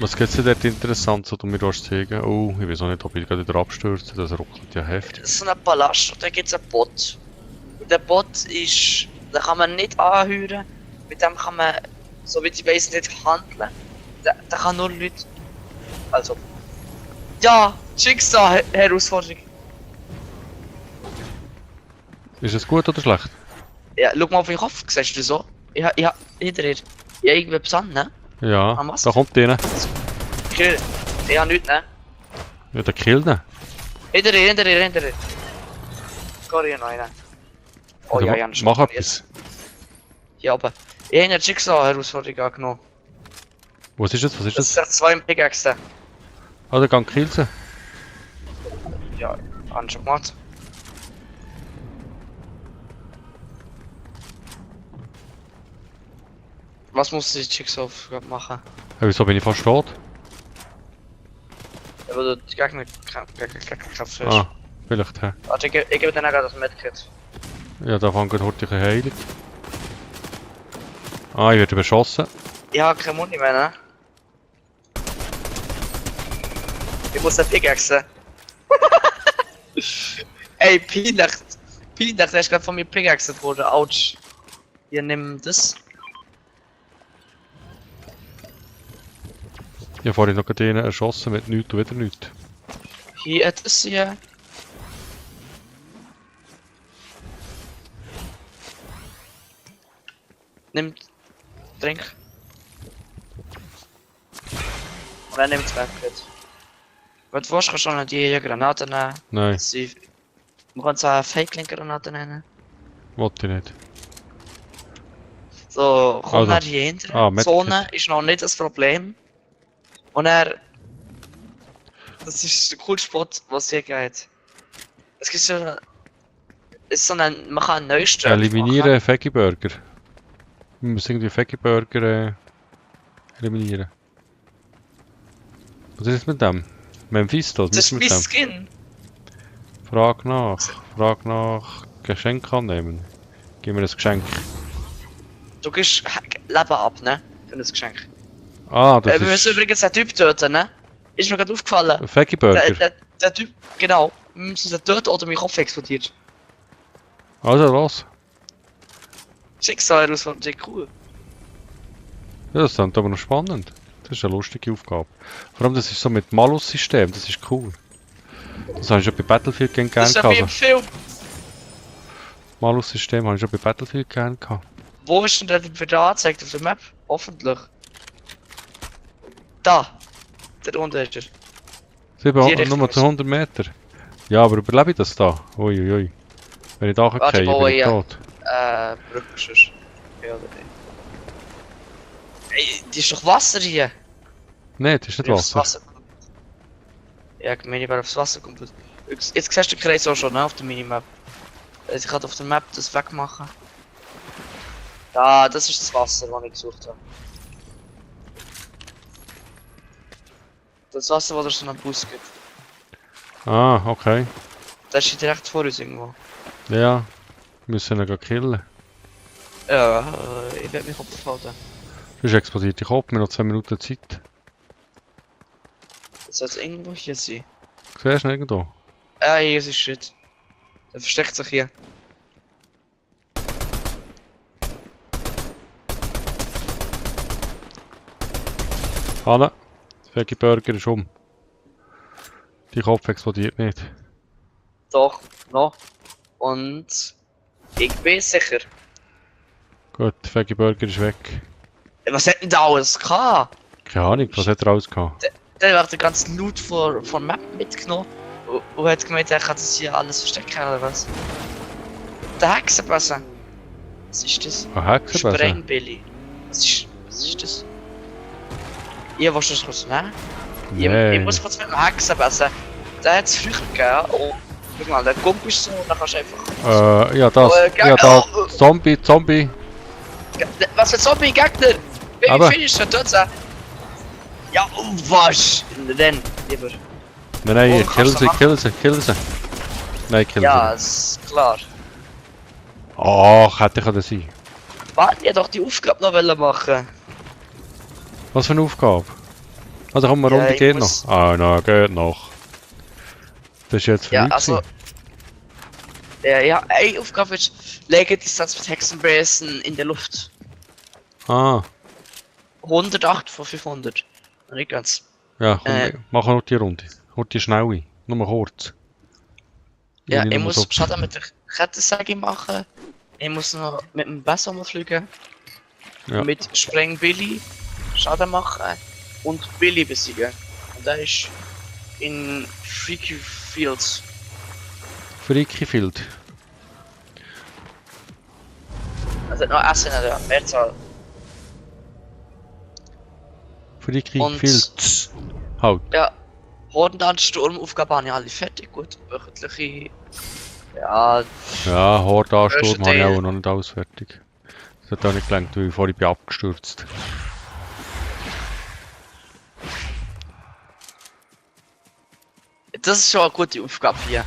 [SPEAKER 2] Was gibt's denn dort interessant, so du mir zeigen? Oh, ich weiß auch nicht, ob ich gerade wieder abstürze. Das ruckelt ja heftig.
[SPEAKER 1] Das ist so ein Palast und da gibt es einen Bot. Und der Bot ist, den kann man nicht anhören, mit dem kann man, so wie ich weiß, nicht handeln. Der kann nur Leute, also, ja, Schicksal-Herausforderung.
[SPEAKER 2] Ist es gut oder schlecht?
[SPEAKER 1] Ja, schau mal auf den Kopf, siehst du so? Ich hab hinter dir, ja, irgendwie etwas ne?
[SPEAKER 2] Ja,
[SPEAKER 1] Am was?
[SPEAKER 2] da kommt einer.
[SPEAKER 1] Ich hab nichts, ne?
[SPEAKER 2] Ja, der killt ihn.
[SPEAKER 1] Hinter dir. Sorry, noch einen. Oh
[SPEAKER 2] Oder
[SPEAKER 1] ja, ich hab ihn
[SPEAKER 2] mach
[SPEAKER 1] schon
[SPEAKER 2] etwas.
[SPEAKER 1] Hier oben. Ich hab eine Schicksal-Herausforderung angenommen.
[SPEAKER 2] Was ist das? Was ist
[SPEAKER 1] Das
[SPEAKER 2] das?
[SPEAKER 1] sind 2 im Pickaxe.
[SPEAKER 2] Ah, der Gang killt sie.
[SPEAKER 1] Ja, haben schon gemacht. Was muss die Schicksalaufgabe machen?
[SPEAKER 2] Ja, wieso bin ich fast tot?
[SPEAKER 1] Ja, weil du die Gegner Kraft hast.
[SPEAKER 2] Ah, vielleicht, hä?
[SPEAKER 1] Warte, ich gebe dir nachher das Medkit.
[SPEAKER 2] Ja, da fängt heute die Heilung. Ah, ich werde beschossen.
[SPEAKER 1] Ich hab keine Muni mehr, ne? Ich muss den Pickaxe. Ey, peinlich. Der ist gerade von mir Pickaxe worden. Autsch. Hier, nimm das.
[SPEAKER 2] Ich habe vorhin noch gerade einen erschossen mit nichts und wieder nichts.
[SPEAKER 1] Hier, das hier. Nimm. Trink. Und er nimmt es weg jetzt. Wenn du willst, kannst du schon die Granaten nehmen.
[SPEAKER 2] Nein,
[SPEAKER 1] Man kann es auch Fake-Link-Granaten nennen.
[SPEAKER 2] wollte ich nicht.
[SPEAKER 1] So, komm
[SPEAKER 2] Also.
[SPEAKER 1] dann hier hinter.
[SPEAKER 2] Ah,
[SPEAKER 1] Die
[SPEAKER 2] Medkit.
[SPEAKER 1] Zone ist noch nicht das Problem. Und er. Das ist der coolste Spot, was hier geht. Es gibt so. Es ist so ein. Man kann einen Neustart
[SPEAKER 2] Eliminieren Veggie Burger. Wir müssen irgendwie Veggie Burger eliminieren. Was ist mit dem? Mephisto, was
[SPEAKER 1] Das
[SPEAKER 2] ist
[SPEAKER 1] ist
[SPEAKER 2] mit
[SPEAKER 1] mein
[SPEAKER 2] dem?
[SPEAKER 1] Skin.
[SPEAKER 2] Frag nach Geschenk annehmen. Gib mir das Geschenk.
[SPEAKER 1] Du gibst Leben ab, ne? Für das Geschenk.
[SPEAKER 2] Ah, das
[SPEAKER 1] Wir müssen
[SPEAKER 2] ist
[SPEAKER 1] übrigens den Typ töten, ne? Ist mir gerade aufgefallen.
[SPEAKER 2] Veggie Burger.
[SPEAKER 1] Der Typ, genau. Wir müssen den töten oder mein Kopf explodiert.
[SPEAKER 2] Also los.
[SPEAKER 1] Schicksal-Herausforderung, cool.
[SPEAKER 2] Ja, das klingt aber noch spannend. Das ist eine lustige Aufgabe. Vor allem das ist so mit Malus-System, das ist cool. Das habe ich schon bei Battlefield gerne
[SPEAKER 1] Das ist ja wie im
[SPEAKER 2] gehabt.
[SPEAKER 1] Film.
[SPEAKER 2] Malus-System habe ich schon bei Battlefield gerne gehabt.
[SPEAKER 1] Wo ist denn der wieder angezeigt auf der Map? Hoffentlich. Da. Der unten ist er. Die Richtung
[SPEAKER 2] Nur zu
[SPEAKER 1] ist-
[SPEAKER 2] 100 Meter. Ja, aber überlebe ich das da? Uiuiui. Wenn ich da
[SPEAKER 1] Warte,
[SPEAKER 2] gehe,
[SPEAKER 1] baue
[SPEAKER 2] bin ich
[SPEAKER 1] ich,
[SPEAKER 2] tot.
[SPEAKER 1] Brückenschuss. Ja, oder nicht? Ey, die ist doch Wasser hier.
[SPEAKER 2] Nein, das ist nicht
[SPEAKER 1] Wenn aufs
[SPEAKER 2] Wasser.
[SPEAKER 1] kommt. Ja, ich meine, wer aufs Wasser kommt. Jetzt siehst du den Kreis auch schon, ne, auf der Minimap. Also ich kann auf der Map das wegmachen. Da, das ist das Wasser, das ich gesucht habe. Das Wasser, das so einen Bus gibt.
[SPEAKER 2] Ah, okay.
[SPEAKER 1] Das ist direkt vor uns irgendwo.
[SPEAKER 2] Ja, wir müssen ihn gehen killen.
[SPEAKER 1] Ja, ich werde mich aufhalten.
[SPEAKER 2] Sonst explodiert die Kopf, wir haben noch 2 Minuten Zeit.
[SPEAKER 1] Das sollte irgendwo hier sein.
[SPEAKER 2] Siehst du ihn irgendwo?
[SPEAKER 1] Ah, hier ist Shit. Der versteckt sich hier.
[SPEAKER 2] Hanne, Veggie Burger ist um. Die Kopf explodiert nicht.
[SPEAKER 1] Doch, noch. Und ich bin sicher.
[SPEAKER 2] Gut, Veggie Burger ist weg.
[SPEAKER 1] Was hat denn da alles gehabt?
[SPEAKER 2] Keine Ahnung, was hat er rausgehauen?
[SPEAKER 1] Der hat den ganzen Loot von Map mitgenommen und hat gemeint, er kann das hier alles verstecken oder was? Der Hexenbesen. Was ist das?
[SPEAKER 2] Ein Hexenbesen?
[SPEAKER 1] Sprengbilly. Was ist das? Ihr wollt das kurz nehmen? Ich
[SPEAKER 2] Nein.
[SPEAKER 1] muss kurz mit dem Hexenbesen. Der hat es früher gegeben. Oh, guck mal, der Gump ist so und dann kannst du einfach.
[SPEAKER 2] Ja, das. Ja, da. Zombie.
[SPEAKER 1] Was für Zombie-Gegner?
[SPEAKER 2] Aber-
[SPEAKER 1] Wie finish tot sein? Ja, was? Denn, lieber.
[SPEAKER 2] Nein,
[SPEAKER 1] Oh, kannst du
[SPEAKER 2] kill sie. Nein, kill
[SPEAKER 1] Ja,
[SPEAKER 2] sie.
[SPEAKER 1] ist klar.
[SPEAKER 2] Ach, hätte ich sein.
[SPEAKER 1] Warte, ich doch die Aufgabe noch wollen machen.
[SPEAKER 2] Was für eine Aufgabe? Also komm, eine
[SPEAKER 1] Ja,
[SPEAKER 2] Runde
[SPEAKER 1] ich
[SPEAKER 2] geht
[SPEAKER 1] muss-
[SPEAKER 2] noch. Ah, nein, geht noch. Das ist jetzt für
[SPEAKER 1] Ja,
[SPEAKER 2] mich
[SPEAKER 1] also. Ja, eine Aufgabe ist, lege Distanz mit Hexenbesen in der Luft.
[SPEAKER 2] Ah,
[SPEAKER 1] 108 von 500. Nicht ganz.
[SPEAKER 2] ja, komm,
[SPEAKER 1] Äh.
[SPEAKER 2] mach noch die Runde. Nur die schnelle. Nur mal kurz.
[SPEAKER 1] Ja,
[SPEAKER 2] Will
[SPEAKER 1] ich
[SPEAKER 2] nur
[SPEAKER 1] muss
[SPEAKER 2] so-
[SPEAKER 1] Schaden mit der Kettensäge machen. Ich muss noch mit dem Besser mal fliegen.
[SPEAKER 2] Ja.
[SPEAKER 1] Mit Sprengbilly Schaden machen und Billy besiegen. Und der ist in Freaky Fields.
[SPEAKER 2] Freaky Field.
[SPEAKER 1] Also noch Essen in der Mehrzahl.
[SPEAKER 2] Freaky
[SPEAKER 1] Und-
[SPEAKER 2] Fields. Halt.
[SPEAKER 1] Ja, Hordensturmaufgaben habe ich alle fertig. Gut, wöchentliche. Ja,
[SPEAKER 2] Ja, Hordansturm
[SPEAKER 1] Erster
[SPEAKER 2] habe ich
[SPEAKER 1] Teil.
[SPEAKER 2] auch noch nicht alles fertig. Das hat auch nicht gelangt, weil ich vorhin bin abgestürzt.
[SPEAKER 1] das ist schon eine gute Aufgabe hier.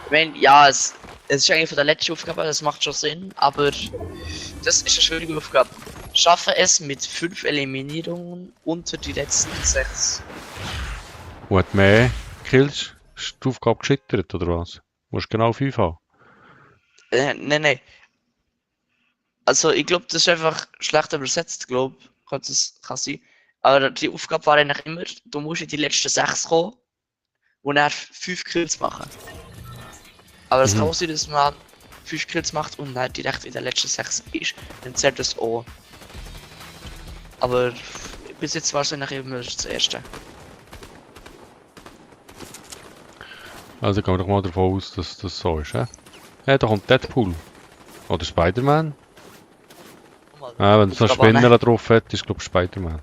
[SPEAKER 1] Ich meine, ja, es ist eigentlich von der letzten Aufgabe, das macht schon Sinn, aber das ist eine schwierige Aufgabe. Schaffe es mit 5 Eliminierungen unter die letzten 6.
[SPEAKER 2] Und hat mehr Kills? Ist die Aufgabe gescheitert, oder was? Du musst genau 5 haben.
[SPEAKER 1] Nein. Also ich glaube, das ist einfach schlecht übersetzt, glaube ich. Kann sein. Aber die Aufgabe war eigentlich immer, du musst in die letzten 6 kommen und dann 5 Kills machen. Aber es
[SPEAKER 2] Mhm.
[SPEAKER 1] kann auch sein, dass man 5 Kills macht und dann direkt in der letzten 6 ist. Dann zählt das auch. Aber bis jetzt wahrscheinlich immer das erste.
[SPEAKER 2] Also gehen wir doch mal davon aus, dass das so ist, hä? Ja, da kommt Deadpool. Oder Spider-Man. Wenn es noch Spinner drauf hat, ist glaube ich Spider-Man.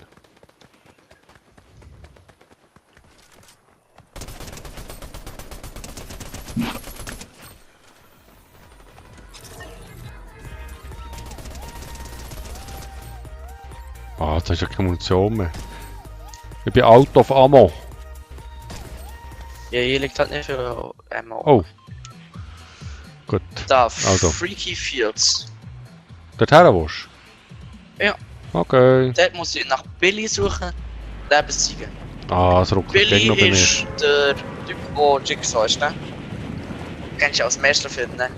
[SPEAKER 2] Ah, jetzt hast du ja keine Munition mehr. Ich bin out of ammo.
[SPEAKER 1] Ja, hier liegt halt nicht viel Ammo.
[SPEAKER 2] Oh. Gut.
[SPEAKER 1] Da,
[SPEAKER 2] Also.
[SPEAKER 1] Freaky Fields.
[SPEAKER 2] Dorthin willst du?
[SPEAKER 1] Ja.
[SPEAKER 2] Okay.
[SPEAKER 1] Dort muss ich nach Billy suchen, den besiegen.
[SPEAKER 2] Ah, es ruckelt gleich noch bei
[SPEAKER 1] Billy
[SPEAKER 2] mir.
[SPEAKER 1] ist der Typ, der Jigsaw ist, ne? Kennst du aus dem ersten Film, ne?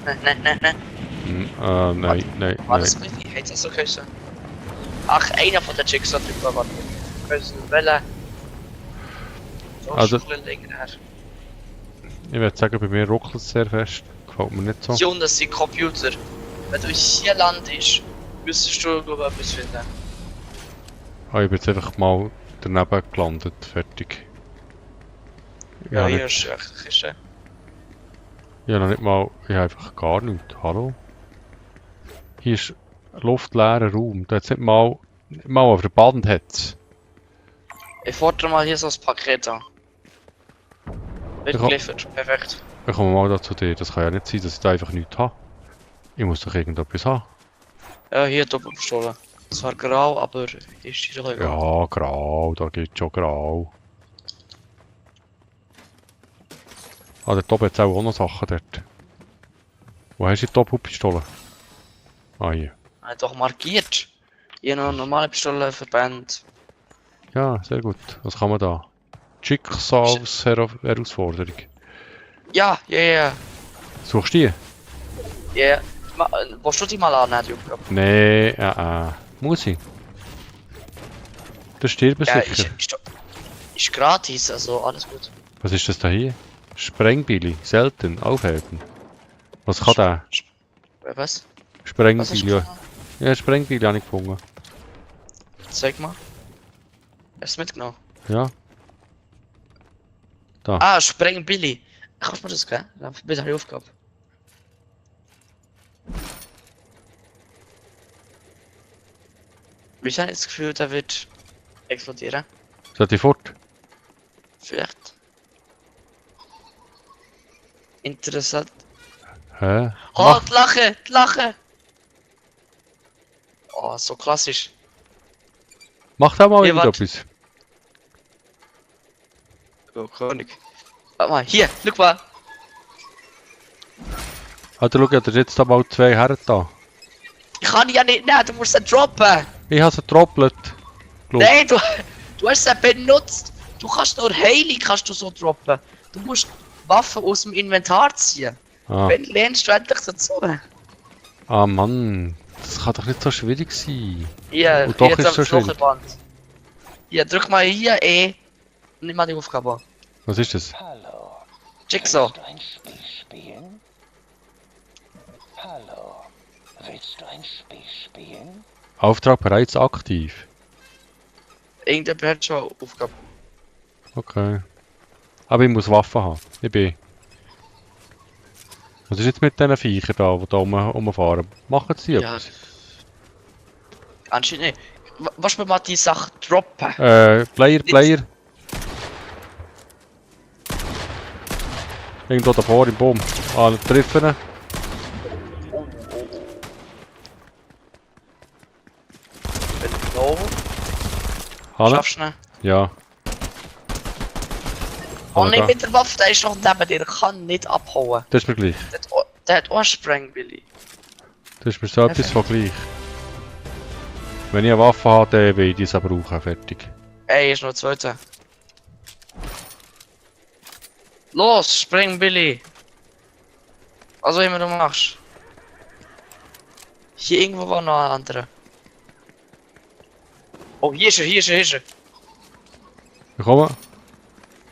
[SPEAKER 1] Ne.
[SPEAKER 2] Nein.
[SPEAKER 1] War das richtig? Heißt das so geheißen? Ach, einer von der Jigsaw-Typen war ich weiß nicht, welcher. So
[SPEAKER 2] Also-
[SPEAKER 1] schon ein bisschen länger her.
[SPEAKER 2] Ich würde sagen, bei mir ruckelt es sehr fest. Gefällt mir nicht so.
[SPEAKER 1] Hier unten sind Computer. Wenn du hier landest, müsstest du, glaube ich, etwas finden.
[SPEAKER 2] Ah, ich bin jetzt einfach mal daneben gelandet. Fertig.
[SPEAKER 1] Ja,
[SPEAKER 2] Ich
[SPEAKER 1] hier
[SPEAKER 2] habe
[SPEAKER 1] ist echt eine Kiste.
[SPEAKER 2] noch nicht mal... Ich habe einfach gar nichts. Hallo? Hier ist luftleerer Raum. Da hat es nicht mal auf der Band hat's.
[SPEAKER 1] Ich fordere mal hier so ein Paket an. Wird
[SPEAKER 2] Ich hab-
[SPEAKER 1] geliefert, perfekt.
[SPEAKER 2] Ich komme mal da zu dir. Das kann ja nicht sein, dass ich da einfach nichts habe. Ich muss doch irgendetwas haben.
[SPEAKER 1] Ja, hier Doppelpistole. Zwar grau, aber ist hier doch egal.
[SPEAKER 2] Ja, grau. Da geht schon grau. Ah, dort oben hat es auch noch Sachen dort. Wo hast du die Doppelpistole? Ah, hier.
[SPEAKER 1] Ja. Doch markiert. Hier noch eine normale Pistole verband.
[SPEAKER 2] Ja, sehr gut. Was kann man da? Schicksalsherausforderung.
[SPEAKER 1] Ja.
[SPEAKER 2] Suchst du die?
[SPEAKER 1] Ja. Willst du die mal an, die Aufgabe?
[SPEAKER 2] Nee, muss ich? Das stirbt
[SPEAKER 1] Ja,
[SPEAKER 2] sicher.
[SPEAKER 1] ist gratis, also alles gut.
[SPEAKER 2] Was ist das da hier? Sprengbilly, selten, aufheben. Was kann der?
[SPEAKER 1] Was? Was hast du
[SPEAKER 2] Sprengbilly.
[SPEAKER 1] gefunden?
[SPEAKER 2] Ja, Sprengbilly habe ich gefunden.
[SPEAKER 1] Zeig mal. Hast du mitgenommen?
[SPEAKER 2] Ja. Da.
[SPEAKER 1] Ah, Spreng Billy. Kannst du mir das geben? Dann bitte die Aufgabe. Ich habe das Gefühl, der wird explodieren.
[SPEAKER 2] Sollte ich fort?
[SPEAKER 1] Vielleicht. Interessant.
[SPEAKER 2] Hä?
[SPEAKER 1] Oh, die Lache! Die Lache! Oh, so klassisch.
[SPEAKER 2] Mach da mal
[SPEAKER 1] Ja, wart.
[SPEAKER 2] irgendetwas.
[SPEAKER 1] Oh, König. Warte mal, hier, schau mal.
[SPEAKER 2] Alter, schau, da jetzt da mal 2 Herren da.
[SPEAKER 1] Ich kann ja nicht nehmen, du musst sie droppen.
[SPEAKER 2] Ich habe sie getroppelt.
[SPEAKER 1] Nein, du hast sie benutzt. Du kannst nur Heilig kannst du so droppen. Du musst Waffen aus dem Inventar ziehen.
[SPEAKER 2] Ah.
[SPEAKER 1] Wenn lernst du endlich dazu.
[SPEAKER 2] Ah Mann, das kann doch nicht so schwierig sein.
[SPEAKER 1] Hier,
[SPEAKER 2] Und doch
[SPEAKER 1] hier
[SPEAKER 2] ist es so
[SPEAKER 1] das
[SPEAKER 2] schwierig.
[SPEAKER 1] Locherband. Hier, drück mal hier E. Und nimm mal die Aufgabe an.
[SPEAKER 2] Was ist das?
[SPEAKER 4] Hallo.
[SPEAKER 1] Jigsaw.
[SPEAKER 4] Willst du ein Spiel spielen? Hallo. Willst du ein Spiel spielen?
[SPEAKER 2] Auftrag bereits aktiv.
[SPEAKER 1] Irgendjemand hat schon Aufgabe.
[SPEAKER 2] Okay. Aber ich muss Waffen haben. Ich bin. Was ist jetzt mit diesen Viechern da, die da rumfahren? Machen sie
[SPEAKER 1] Ja.
[SPEAKER 2] etwas?
[SPEAKER 1] Anscheinend nicht. Was wir mal die Sache droppen?
[SPEAKER 2] Player. Irgendwo davor im Baum. Ah, nicht treffen.
[SPEAKER 1] No.
[SPEAKER 2] Hanne?
[SPEAKER 1] Schaffst du ihn?
[SPEAKER 2] Ja.
[SPEAKER 1] Oh
[SPEAKER 2] Hanne
[SPEAKER 1] nein,
[SPEAKER 2] da.
[SPEAKER 1] mit der Waffe, der ist noch neben dir, der kann nicht abhauen.
[SPEAKER 2] Das ist mir gleich.
[SPEAKER 1] Der hat auch einen Sprengbilly.
[SPEAKER 2] Das ist mir so etwas von gleich. Wenn ich eine Waffe habe, dann will ich diese brauchen. Fertig.
[SPEAKER 1] Ey, ist noch ein zweiter. Los, Sprengbilly! Also immer du machst. Hier irgendwo war noch ein anderer. Oh, hier ist er.
[SPEAKER 2] Ich komme.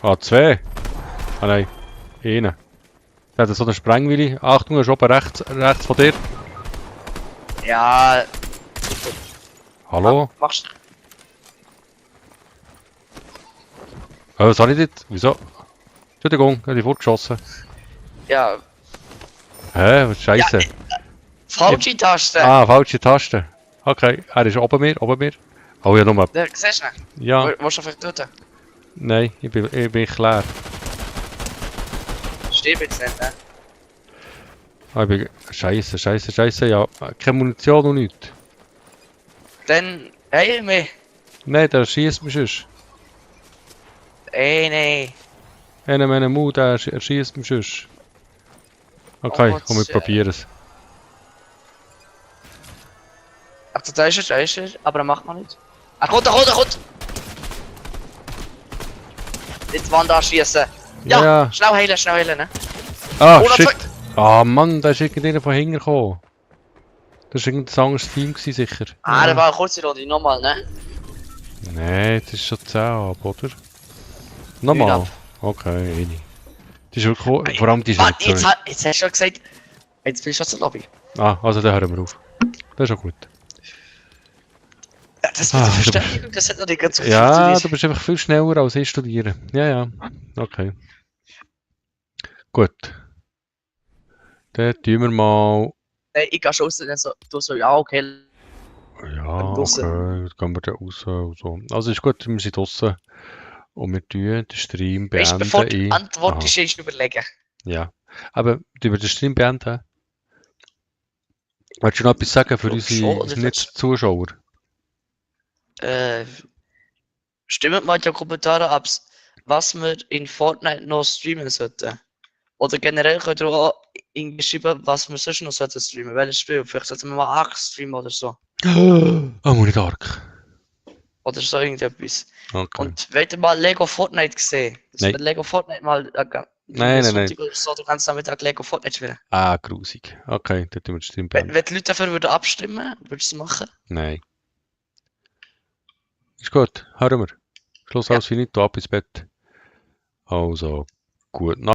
[SPEAKER 2] Ah, 2. Ah nein. Einer. Der hat so einen Sprengwilli. Achtung, er ist oben rechts von dir.
[SPEAKER 1] Ja,
[SPEAKER 2] Hallo?
[SPEAKER 1] Machst
[SPEAKER 2] Was habe ich dort? Wieso? Entschuldigung, habe ich fortgeschossen.
[SPEAKER 1] Ja,
[SPEAKER 2] Hä? Was Scheiße.
[SPEAKER 1] falsche Taste.
[SPEAKER 2] Ah, falsche Taste. Okay, er ist oben mir, oben mir. Oh ja, nochmal.
[SPEAKER 1] Der, siehst du ihn?
[SPEAKER 2] Ja,
[SPEAKER 1] Willst du vielleicht töten?
[SPEAKER 2] nein, ich bin leer.
[SPEAKER 1] Stirb jetzt nicht, ne?
[SPEAKER 2] Ah, ich bin... Scheiße, ja. Keine Munition und nichts.
[SPEAKER 1] Dann, hey, mich.
[SPEAKER 2] Nein, der schießt mich sonst.
[SPEAKER 1] Ey, nee.
[SPEAKER 2] Einer Mut, er schießt mich sonst. Okay,
[SPEAKER 1] Oh,
[SPEAKER 2] komm, wir
[SPEAKER 1] tja.
[SPEAKER 2] probieren es.
[SPEAKER 1] Ach, da ist er, aber er macht man nicht. Er kommt! Nicht die Wand anschießen. Ja,
[SPEAKER 2] Ja.
[SPEAKER 1] schnell heilen, ne?
[SPEAKER 2] Ah,
[SPEAKER 1] Oh, da
[SPEAKER 2] shit.
[SPEAKER 1] zwei-
[SPEAKER 2] Ah, Mann, da ist irgendjemand von hinten gekommen. Das war irgendein anderes Team gewesen, sicher.
[SPEAKER 1] Ah, der war eine kurze Runde, nochmal, ne?
[SPEAKER 2] Nein, das ist schon 10 ab, oder? Nochmal?
[SPEAKER 1] Neun ab.
[SPEAKER 2] Okay, eine. Die ist wirklich... Vor allem die ist
[SPEAKER 1] Mann,
[SPEAKER 2] nicht so...
[SPEAKER 1] jetzt hast du schon gesagt, jetzt bist du schon zur Lobby.
[SPEAKER 2] Ah, also dann hören wir auf. Das ist auch gut.
[SPEAKER 1] Ja, das mit
[SPEAKER 2] Ah,
[SPEAKER 1] der
[SPEAKER 2] du
[SPEAKER 1] Verständigung, das hat noch nicht ganz so
[SPEAKER 2] Ja,
[SPEAKER 1] funktioniert.
[SPEAKER 2] du bist einfach viel schneller als ich studieren. Ja. Okay. Gut. Dann tun wir mal...
[SPEAKER 1] Nein, ich gehe schon raus, dann so, du so, ja, okay.
[SPEAKER 2] Ja,
[SPEAKER 1] draussen.
[SPEAKER 2] okay, jetzt gehen wir dann raus und so. Also ist gut, wir sind draussen. Und wir tun den Stream
[SPEAKER 1] Weißt du,
[SPEAKER 2] beenden.
[SPEAKER 1] bevor du
[SPEAKER 2] in-
[SPEAKER 1] antwortest, ist überlegen.
[SPEAKER 2] Ja. Aber tun wir den Stream beenden? Willst du noch etwas sagen für
[SPEAKER 1] Ja, schon, oder
[SPEAKER 2] unsere Nicht-Zuschauer?
[SPEAKER 1] Stimmt mal in den Kommentaren ab, was wir in Fortnite noch streamen sollten. Oder generell könnt ihr auch irgendwie schreiben, was wir sonst noch sollten streamen. Welches Spiel? Vielleicht sollten wir mal Ark streamen oder so.
[SPEAKER 2] Money Dark.
[SPEAKER 1] Oder so irgendetwas.
[SPEAKER 2] Okay.
[SPEAKER 1] Und wollt ihr mal Lego Fortnite gesehen? Dass
[SPEAKER 2] Nein.
[SPEAKER 1] wir Lego Fortnite mal
[SPEAKER 2] Nein.
[SPEAKER 1] Sonntag oder so den ganzen Nachmittag Lego Fortnite spielen.
[SPEAKER 2] Ah, grusig. Okay, dann tun wir den Stream beenden.
[SPEAKER 1] Wenn die Leute dafür würden abstimmen, würdest du es machen?
[SPEAKER 2] Nein. Ist gut, hören wir. Schluss
[SPEAKER 1] Ja.
[SPEAKER 2] aus finito, ab ins Bett. Also, gut Nacht.